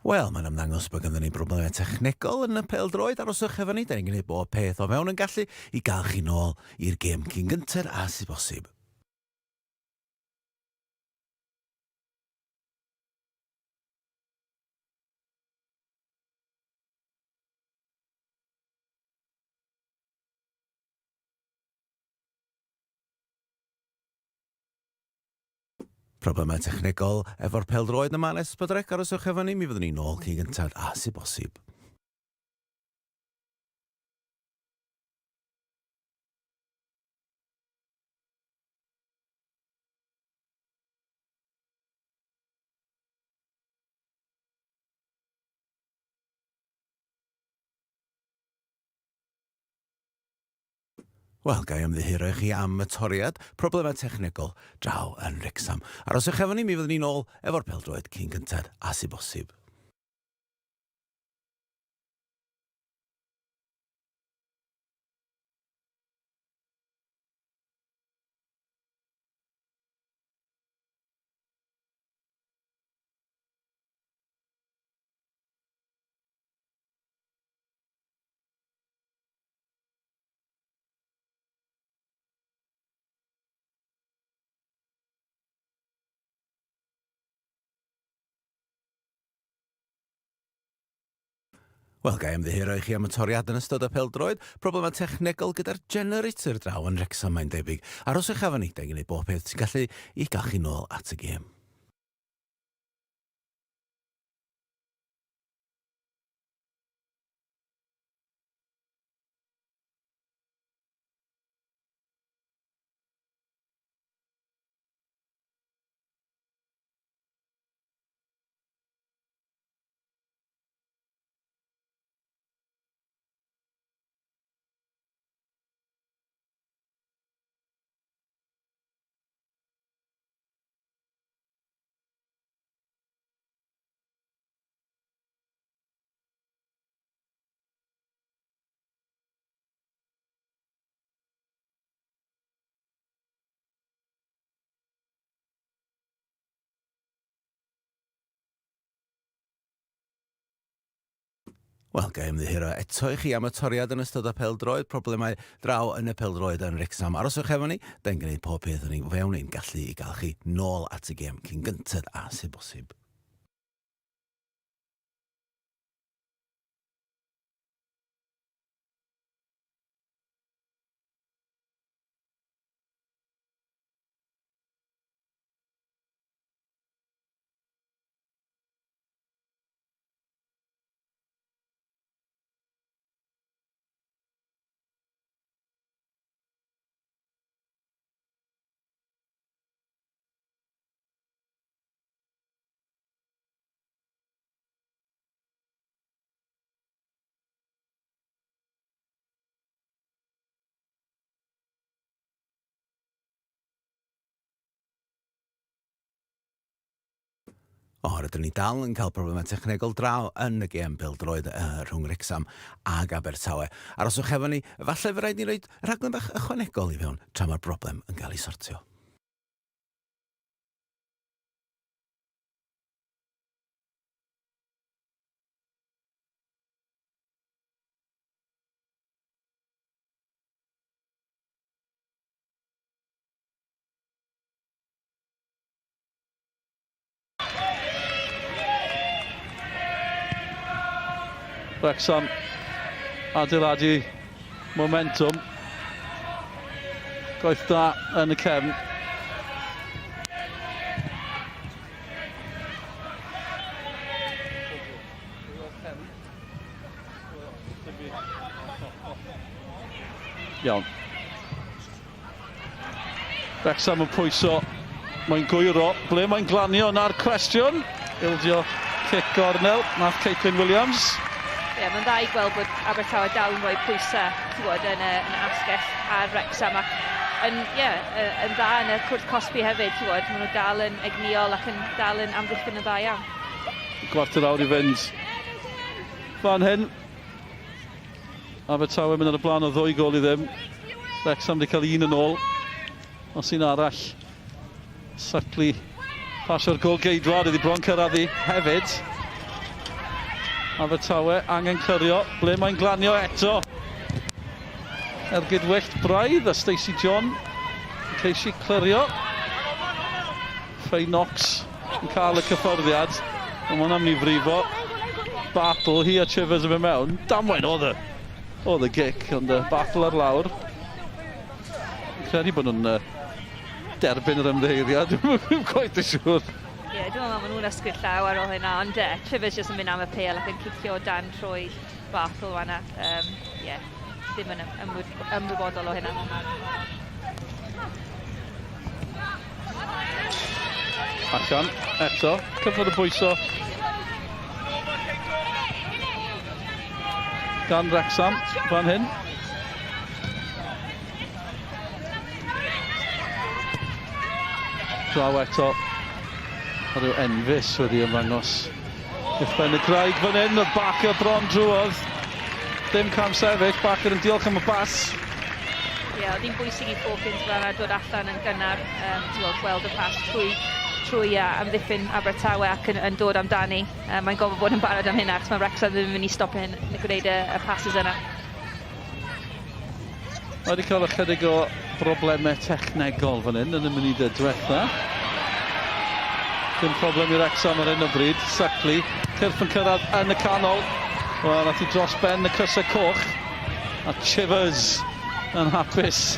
Wel, mae'n ymddangos bod ganddo ni broblemau technegol yn y pêl-droed. Aroswch efo ni, da ni'n gwneud bob peth o fewn yn gallu i gael chi nôl i'r gêm cyn gynted a sydd bosib. Problemau technegol efo'r pêl-droed yma yn S4C, aroswch efo ni, mi fyddwn ni nôl cyn gyntaf a sydd bosib. Wel, ga i ymddiheuro i chi am y toriad, problemau technegol draw yn Wrecsam. Aroswch efo ni, mi fyddwn ni'n ôl efo'r pêl-droed cyn gynted a sy'n bosib. Wel, ga i ymddiheuro i chi am y toriad yn ystod y pêl-droed, problemau technegol gyda'r generator draw yn Wrecsam mae'n debyg. Aroswch efo ni, da ni'n gwneud bob peth sy'n gallu i gael chi nôl at y gêm. Wel, ga i ymddiheuro eto i chi am y toriad yn ystod y pêl-droed, problemau draw yn y pêl-droed yn Wrecsam. Aroswch efo ni, da ni'n gwneud pob peth yn ei fewn ein gallu i gael chi nôl at y gêm cyn gynted a sy'n bosib. O, rydyn ni dal yn cael problemau technegol draw yn y gêm bêl-droed uh, rhwng Wrecsam ag Abertawe. Aroswch efo ni, falle fe rhaid ni roed rhaglen bach ychwanegol i fewn tra mae'r broblem yn cael ei sortio. Wrexham adeiladu momentum. Gwaith da yn y cefn. Iawn. Wrexham yn pwyso. Mae'n gwyro. Ble mae'n glanio? Na'r cwestiwn. Ildio cic gornel. Nath Caitlin Williams. Ie, yeah, mae'n dda i gweld bod Abertawe dal yn rhoi pwysau, ti'n gwybod, yn y, yn y asgell ar Wrexham ac yn, yeah, yn dda yn y cwrt cosbi hefyd, ti'n gwybod, maen nhw dal yn egnïol ac yn dal yn amddiffyn yn dda iawn. Gwarter awr i fynd fan hyn. Abertawe mynd ar y blaen o ddwy gol i ddim. Wrexham wedi cael un yn ôl. Os un arall. Suckley pasio'r gol geidwad iddi bron cyrraedd hi hefyd. Abertawe angen clirio. Ble mae'n glanio eto? Ergyd wyllt braidd a Stacey John yn ceisio clirio. Faye Knox yn cael y cyffyrddiad. Ond mae'n am ni frifo. Battle, hi a Chivers yn mynd mewn. Damwain oedd y, oedd y gic, ond y battle ar lawr. Credu bod nhw'n uh, derbyn yr ymddiheuriad, dwi'm yn cweit yn siŵr. Ie, yeah, dwi'n meddwl maen nhw'n ysgwyd llaw ar ôl hynna, ond uh, Trivers jyst yn mynd am y pêl ac yn cicio dan trwy Bartle fanna. Um, yeah, ddim yn ymwybodol o hynna. Allan, eto, cyfnod y bwyso gan Wrexham fan hyn. Draw eto. A rhyw enfys wedi ymddangos. Uwchben y graig fan hyn, y Barker bron drwodd. Dim cam sefyll, Barker yn diolch am y bas. Ie, yeah, oedd hi'n bwysig i Hawkins fel yna dod allan yn gynnar, um, ti'n gweld, gweld y pas trwy, trwy amddiffyn Abertawe ac yn, yn dod amdani. Um, mae'n gofod bod yn barod am hynna, achos mae Wrexham ddim yn mynd i stopio hyn, gwneud y, y passes yna. Mae wedi cael ychydig o broblemau technegol fan hyn yn y munudau diwetha. Dim problem i Wrexham ar hyn o bryd. Suckley, cyrff yn cyrraedd yn y canol. Wel, nath i dros ben y crysau coch. A Chivers yn hapus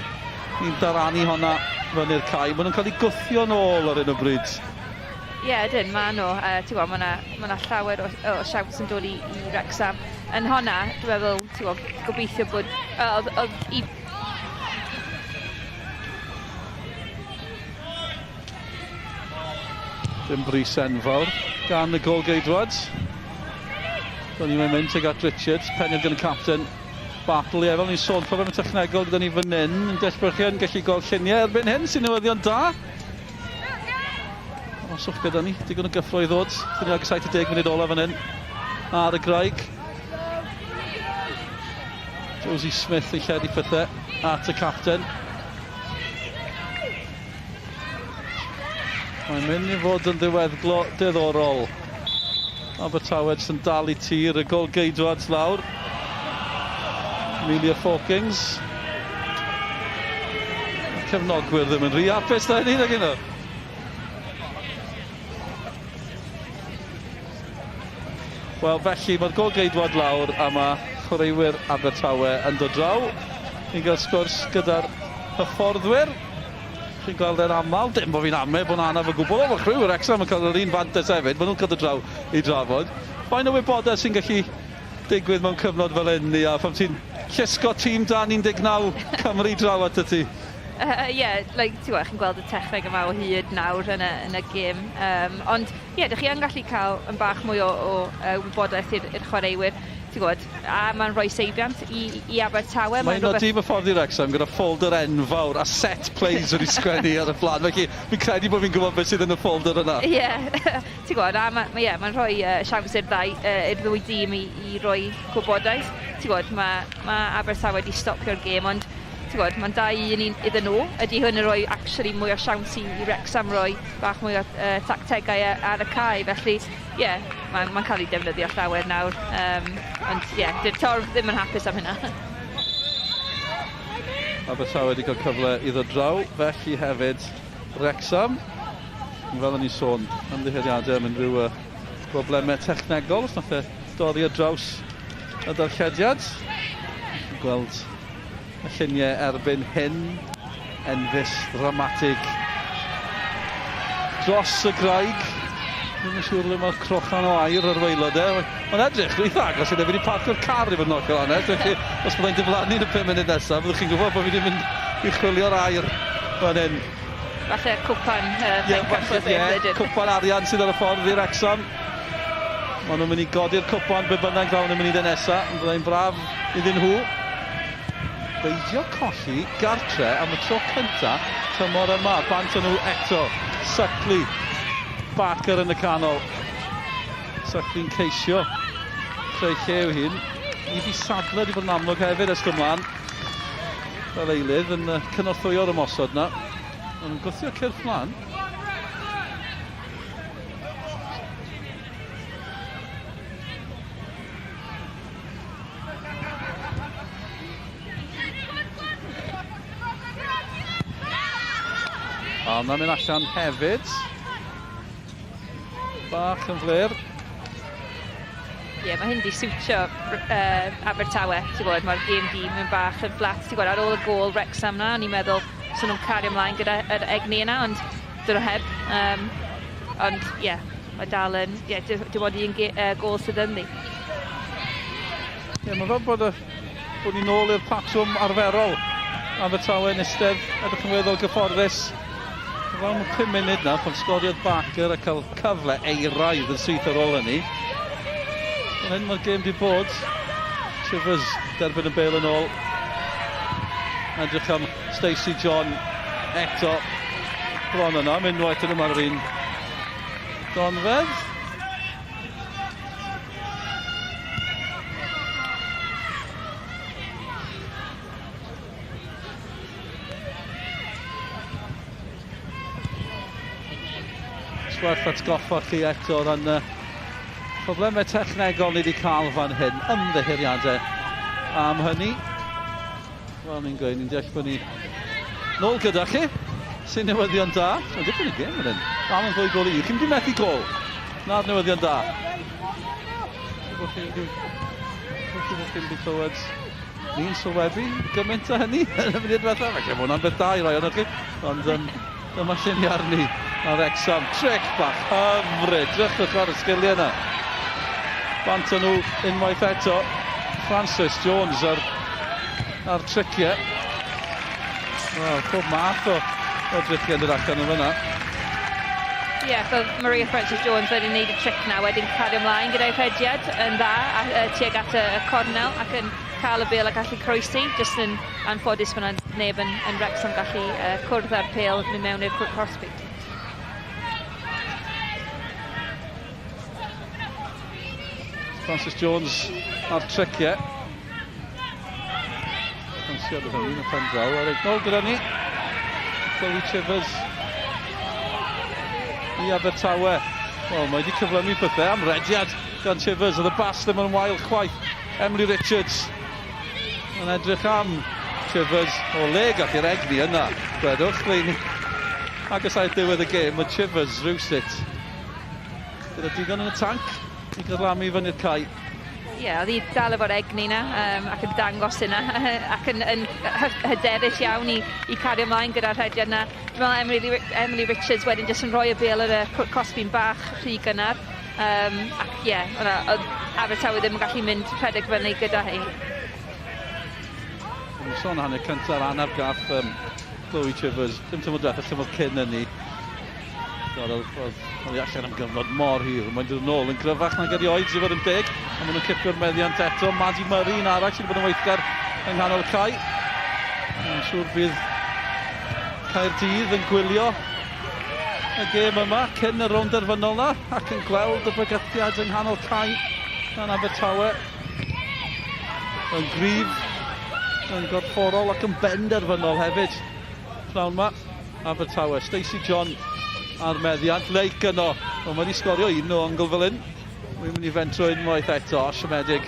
i'n daranu honna fyny'r cae. Maen nhw'n cael eu gwthio nôl ar hyn o bryd. Ie, yeah, ydyn, maen nhw. Uh, ti'n gwybod, mae yna ma, 'na llawer o, o siawns yn dod i, i Wrexham. Yn honna, dwi'n meddwl, ti'n gwybod, gobeithio bod... Uh, oedd, oedd i Dim brys enfawr gan y golgeidwad. Do'n i'n mynd tuag at Richards, peniad gan y captain. Battle, ie, fel ni'n sôn, problem technegol gyda ni fan hyn. Yn deall bod chi yn gallu gweld lluniau erbyn hyn, sy'n newyddion da. Aroswch gyda ni, digon o gyffro i ddod. Dyn ni agos 70 munud olaf fan hyn ar y graig. Josie Smith yn lledu pethau at y capten. Mae'n mynd i fod yn ddiweddglo diddorol. Abertawe jyst yn dal i tir y golgeidwad lawr. Amelia Fawkins. Cefnogwyr ddim yn rhy hapus na hynny, nag nhw? Wel, felly, mae'r golgeidwad lawr a mae chwaraewyr Abertawe yn dod draw i gael sgwrs gyda'r hyfforddwyr. Chi'n gweld e'n aml, dim bod fi'n ame bod anaf o gwbl, ond mae chwaraewyr Wrexham yn cael yr un fantais hefyd, maen nhw'n cael dod draw i drafod. Faint o wybodaeth sy'n gallu digwydd mewn cyfnod fel hyn, Nia, pan ti'n llusgo tîm dan 19 Cymru draw atat ti? Ie, uh, yeah, like, ti'n gwybod, chi'n gweld y techneg yma o hyd nawr yn y, yn y gêm. Um, ond, ie, yeah, dych chi yn gallu cael yn bach mwy o, o uh, wybodaeth i'r chwaraewyr. Ti'n gwybod, a mae'n rhoi seibiant i, i Abertawe. Mae'n un o dîm hyfforddi Wrexham gyda ffolder enfawr a set plays wedi sgwennu ar y blaen. Felly, fi'n credu bod fi'n gwybod beth sydd yn y ffolder yna. Ie, yeah. ti'n gwybod, a mae'n ma, yeah, ma rhoi uh, siawns i'r ddau, uh, i'r ddwy dîm i, i roi gwybodaeth. Ti'n gwybod, mae ma Abertawe wedi stopio'r gêm, ond ti'n gwybod, mae'n 2-1 iddyn nhw. Ydy hwn yn rhoi actually mwy o siawns i, i Wrexham roi bach mwy o uh, tactegau ar y cae. Felly, ie, yeah, mae'n ma cael ei defnyddio llawer nawr. Um, ond ie, yeah, dy'r torf ddim yn hapus am hynna. Abertawe wedi cael cyfle i ddod draw, felly hefyd Wrexham. Fel o'n i'n sôn, ymddiheuriadau am unrhyw uh, broblemau technegol, os nath e dorri ar draws y darllediad. Gweld y lluniau erbyn hyn, enfys ddramatig dros y graig. Ddim yn siŵr le mae'r crochan o air ar waelod e. Mae'n edrych eitha agos iddo. Fi wedi parcio'r car i fod yn hollol onest. Felly, os byddai'n diflannu yn y 5 munud nesaf, byddwch chi'n gwybod bod fi wedi mynd i chwilio'r air fan hyn. Falle cwpan uh, yeah, falle, yeah, cwpan arian sydd ar y ffordd i Wrexham. Maen nhw'n mynd i godi'r cwpan be bynnag ddawn yn mynd i nesaf, ond byddai'n braf iddyn nhw. Beidio colli gartre am y tro cynta tymor yma. Bant nhw eto. Suckley. Barker yn y canol. Suckley'n ceisio creu lle i'w hun. Evie Sadler wedi bod yn amlwg hefyd ers ymlaen. Fel eilydd yn cynorthwyo'r ymosod na. Maen nhw'n gwthio cyrff mlaen. A yna'n mynd allan hefyd. Bach yn fler. Ie, yeah, mae hyn di siwtio uh, Abertawe, ti'n gwybod, mae'r gêm di mynd bach yn fflat, ti'n gwybod, ar ôl y gôl Wrexham na, o'n i'n meddwl, so nhw'n cario ymlaen gyda yr egni yna, ond dyn nhw heb. Um, ond, ie, yeah, mae dal yn, ie, yeah, dim ond un uh, gôl sydd ynddi. Ie, yeah, mae fel bod, y, bod ni'n ôl i'r patrwm arferol. Abertawe yn eistedd, edrych yn weddol gyfforddus. Fel 5 munud na, pan sgoriodd Barker a cael cyfle eiraidd yn syth ar ôl hynny. Fan hyn mae'r gêm di bod. Chivers derbyn y bel yn ôl. Edrych am Stacey John eto. Bron yna, am unwaith yn yma'r un donfedd. Gwerth atgoffa chi eto o ran y problemau technegol ni wedi cael fan hyn, ymddiheuriadau am hynny. Wel, ni'n gweud, ni'n deall bod ni nôl gyda chi, sy'n newyddion da. Mae'n dipyn i gêm fan hyn. Dal yn ddwy gol i un. Chi'n mynd i methu gol. Na'r newyddion da. Bod chi wedi clywed ni'n sylwebu gymaint o hynny yn y munud diwethaf. Felly mae hwnna'n beth da i rai ohonoch chi. Ond um, dyma lle ni arni ar Wrexham. Tric bach hyfryd. Drychwch ar y sgiliau yna. Bant nhw unwaith eto. Francis Jones ar, ar triciau. Wel, pob math o, o driciau yn dod allan o fyna. Ie, yeah, so Maria Francis Jones wedi gwneud y tric na, wedyn cario ymlaen gyda'i rhediad yn dda a, uh, tuag at y, y cornel ac yn cael y bêl a gallu croesi. Jyst yn anffodus bod yna neb yn, yn Wrexham gallu uh, cwrdd â'r pêl mynd mewn i'r cwrt cosbi. Francis Jones a'r triciau. Cansiad oedd hynny yn y pen draw. A reit, nôl gyda ni. Chloe Chivers i Abertawe. Wel, mae wedi cyflymu pethau am rediad gan Chivers. Oedd y bas ddim yn wael chwaith. Emily Richards yn edrych am Chivers. O le gath i'r egni yna, gwedwch. Lein agos aeth diwedd y gêm, mae Chivers rhywsut gyda digon yn y tanc i gyflamu fyny'r cae. Ie, yeah, oedd hi dal efo'r egni na um, ac yn dangos yna ac yn, yn hyderus iawn i, i cario ymlaen gyda'r rhediad yna. Dwi'n meddwl Emily, Emily Richards wedyn jyst yn rhoi y bêl ar y cosbi'n bach rhy gynnar. Um, ac ie, yeah, oedd Abertawe ddim yn gallu mynd rhedeg fyny gyda hi. Ni'n sôn hanner cyntaf anaf gath um, Chloe Chivers, dim tymor diwethaf, tymor cyn hynny. Oedd, oedd, oedd hi allan am gyfnod mor hir. Mae'n dod yn ôl yn gryfach nag erioed, i fod yn deg. A maen nhw'n cipio'r meddiant eto. Maddie Murray yn arall sydd wedi bod yn weithgar yng nghanol y cae. Mae'n siŵr bydd Caerdydd yn gwylio y gêm yma cyn y rownd derfynol na ac yn gweld y bygythiad yng nghanol cae gan Abertawe yn gryf, yn gorfforol ac yn benderfynol hefyd. Pnawn yma, Abertawe. Stacey John a'r meddiant. Lake yno. Wel, mae wedi sgorio un o ongl fel hyn. Mae'n mynd i fentro unwaith eto, siomedig.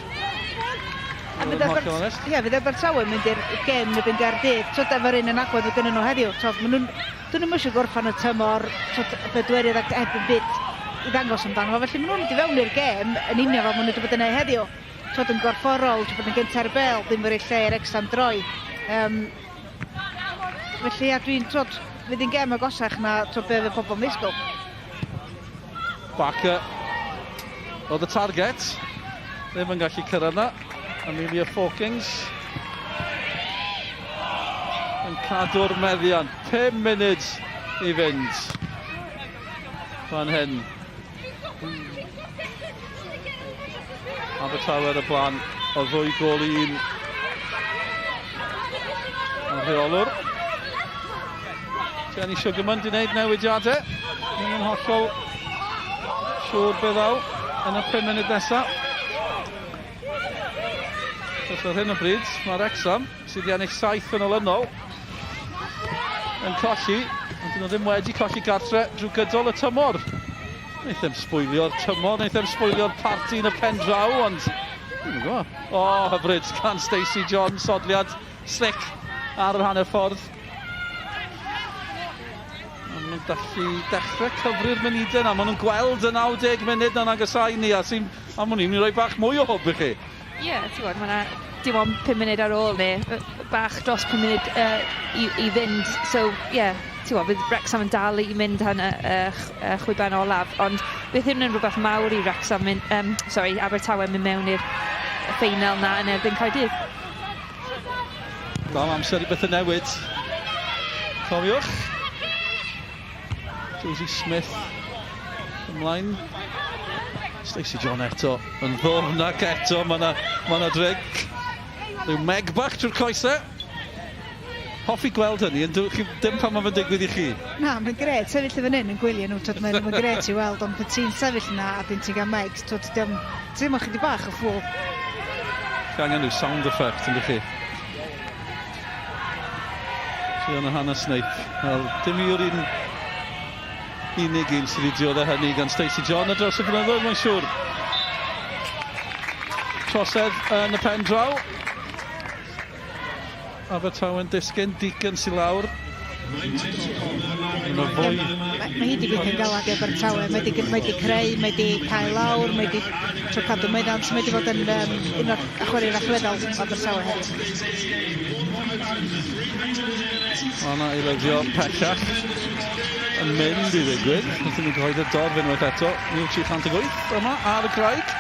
A fydd Abert, ie, fydd Abertawe yn mynd i'r gêm yn erbyn Gaerdydd, twyd, efo'r un yn agwedd oedd gynnyn nhw heddiw. Twyd, maen nhw'n, dyn nhw'm eisiau gorffan y tymor, twyd, bedwerydd ac heb yn byd i ddangos amdano fo. Felly maen nhw'n mynd i fewn i'r gêm yn union fel maen nhw wedi bod yn ei heddiw. Twyd, yn gorfforol, twyd, bod yn gyntaf ar y bel, ddim yn rhoi lle i'r Wrecsam droi. Um, felly, ia, dwi'n, twyd, fydd hi'n gêm agosach na twyd, be oedd y pobl yn ddisgwyl. Barker oedd y target. Ddim yn gallu cyrraedd na. Amelia Forkings yn cadw'r meddiant. 5 munud i fynd fan hyn. Abertawe ar y blaen o ddwy gol i un. Y rheolwr. Jenny Sugarman di wneud newidiadau. Ddim yn hollol siŵr be ddaw yn y 5 munud nesaf. Achos ar hyn o bryd, mae Wrexham, sydd wedi ennill saith yn olynol, yn colli, ond dyn nhw ddim wedi colli gartre drwy gydol y tymor. Wnaeth e'n sbwylio'r tymor, wnaeth e'n sbwylio'r parti yn y pen draw, ond... Dwi'n gwybod. O, oh, hyfryd gan Stacey John, sodliad slick ar yr hanner ffordd. Maen nhw'n gallu dechrau cyfri'r munudau yna. Maen nhw'n gweld y 90 munud yna'n agosau ni, a sy'n Am wn i'n mynd i roi bach mwy o hwb i chi. Ie, yeah, ti'n gwybod, mae yna dim ond 5 munud ar ôl neu bach dros 5 munud uh, i, i fynd. So, ie, yeah, ti'n gwybod, bydd Wrexham yn dal i mynd tan y uh, uh, chwiban olaf, ond bydd hyn yn rhywbeth mawr i Wrexham, mynd, um, sorry, Abertawe mynd mewn i'r ffeinal na yn erbyn Caerdydd. Dal amser i bethau newid. Cofiwch. Josie Smith ymlaen. Stacey John eto yn ddwfn ac eto mae yna ma na drig. Rhyw meg bach trwy'r coesau. Hoffi gweld hynny, yn chi dim pan mae fe'n digwydd i chi. Na, mae'n gret sefyll y fan hyn yn gwylio nhw, twyd, mae'n ma gret i weld, ond pan ti'n sefyll yna a dyn ti'n cael megs, twyd, ti'n teimlo chydig bach o ffwl. Chi angen rhyw sound effect, yndych chi? Fiona Hannah Snape. Wel, dim yw'r un unig un sydd wedi dioddef hynny gan Stacey John ar draws y blynyddoedd, mae'n siŵr. Trosedd yn y pen draw. Abertawe'n disgyn, Deacon sy'n lawr. Mae fwy... Mae hi wedi gweithio'n galad i Abertawe. Mae wedi, mae wedi creu, mae wedi cael lawr, mae wedi tro cadw meddant, mae wedi fod yn um, un o'r chwaraewyr allweddol Abertawe heddiw. Mae yna eilyddio pellach yn mynd i ddigwydd. Wrth i ni gyhoeddi'r dorf unwaith eto. 1308 yma ar y graig.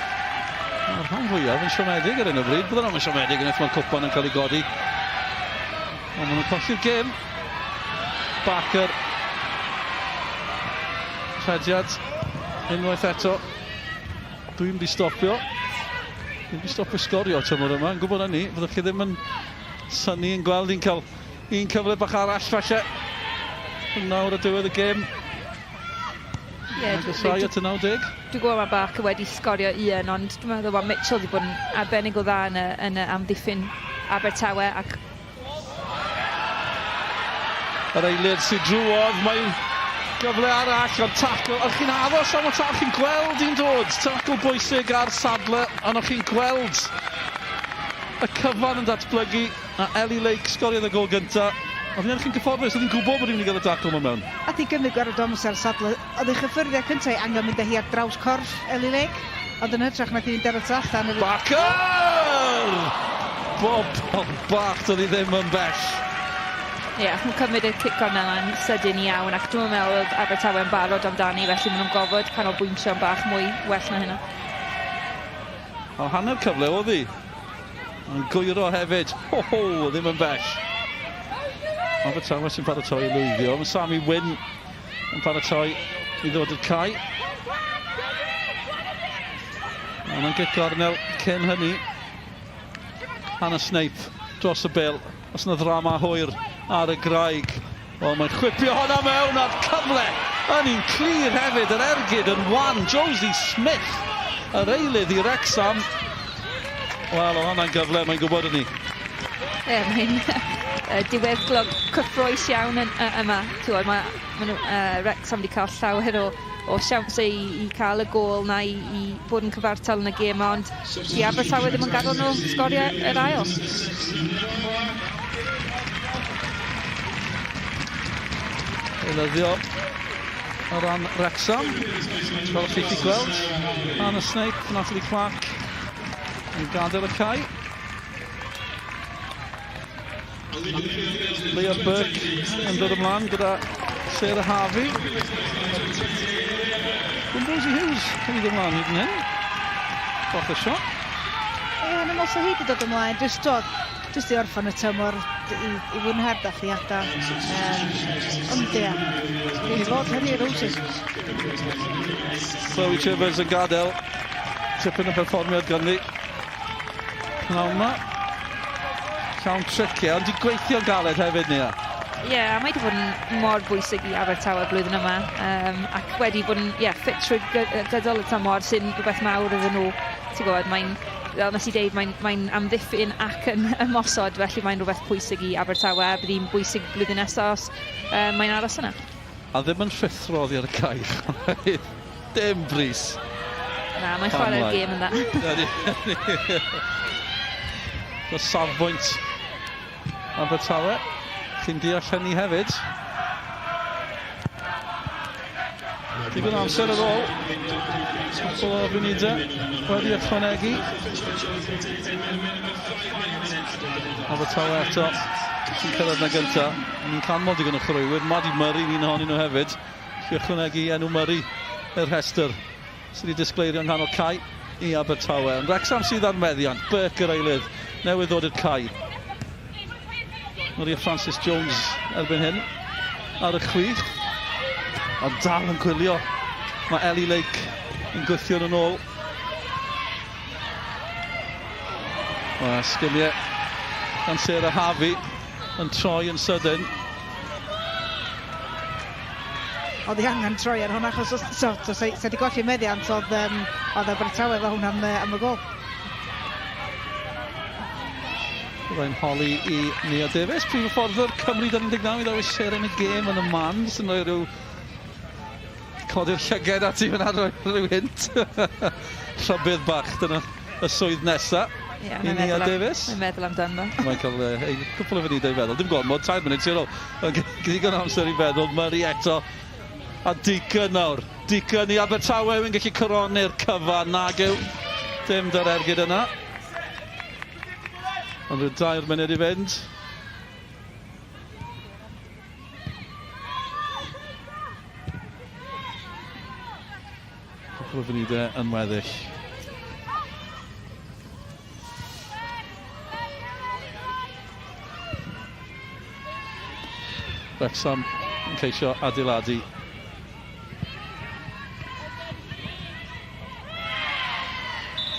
Mae'r rhan fwyaf yn siomedig ar hyn o bryd. Bydden nhw'n siomedig unwaith mae'r cwpan yn cael ei godi. Ond maen nhw'n colli'r gêm. Barker. Rhediad unwaith eto. Dwi'n mynd i stopio. Dwi'n mynd i stopio sgorio tymor yma. Yn gwybod hynny, fyddwch chi ddim yn synnu yn gweld i'n cael un cyfle bach arall falle. Nawr y diwedd y gêm. Ie, Agosau at y 90. Dwi'n gwybod mae Barker wedi sgorio un, ond dwi'n meddwl bod Mitchell wedi bod yn arbennig o dda yn y, yn y amddiffyn Abertawe ac Yr eilydd sydd drwodd, mae gyfle arall, ond tacl, ond chi'n aros am y tacl, chi'n gweld hi'n dod, tacl bwysig ar Sadler, ond o'ch chi'n gweld y cyfan yn datblygu, a Ellie Lake sgoriodd y gol gyntaf. Oedd hi'n edrych yn gyfforddus, oedd hi'n gwybod bod hi'n mynd i gael y tacl yma mewn. A di gymryd gwarad o amser Sadler, oedd ei chyffyrddiad cyntaf i angen mynd â hi ar draws corff Ellie Lake, ond yn hytrach nath hi fynd ar y tu allan. Barker! Bob bach, doedd hi ddim yn bell. Ie, yeah, nhw'n cymryd y cic gornel yn sydyn iawn ac dwi'n meddwl oedd Abertawe yn barod amdani, felly maen nhw'n gofod canolbwyntio yn bach mwy well na hynna. O, hanner cyfle oedd hi. Yn gwyro hefyd. Ho, ho, ddim yn bell. Abertawe sy'n paratoi i lwyddio. Mae Sammy Wynn yn paratoi i ddod i'r cae. Ond yn gic gornel cyn hynny. Hannah Snape dros y bel. Os yna ddrama hwyr ar y graig. Wel, mae'n chwipio hwnna mewn a'r cyfle yn un clir hefyd. Yr ergyd yn wan. Josie Smith, yr eilydd i Wrexham. Wel, oedd hwnna'n gyfle, mae'n gwybod hynny. Ie, yeah, mae'n uh, diweddglo cyffroes iawn yn, uh, yma. Ti'n mae, mae nhw, uh, Wrexham wedi cael llawer o o siawns i, i cael y gôl na i, i bod yn cyfartal yn y gêm, ond di Abertawe ddim yn gadael nhw sgorio yr ail. Eilyddio o ran Wrexham. Fel chi chi gweld, Anna Snape, Natalie Clark yn gadael y cae. Leah Burke yn dod ymlaen gyda Sarah Harvey. Gwyn Rosie Hughes yn dod ymlaen hyd yn hyn. Bach o sioc. Ie, yn ymwneud hi wedi dod ymlaen, jyst dod, jyst i orffan y tymor, dod i, i fwynhau'r dathliadau. Um, ond ia, i fod hynny Roses. Chloe Chivers yn gadael. Tipyn o perfformiad ganddi. Pnawn 'ma. Llawn triciau, ond di gweithio'n galed hefyd, Nia. Ie, yeah, mae wedi bod yn mor bwysig i Abertawe blwyddyn yma, um, ac wedi bod yn yeah, ffit trwy gydol y tymor sy'n rhywbeth mawr iddyn nhw. Ti'n gwybod, mae'n, fel nes i deud, mae'n mae amddiffyn ac yn ymosod, felly mae'n rhywbeth pwysig i Abertawe, a bydd hi'n bwysig blwyddyn nesaf os um, mae'n aros yna. A ddim yn rhuthro oddi ar y cae chwaith. Dim brys. Na, mae'n chwarae'r gêm yn dda. Y safbwynt Abertawe. Chi'n deall hynny hefyd. Digon o amser ar ôl. Cwpl o funudau wedi ychwanegu. Abertawe eto sy'n cyrraedd na gynta. Ni'n canmol digon o chwaraewyr. Maddie Murray yn un ohonyn nhw hefyd. Chi ychwanegu enw Murray i'r rhestr sydd wedi disgleirio yng nghanol cae i Abertawe. Ond Wrexham sydd ar meddiant. Burke yr eilydd newydd ddod i'r cae. Maria Francis Jones erbyn hyn ar y chwith. Ond dal yn gwylio. Mae Ellie Lake yn gwythio yn ôl. Mae sgiliau gan Sarah Harvey yn troi yn sydyn. Oedd hi angen troi ar hwnna achos os so, so, so, so, wedi golli meddiant oedd, um, oedd Abertawe efo hwnna am, am y gol. Byddai'n holi i Nia Davies, prif hyfforddwr Cymru dan 19 i ddewis seren y gêm yn y man sy'n rhoi rhyw Codi'r llyged ati fyna rhoi rhyw hint. Rhybudd bach, dyna y swydd nesa. Yeah, i Nia Davies. Mae'n meddwl amdano fo. Mae'n cael ei cwpl o funudau i feddwl. Dim gormod, 3 munud sy'n ôl. Digon o amser i feddwl. Murray eto. A Deacon nawr. Deacon i Abertawe yw'n gallu coroni'r cyfan. Nag yw. Dim dy'r ergyd yna. Ond rhyw 3 munud i fynd. Cwpl o funudau yn weddill. Wrexham yn ceisio adeiladu.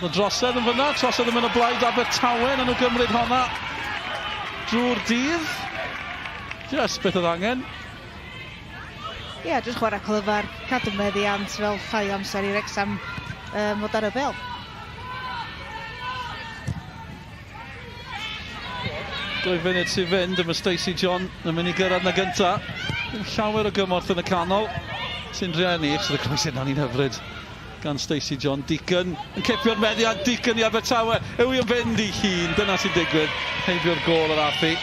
Mae drosedd yn fyna, trosedd yn mynd o blaid Abertawe, na nhw gymryd honna drwy'r dydd. Just beth oedd angen. Ie, yeah, jyst chwarae clyfar, cadw meddiant fel llai o amser i Wrecsam um, fod ar y bel. 2 funud sy'n fynd, a mae Stacey John yn mynd i gyrraedd na gynta. Dim llawer o gymorth yn y canol. Sy'n rhieni, sydd y croes yna ni'n hyfryd gan Stacey John. Deacon yn cipio'r meddiant, Deacon i Abertawe. Yw i yn fynd i hun, dyna sy'n digwydd. Heibio'r gôl yr affi.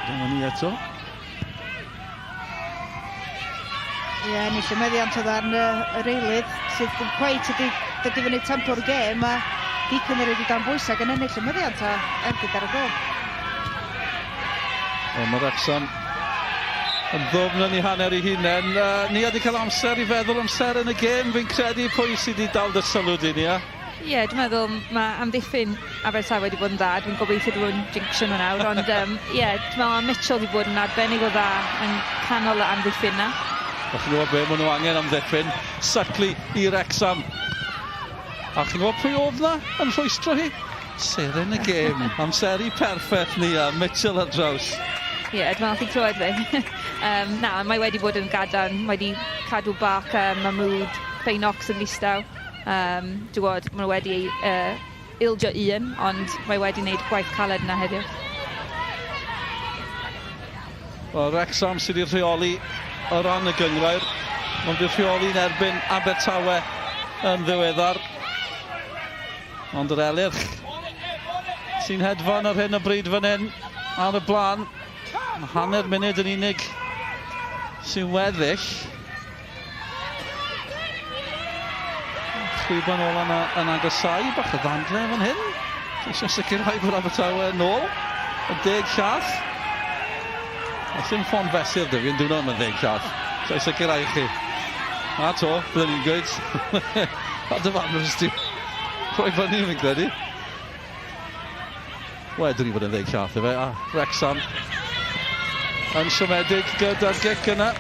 Dyma ni eto. Ie, yeah, ennill y meddiant o ddarn yr eilydd sydd ddim cweit wedi dod i fyny tempo'r gêm a Deacon yn rhaid i dan bwysau gan ennill y meddiant a ergyd ar y gol. Wel, mae Wrexham yn ddwfn yn ei hanner ei hunain. Ni wedi cael amser i feddwl am seren y gêm, fi'n credu pwy sydd wedi dal dy sylw di, Nia? Ie, yeah, dwi'n meddwl mae amddiffyn Abertawe wedi bod yn dda. Dwi'n gobeithio dwi'n bod yn jinxio nhw nawr, ond ie, um, yeah, dwi'n meddwl mae Mitchell wedi bod yn arbennig o dda yn canol y amddiffyn na. A chi'n gwybod be, maen nhw angen amddiffyn. Suckley i Wrexham. A chi'n gwybod pwy oedd na yn rhwystro hi? Seren y gêm. Amseru perffaith ni a Mitchell ar draws. Ie, yeah, dwi'n meddwl chi'n clywed fi. um, na, mae wedi bod yn gadarn. Mae wedi cadw Barker, Mahmood, Faye Knox yn ddistaw. Um, dwi'n gwybod, maen nhw wedi uh, ildio un, ond mae wedi wneud gwaith caled yna heddiw. Wel, Wrexham sydd wedi rheoli o ran y gynghrair. Mae'n wedi rheoli'n erbyn Abertawe yn ddiweddar. Ond yr Elyrch sy'n hedfan ar hyn o bryd fan hyn ar y blaen. Hanner munud yn unig sy'n weddill. Chwiban ola yna yn agosau, bach o ddandle fan hyn. Ceisio sicrhau bod Abertawe yn ôl. Y deg llath. Os dim ffon fesur dy fi yn dwno am y ddeg llath. So i sicrhau chi. A to, byddwn ni'n gweud. A dyfarnwr sti. Rhoi fyny fi'n credu. Wedyn i fod yn ddeg llath i fe, a Wrexham yn siomedig gyda'r gic yna.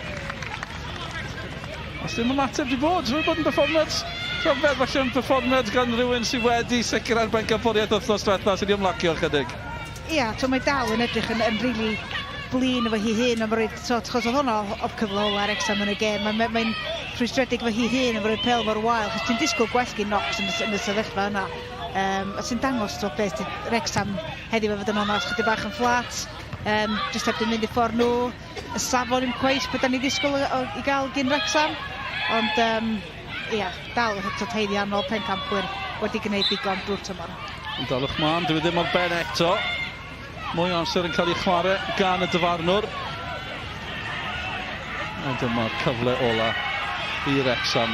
Os ddim ymateb di bod, rwy'n bod yn perfformiad rhyfedd, falle yn perfformiad gan rhywun sydd wedi sicrhau'r bencampwriaeth wythnos diwetha sydd wedi ymlacio ychydig. Ia, yeah, mae dal yn edrych yn, yn really blin efo hi hun am roed, so, achos oedd hwnna o cyfle ola Wrexham yn y gêm, mae'n mae, mae rhwystredig efo hi hun am roed pel mor wael, achos ti'n disgwyl gwell gyn Knox yn, yn y sefyllfa yna. Um, a sy'n dangos to beth Wrexham heddiw efo fod yn onast, chydig bach yn fflat, um, jyst heb di mynd i ffordd nhw, y safon ddim cweit beth da ni ddisgwyl o, i gael gyn Wrexham, ond um, ia, dal to haeddiannol pencampwyr wedi gwneud digon drwy'r tymor. Ond dalwch mlaen, dwi ddim ar ben eto. Mwy o amser yn cael ei chwarae gan y dyfarnwr. A dyma'r cyfle ola i Wrexham.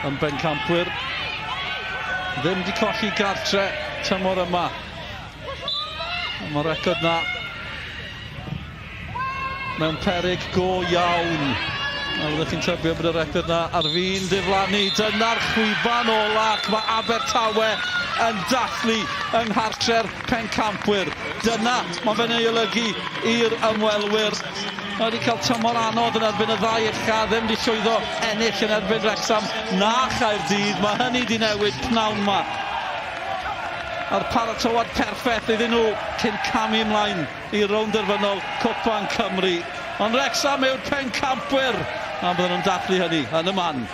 Yn bencampwyr. Ddim wedi colli gartre tymor yma. Mae'r record na mewn perig go iawn. A fyddwch chi'n tybio bod y record na ar fin diflannu. Dyna'r chwiban ola ac mae Abertawe yn dathlu yng nghartre'r pencampwyr. Dyna mae fe'n ei olygu i'r ymwelwyr. Mae wedi cael tymor anodd yn erbyn y ddau ucha, ddim wedi llwyddo ennill yn erbyn Wrexham na Chaerdydd. Mae hynny wedi newid pnawn yma. A'r paratoad perffaith iddyn nhw cyn camu ymlaen i rownd derfynol Cwpan Cymru. Ond Wrexham yw'r pencampwyr a bydden nhw'n dathlu hynny yn y man.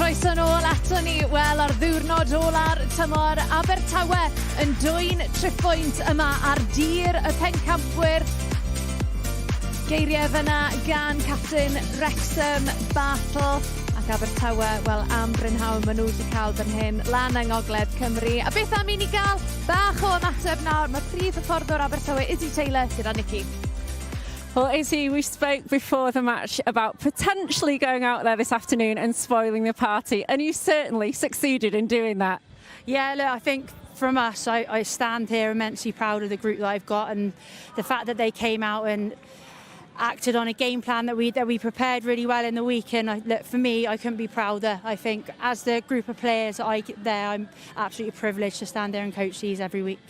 croeso nôl ato ni. Wel, ar ddiwrnod ola'r tymor, Abertawe yn dwyn triphwynt yma ar dir y pencampwyr. Geiriau fyna gan captain Wrexham Bartle ac Abertawe, wel, am brynhawn maen nhw wedi cael fan hyn lan yng Ngogledd Cymru. A beth am i ni gael bach o ymateb nawr? Mae prif hyfforddwr Abertawe, Izzy Taylor, gyda Nicky. Well, Izzy, we spoke before the match about potentially going out there this afternoon and spoiling the party, and you certainly succeeded in doing that. Yeah, look, I think from us, I stand here immensely proud of the group that I've got and the fact that they came out and acted on a game plan that we prepared really well in the week. And look, for me, I couldn't be prouder. I think as the group of players that I get there, I'm absolutely privileged to stand there and coach these every week.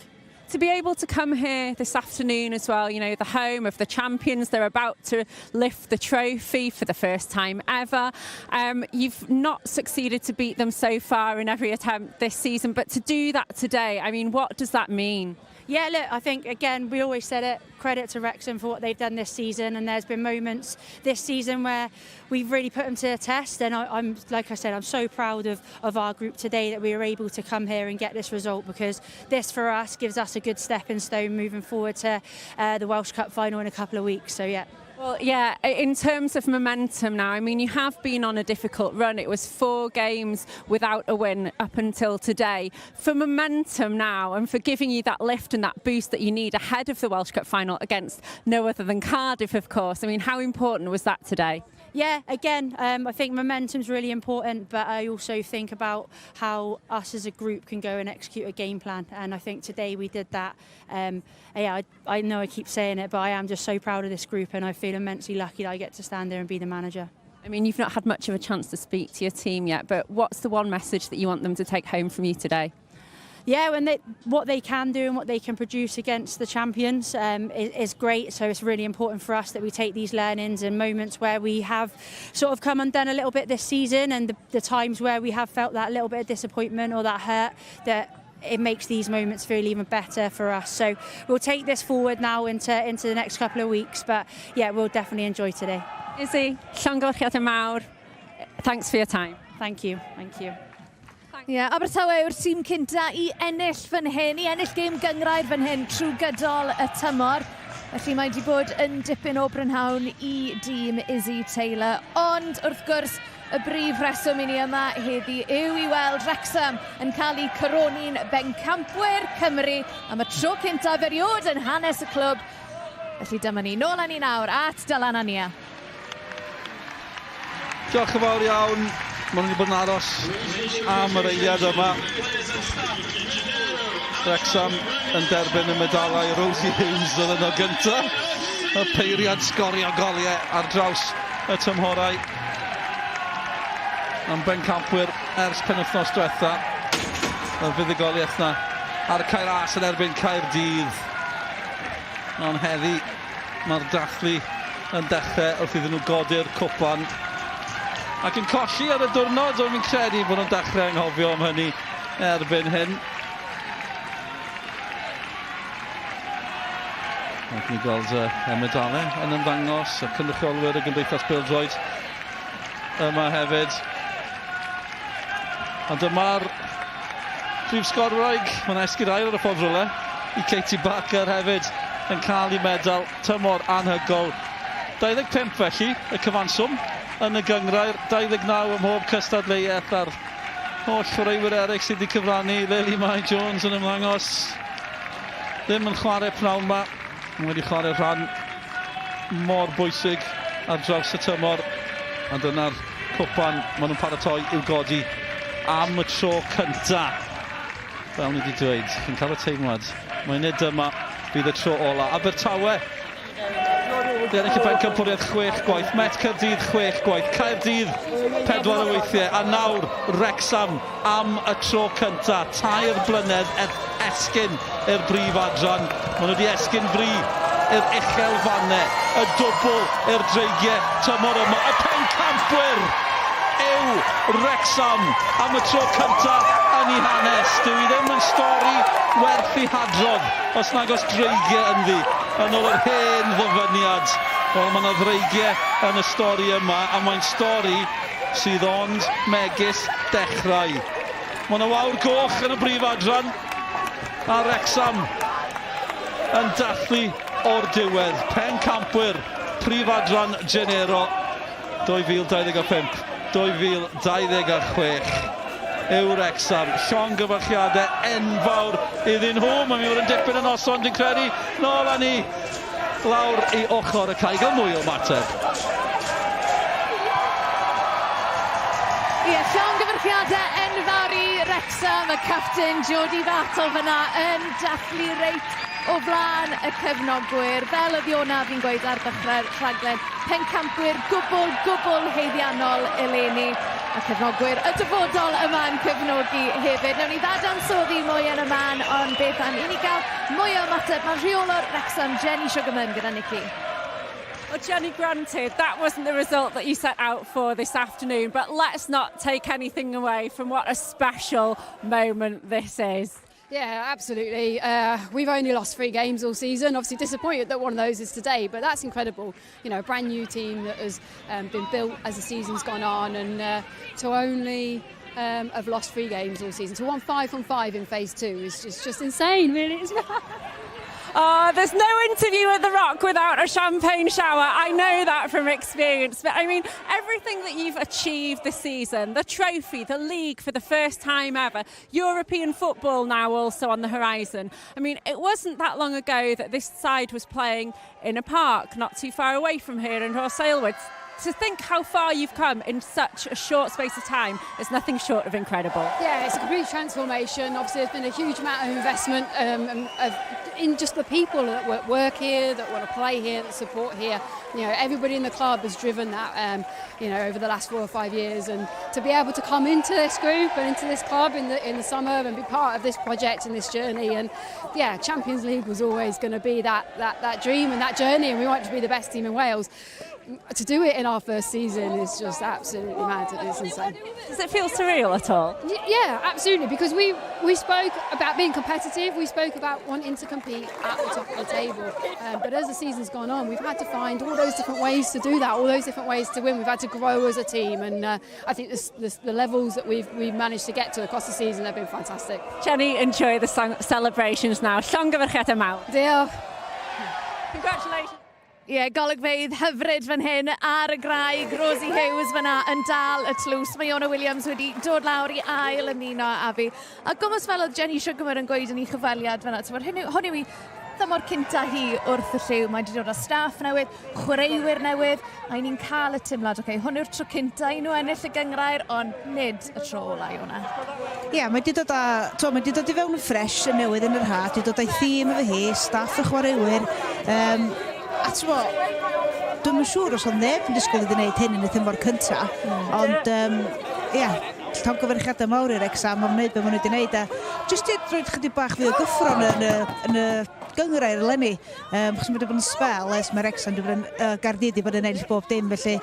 To be able to come here this afternoon as well, the home of the champions, they're about to lift the trophy for the first time ever. You've not succeeded to beat them so far in every attempt this season, but to do that today, I mean, what does that mean? Yeah, look, I think again we always said it. Credit to Wrexham for what they've done this season, and there's been moments this season where we've really put them to the test. And I'm, like I said, I'm so proud of our group today that we were able to come here and get this result, because this for us gives us a good stepping stone moving forward to the Welsh Cup final in a couple of weeks. So yeah. Well, yeah, in terms of momentum now, I mean, you have been on a difficult run. It was four games without a win up until today. For momentum now and for giving you that lift and that boost that you need ahead of the Welsh Cup final against no other than Cardiff, of course. I mean, how important was that today? Yeah, again, I think momentum's really important, but I also think about how us as a group can go and execute a game plan, and I think today we did that. Yeah, I know I keep saying it, but I am just so proud of this group, and I feel immensely lucky that I get to stand there and be the manager. I mean, you've not had much of a chance to speak to your team yet, but what's the one message that you want them to take home from you today? Yeah, when what they can do and what they can produce against the champions is great. So it's really important for us that we take these learnings and moments where we have sort of come undone a little bit this season and the times where we have felt that little bit of disappointment or that hurt, that it makes these moments feel even better for us. So we'll take this forward now into the next couple of weeks. But yeah, we'll definitely enjoy today. Izzy, llongyfarchiadau mawr. Thanks for your time. Thank you. Thank you. Ie, yeah, Abertawe yw'r tîm cynta i ennill fan hyn, i ennill gêm gynghrair fan hyn trwy gydol y tymor. Felly mae wedi bod yn dipyn o brynhawn i dîm Izzy Taylor. Ond wrth gwrs, y brif reswm i ni yma heddi yw i weld Wrexham yn cael eu coroni'n bencampwyr Cymru am y tro cyntaf erioed yn hanes y clwb. Felly dyma ni, nôl â ni nawr at Dylan a Nia. Diolch yn fawr iawn. Maen nhw wedi bod yn aros am yr eiliad yma. Wrexham yn derbyn y medalau. Rosie Hughes oedd yno gyntaf. Y peiriant sgorio goliau ar draws y tymhorau. Am bencampwyr ers penwythnos diwetha. Y fuddugoliaeth na ar y Cae Ras yn erbyn Caerdydd. Ond heddi mae'r dathlu yn dechrau wrth iddyn nhw godi'r cwpan. Ac yn colli ar y diwrnod, ond fi'n credu bod nhw'n dechrau anghofio am hynny erbyn hyn. Ac ni gweld y medalau yn ymddangos, y cynrychiolwyr y Gymdeithas Bêl-droed yma hefyd. Ond dyma'r prif sgorwraig, mae'n esgid aur ar y ffordd rhywle, i Katie Barker hefyd yn cael ei medal tymor anhygoel. 25 felly, y cyfanswm yn y gynghrair, 29 ym mhob cystadleuaeth a'r holl chwaraewyr eraill sydd wedi cyfrannu. Lily Mai Jones yn ymddangos. Ddim yn chwarae pnawn yma. Mae wedi chwarae rhan mor bwysig ar draws y tymor. A dyna'r cwpan maen nhw'n paratoi i'w godi am y tro cynta. Fel ni wedi dweud, chi'n cael y teimlad. Mae'n nid yma bydd y tro ola. Abertawe wedi ennill y bencampwriaeth chwech gwaith, Met Caerdydd chwech gwaith, Caerdydd pedwar o weithiau, a nawr Wrexham am y tro cynta, 3 blynedd ers esgyn i'r brif adran. Maen nhw wedi esgyn fri i'r uchel fannau, y dwbl i'r Dreigiau tymor yma, y pencampwyr yw Wrexham am y tro cynta yn ei hanes. Dyw hi ddim yn stori werth ei hadrodd os nag oes dreigiau ynddi, yn ôl yr hen ddyfyniad. Wel, mae yna ddreigiau yn y stori yma, a mae'n stori sydd ond megis dechrau. Mae yna wawr goch yn y brif adran a Wrecsam yn dathlu o'r diwedd. Pencampwyr prif adran Genero 2025, 2026 yw Wrecsam. Llongyfarchiadau enfawr iddyn nhw. Mae'n mynd i fod yn dipyn o noson, dwi'n credu. Nôl â ni lawr i ochr y cae i gael mwy o ymateb. Ie, llongyfarchiadau enfawr i Wrecsam, y capten Jodie Battle fyna yn dathlu reit o flaen y cefnogwyr. Fel oedd Iona fi'n gweud ar ddechrau'r rhaglen, pencampwyr gwbl, gwbl haeddiannol eleni. A cefnogwyr y dyfodol yma'n cefnogi hefyd. Newn ni ddadansoddi mwy yn y man, ond beth am i ni gael mwy o ymateb. Mae rheolwr Wrexham, Jenny Sugarman, gyda Nicky. Well, Jenny, granted, that wasn't the result that you set out for this afternoon, but let's not take anything away from what a special moment this is. Yeah, absolutely. We've only lost 3 games all season. Obviously disappointed that one of those is today, but that's incredible. You know, a brand new team that has been built as the season's gone on, and to only have lost 3 games all season. To won 5 from 5 in phase 2 is just insane, really. Oh, there's no interview at The Rock without a champagne shower. I know that from experience. But everything that you've achieved this season, the trophy, the league for the first time ever, European football now also on the horizon. It wasn't that long ago that this side was playing in a park not too far away from here in Rhos. To think how far you've come in such a short space of time is nothing short of incredible. Yeah, it's a complete transformation. Obviously, there's been a huge amount of investment in just the people that work here, that want to play here, that support here. You know, everybody in the club has driven that over the last 4 or 5 years, and to be able to come into this group and into this club in the summer and be part of this project and this journey, and Champions League was always going to be that dream and that journey, and we want to be the best team in Wales. To do it in our first season is just absolutely mad. It's insane. Does it feel surreal at all? Yeah, absolutely, because we spoke about being competitive, we spoke about wanting to compete at the top of the table, but as the season's gone on, we've had to find all those different ways to do that, all those different ways to win. We've had to grow as a team, and I think the levels that we've managed to get to across the season have been fantastic. Jenny, enjoy the celebrations now. Llongyfarchiadau mawr. Diolch. Congratulations. Ie, yeah, golygfeydd hyfryd fan hyn ar y graig. Rosie Hughes fyna yn dal y tlws. Mae Iona Williams wedi dod lawr i ail ymuno â fi. A gwmws fel oedd Jenny Sugarman yn gweud yn ei chyfweliad fyna, t'mod, hwn yw ei thymor cynta hi wrth y llyw. Mae wedi dod â staff newydd, chwaraewyr newydd, a ni'n cael y teimlad, okay, hwn yw'r tro cynta i nhw ennill y gynghrair, ond nid y tro ola, Iona. Ie, yeah, mae wedi dod â, to, mae wedi dod i fewn yn ffres yn newydd yn yr ha, wedi dod â'i thîm efo hi, staff y chwaraewyr. A dwi'm yn siŵr os oedd neb yn disgwyl iddi wneud hyn yn y tymor cynta, ond ie, llongyfarchiadau mawr i'r Wrecsam am wneud be maen nhw wedi wneud, a jyst i roi chydig bach fwy o gyffro yn y gynghrair eleni, achos mae wedi bod yn sbel ers mae Wrecsam wedi bod yn Gaerdydd wedi bod yn ennill bob dim, felly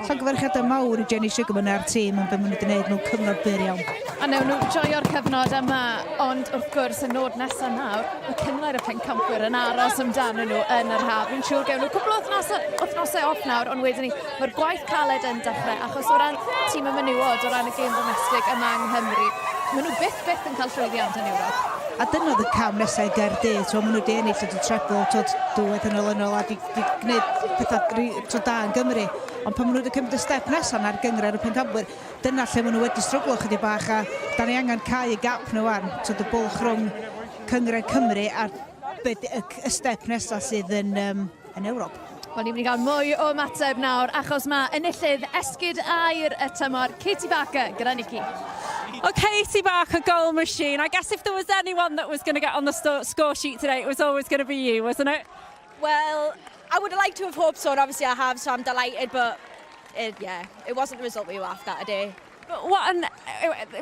llongyfarchiadau mawr i Jenny Sugarman a'r tîm am be maen nhw wedi wneud mewn cyfnod byr iawn. A newn nhw joio'r cyfnod yma, ond wrth gwrs y nod nesaf nawr, mae Cynghrair y Pencampwyr yn aros amdanyn nhw yn yr haf. Fi'n siŵr gewn nhw cwpl o wythnosau off nawr, ond wedyn ni, mae'r gwaith caled yn dechrau, achos o ran tîm y menywod, o ran y gêm domestig yma yng Nghymru, maen nhw byth byth yn cael llwyddiant yn Ewrop. A dyna oedd y cam nesaf i Gaerdydd, maen nhw wedi ennill y treble, dwywaith yn olynol, a di gwneud pethau da yn Gymru. Ond pan maen nhw wedi cymryd y step nesaf na'r gynghrair y Pencampwyr, dyna lle maen nhw wedi stryglo chydig bach, a da ni angen cau y gap nhw wan, y bwlch rhwng Cynghrair Cymru a'r y step nesaf sydd yn Ewrop. Wel, ni'n mynd i gael mwy o ymateb nawr, achos mae enillydd Esgid Aur y tymor, Katie Barker, gyda Nicky. Well, Katie Barker, goal machine. I guess if there was anyone that was going to get on the score sheet today, it was always going to be you, wasn't it? Well, I would have liked to have hoped so, and obviously I have, so I'm delighted, but it wasn't the result we were after today. But what an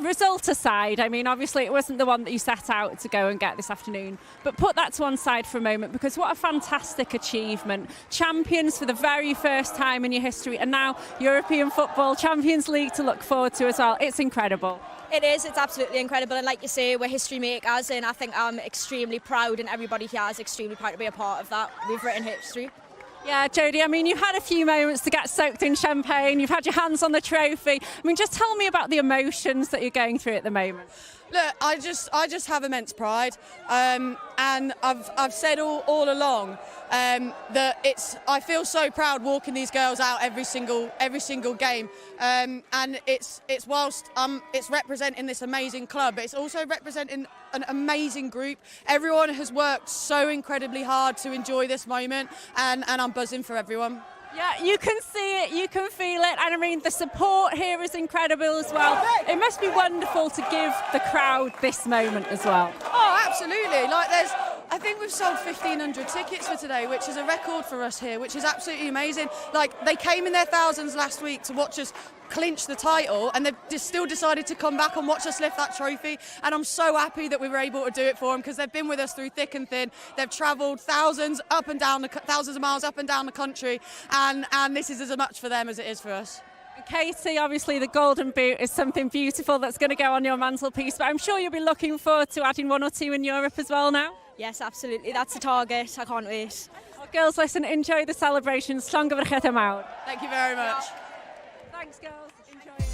result aside, obviously it wasn't the one that you set out to go and get this afternoon, but put that to one side for a moment, because what a fantastic achievement. Champions for the very first time in your history, and now European football, Champions League to look forward to as well. It's incredible. It is, it's absolutely incredible, and like you say, we're history makers, and I think I'm extremely proud, and everybody here is extremely proud to be a part of that. We've written history. Yeah, Jodie, I mean, you've had a few moments to get soaked in champagne, you've had your hands on the trophy. I mean, just tell me about the emotions that you're going through at the moment. Look, I just I just have immense pride, and I've I've said all, all along that it's I feel so proud walking these girls out every single every single game, and it's it's whilst it's representing this amazing club, but it's also representing an amazing group. Everyone has worked so incredibly hard to enjoy this moment, and and I'm buzzing for everyone. Yeah, you can see it, you can feel it, and I mean, the support here is incredible as well. It must be wonderful to give the crowd this moment as well. Oh, absolutely. Like, there's, I think we've sold 1,500 tickets for today, which is a record for us here, which is absolutely amazing. Like, they came in their thousands last week to watch us clinch the title, and they've just still decided to come back and watch us lift that trophy. And I'm so happy that we were able to do it for them because they've been with us through thick and thin. They've travelled thousands up and down the thousands of miles up and down the country, and and this is as much for them as it is for us. Katie, obviously the Golden Boot is something beautiful that's going to go on your mantelpiece, but I'm sure you'll be looking forward to adding one or two in Europe as well now. Yes, absolutely. That's the target. I can't wait. Well, girls, listen, enjoy the celebrations. Llongyfarchiadau mawr. Thank you very much. Thanks, girls. Enjoy it.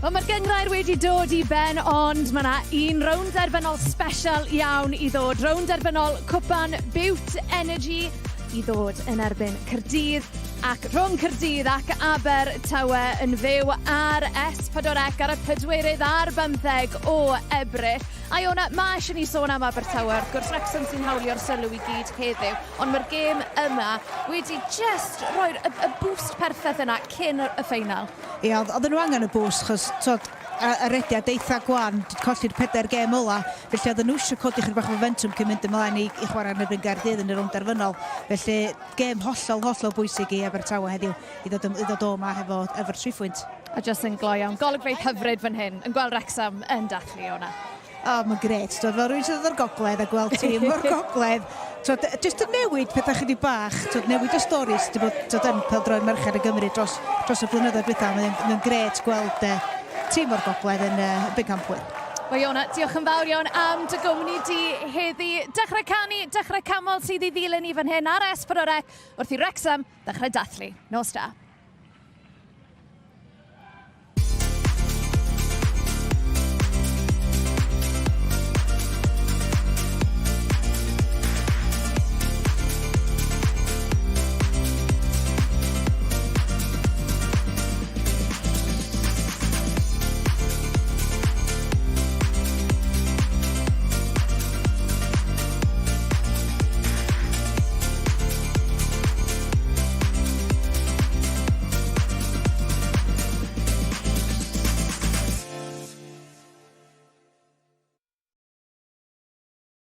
Wel, mae'r gynghrair wedi dod i ben, ond mae yna un rownd derfynol special iawn i ddod. Rownd derfynol Cwpan Bute Energy i ddod yn erbyn Caerdydd ac rhwng Caerdydd ac Abertawe yn fyw ar S4C ar y pedwerydd ar bymtheg o Ebrill. A Iona, mae eisiau ni sôn am Abertawe, wrth gwrs Wrexham sy'n hawlio'r sylw i gyd heddiw, ond mae'r gêm yma wedi just rhoi'r y, y boost perffaith yna cyn y, y ffeinal. Ie, oedd oedden nhw angen y boost, chos, twod, y rediad eitha gwan, colli'r pedair gêm ola, felly oedden nhw eisiau codi chydig bach o momentum cyn mynd ymlaen i, i chwarae yn erbyn Gaerdydd yn y rownd derfynol. Felly, gêm hollol, hollol bwysig i Abertawe heddiw i ddod, i ddod o yma hefo, efo'r triphwynt. A jyst yn gloi iawn. Golygfeydd hyfryd fan hyn, yn gweld Wrexham yn dathlu o'na. O, oh, mae'n grêt. Dod fel rhywun sydd o'r gogledd a gweld tîm o'r gogledd. Twod, jyst yn newid pethau chydig bach, twod, newid y stori sydd wedi bod twod, yn pêl-droed merched y Gymru dros, dros y blynyddoedd dwytha. Mae'n mae grêt gweld tîm o'r gogledd yn bencampwyr. Wel Iona, diolch yn fawr iawn am dy gwmni di heddi. Dechrau canu, dechrau canmol sydd i ddilyn i fan hyn ar S4C wrth i Wrexham ddechrau dathlu. Nos da.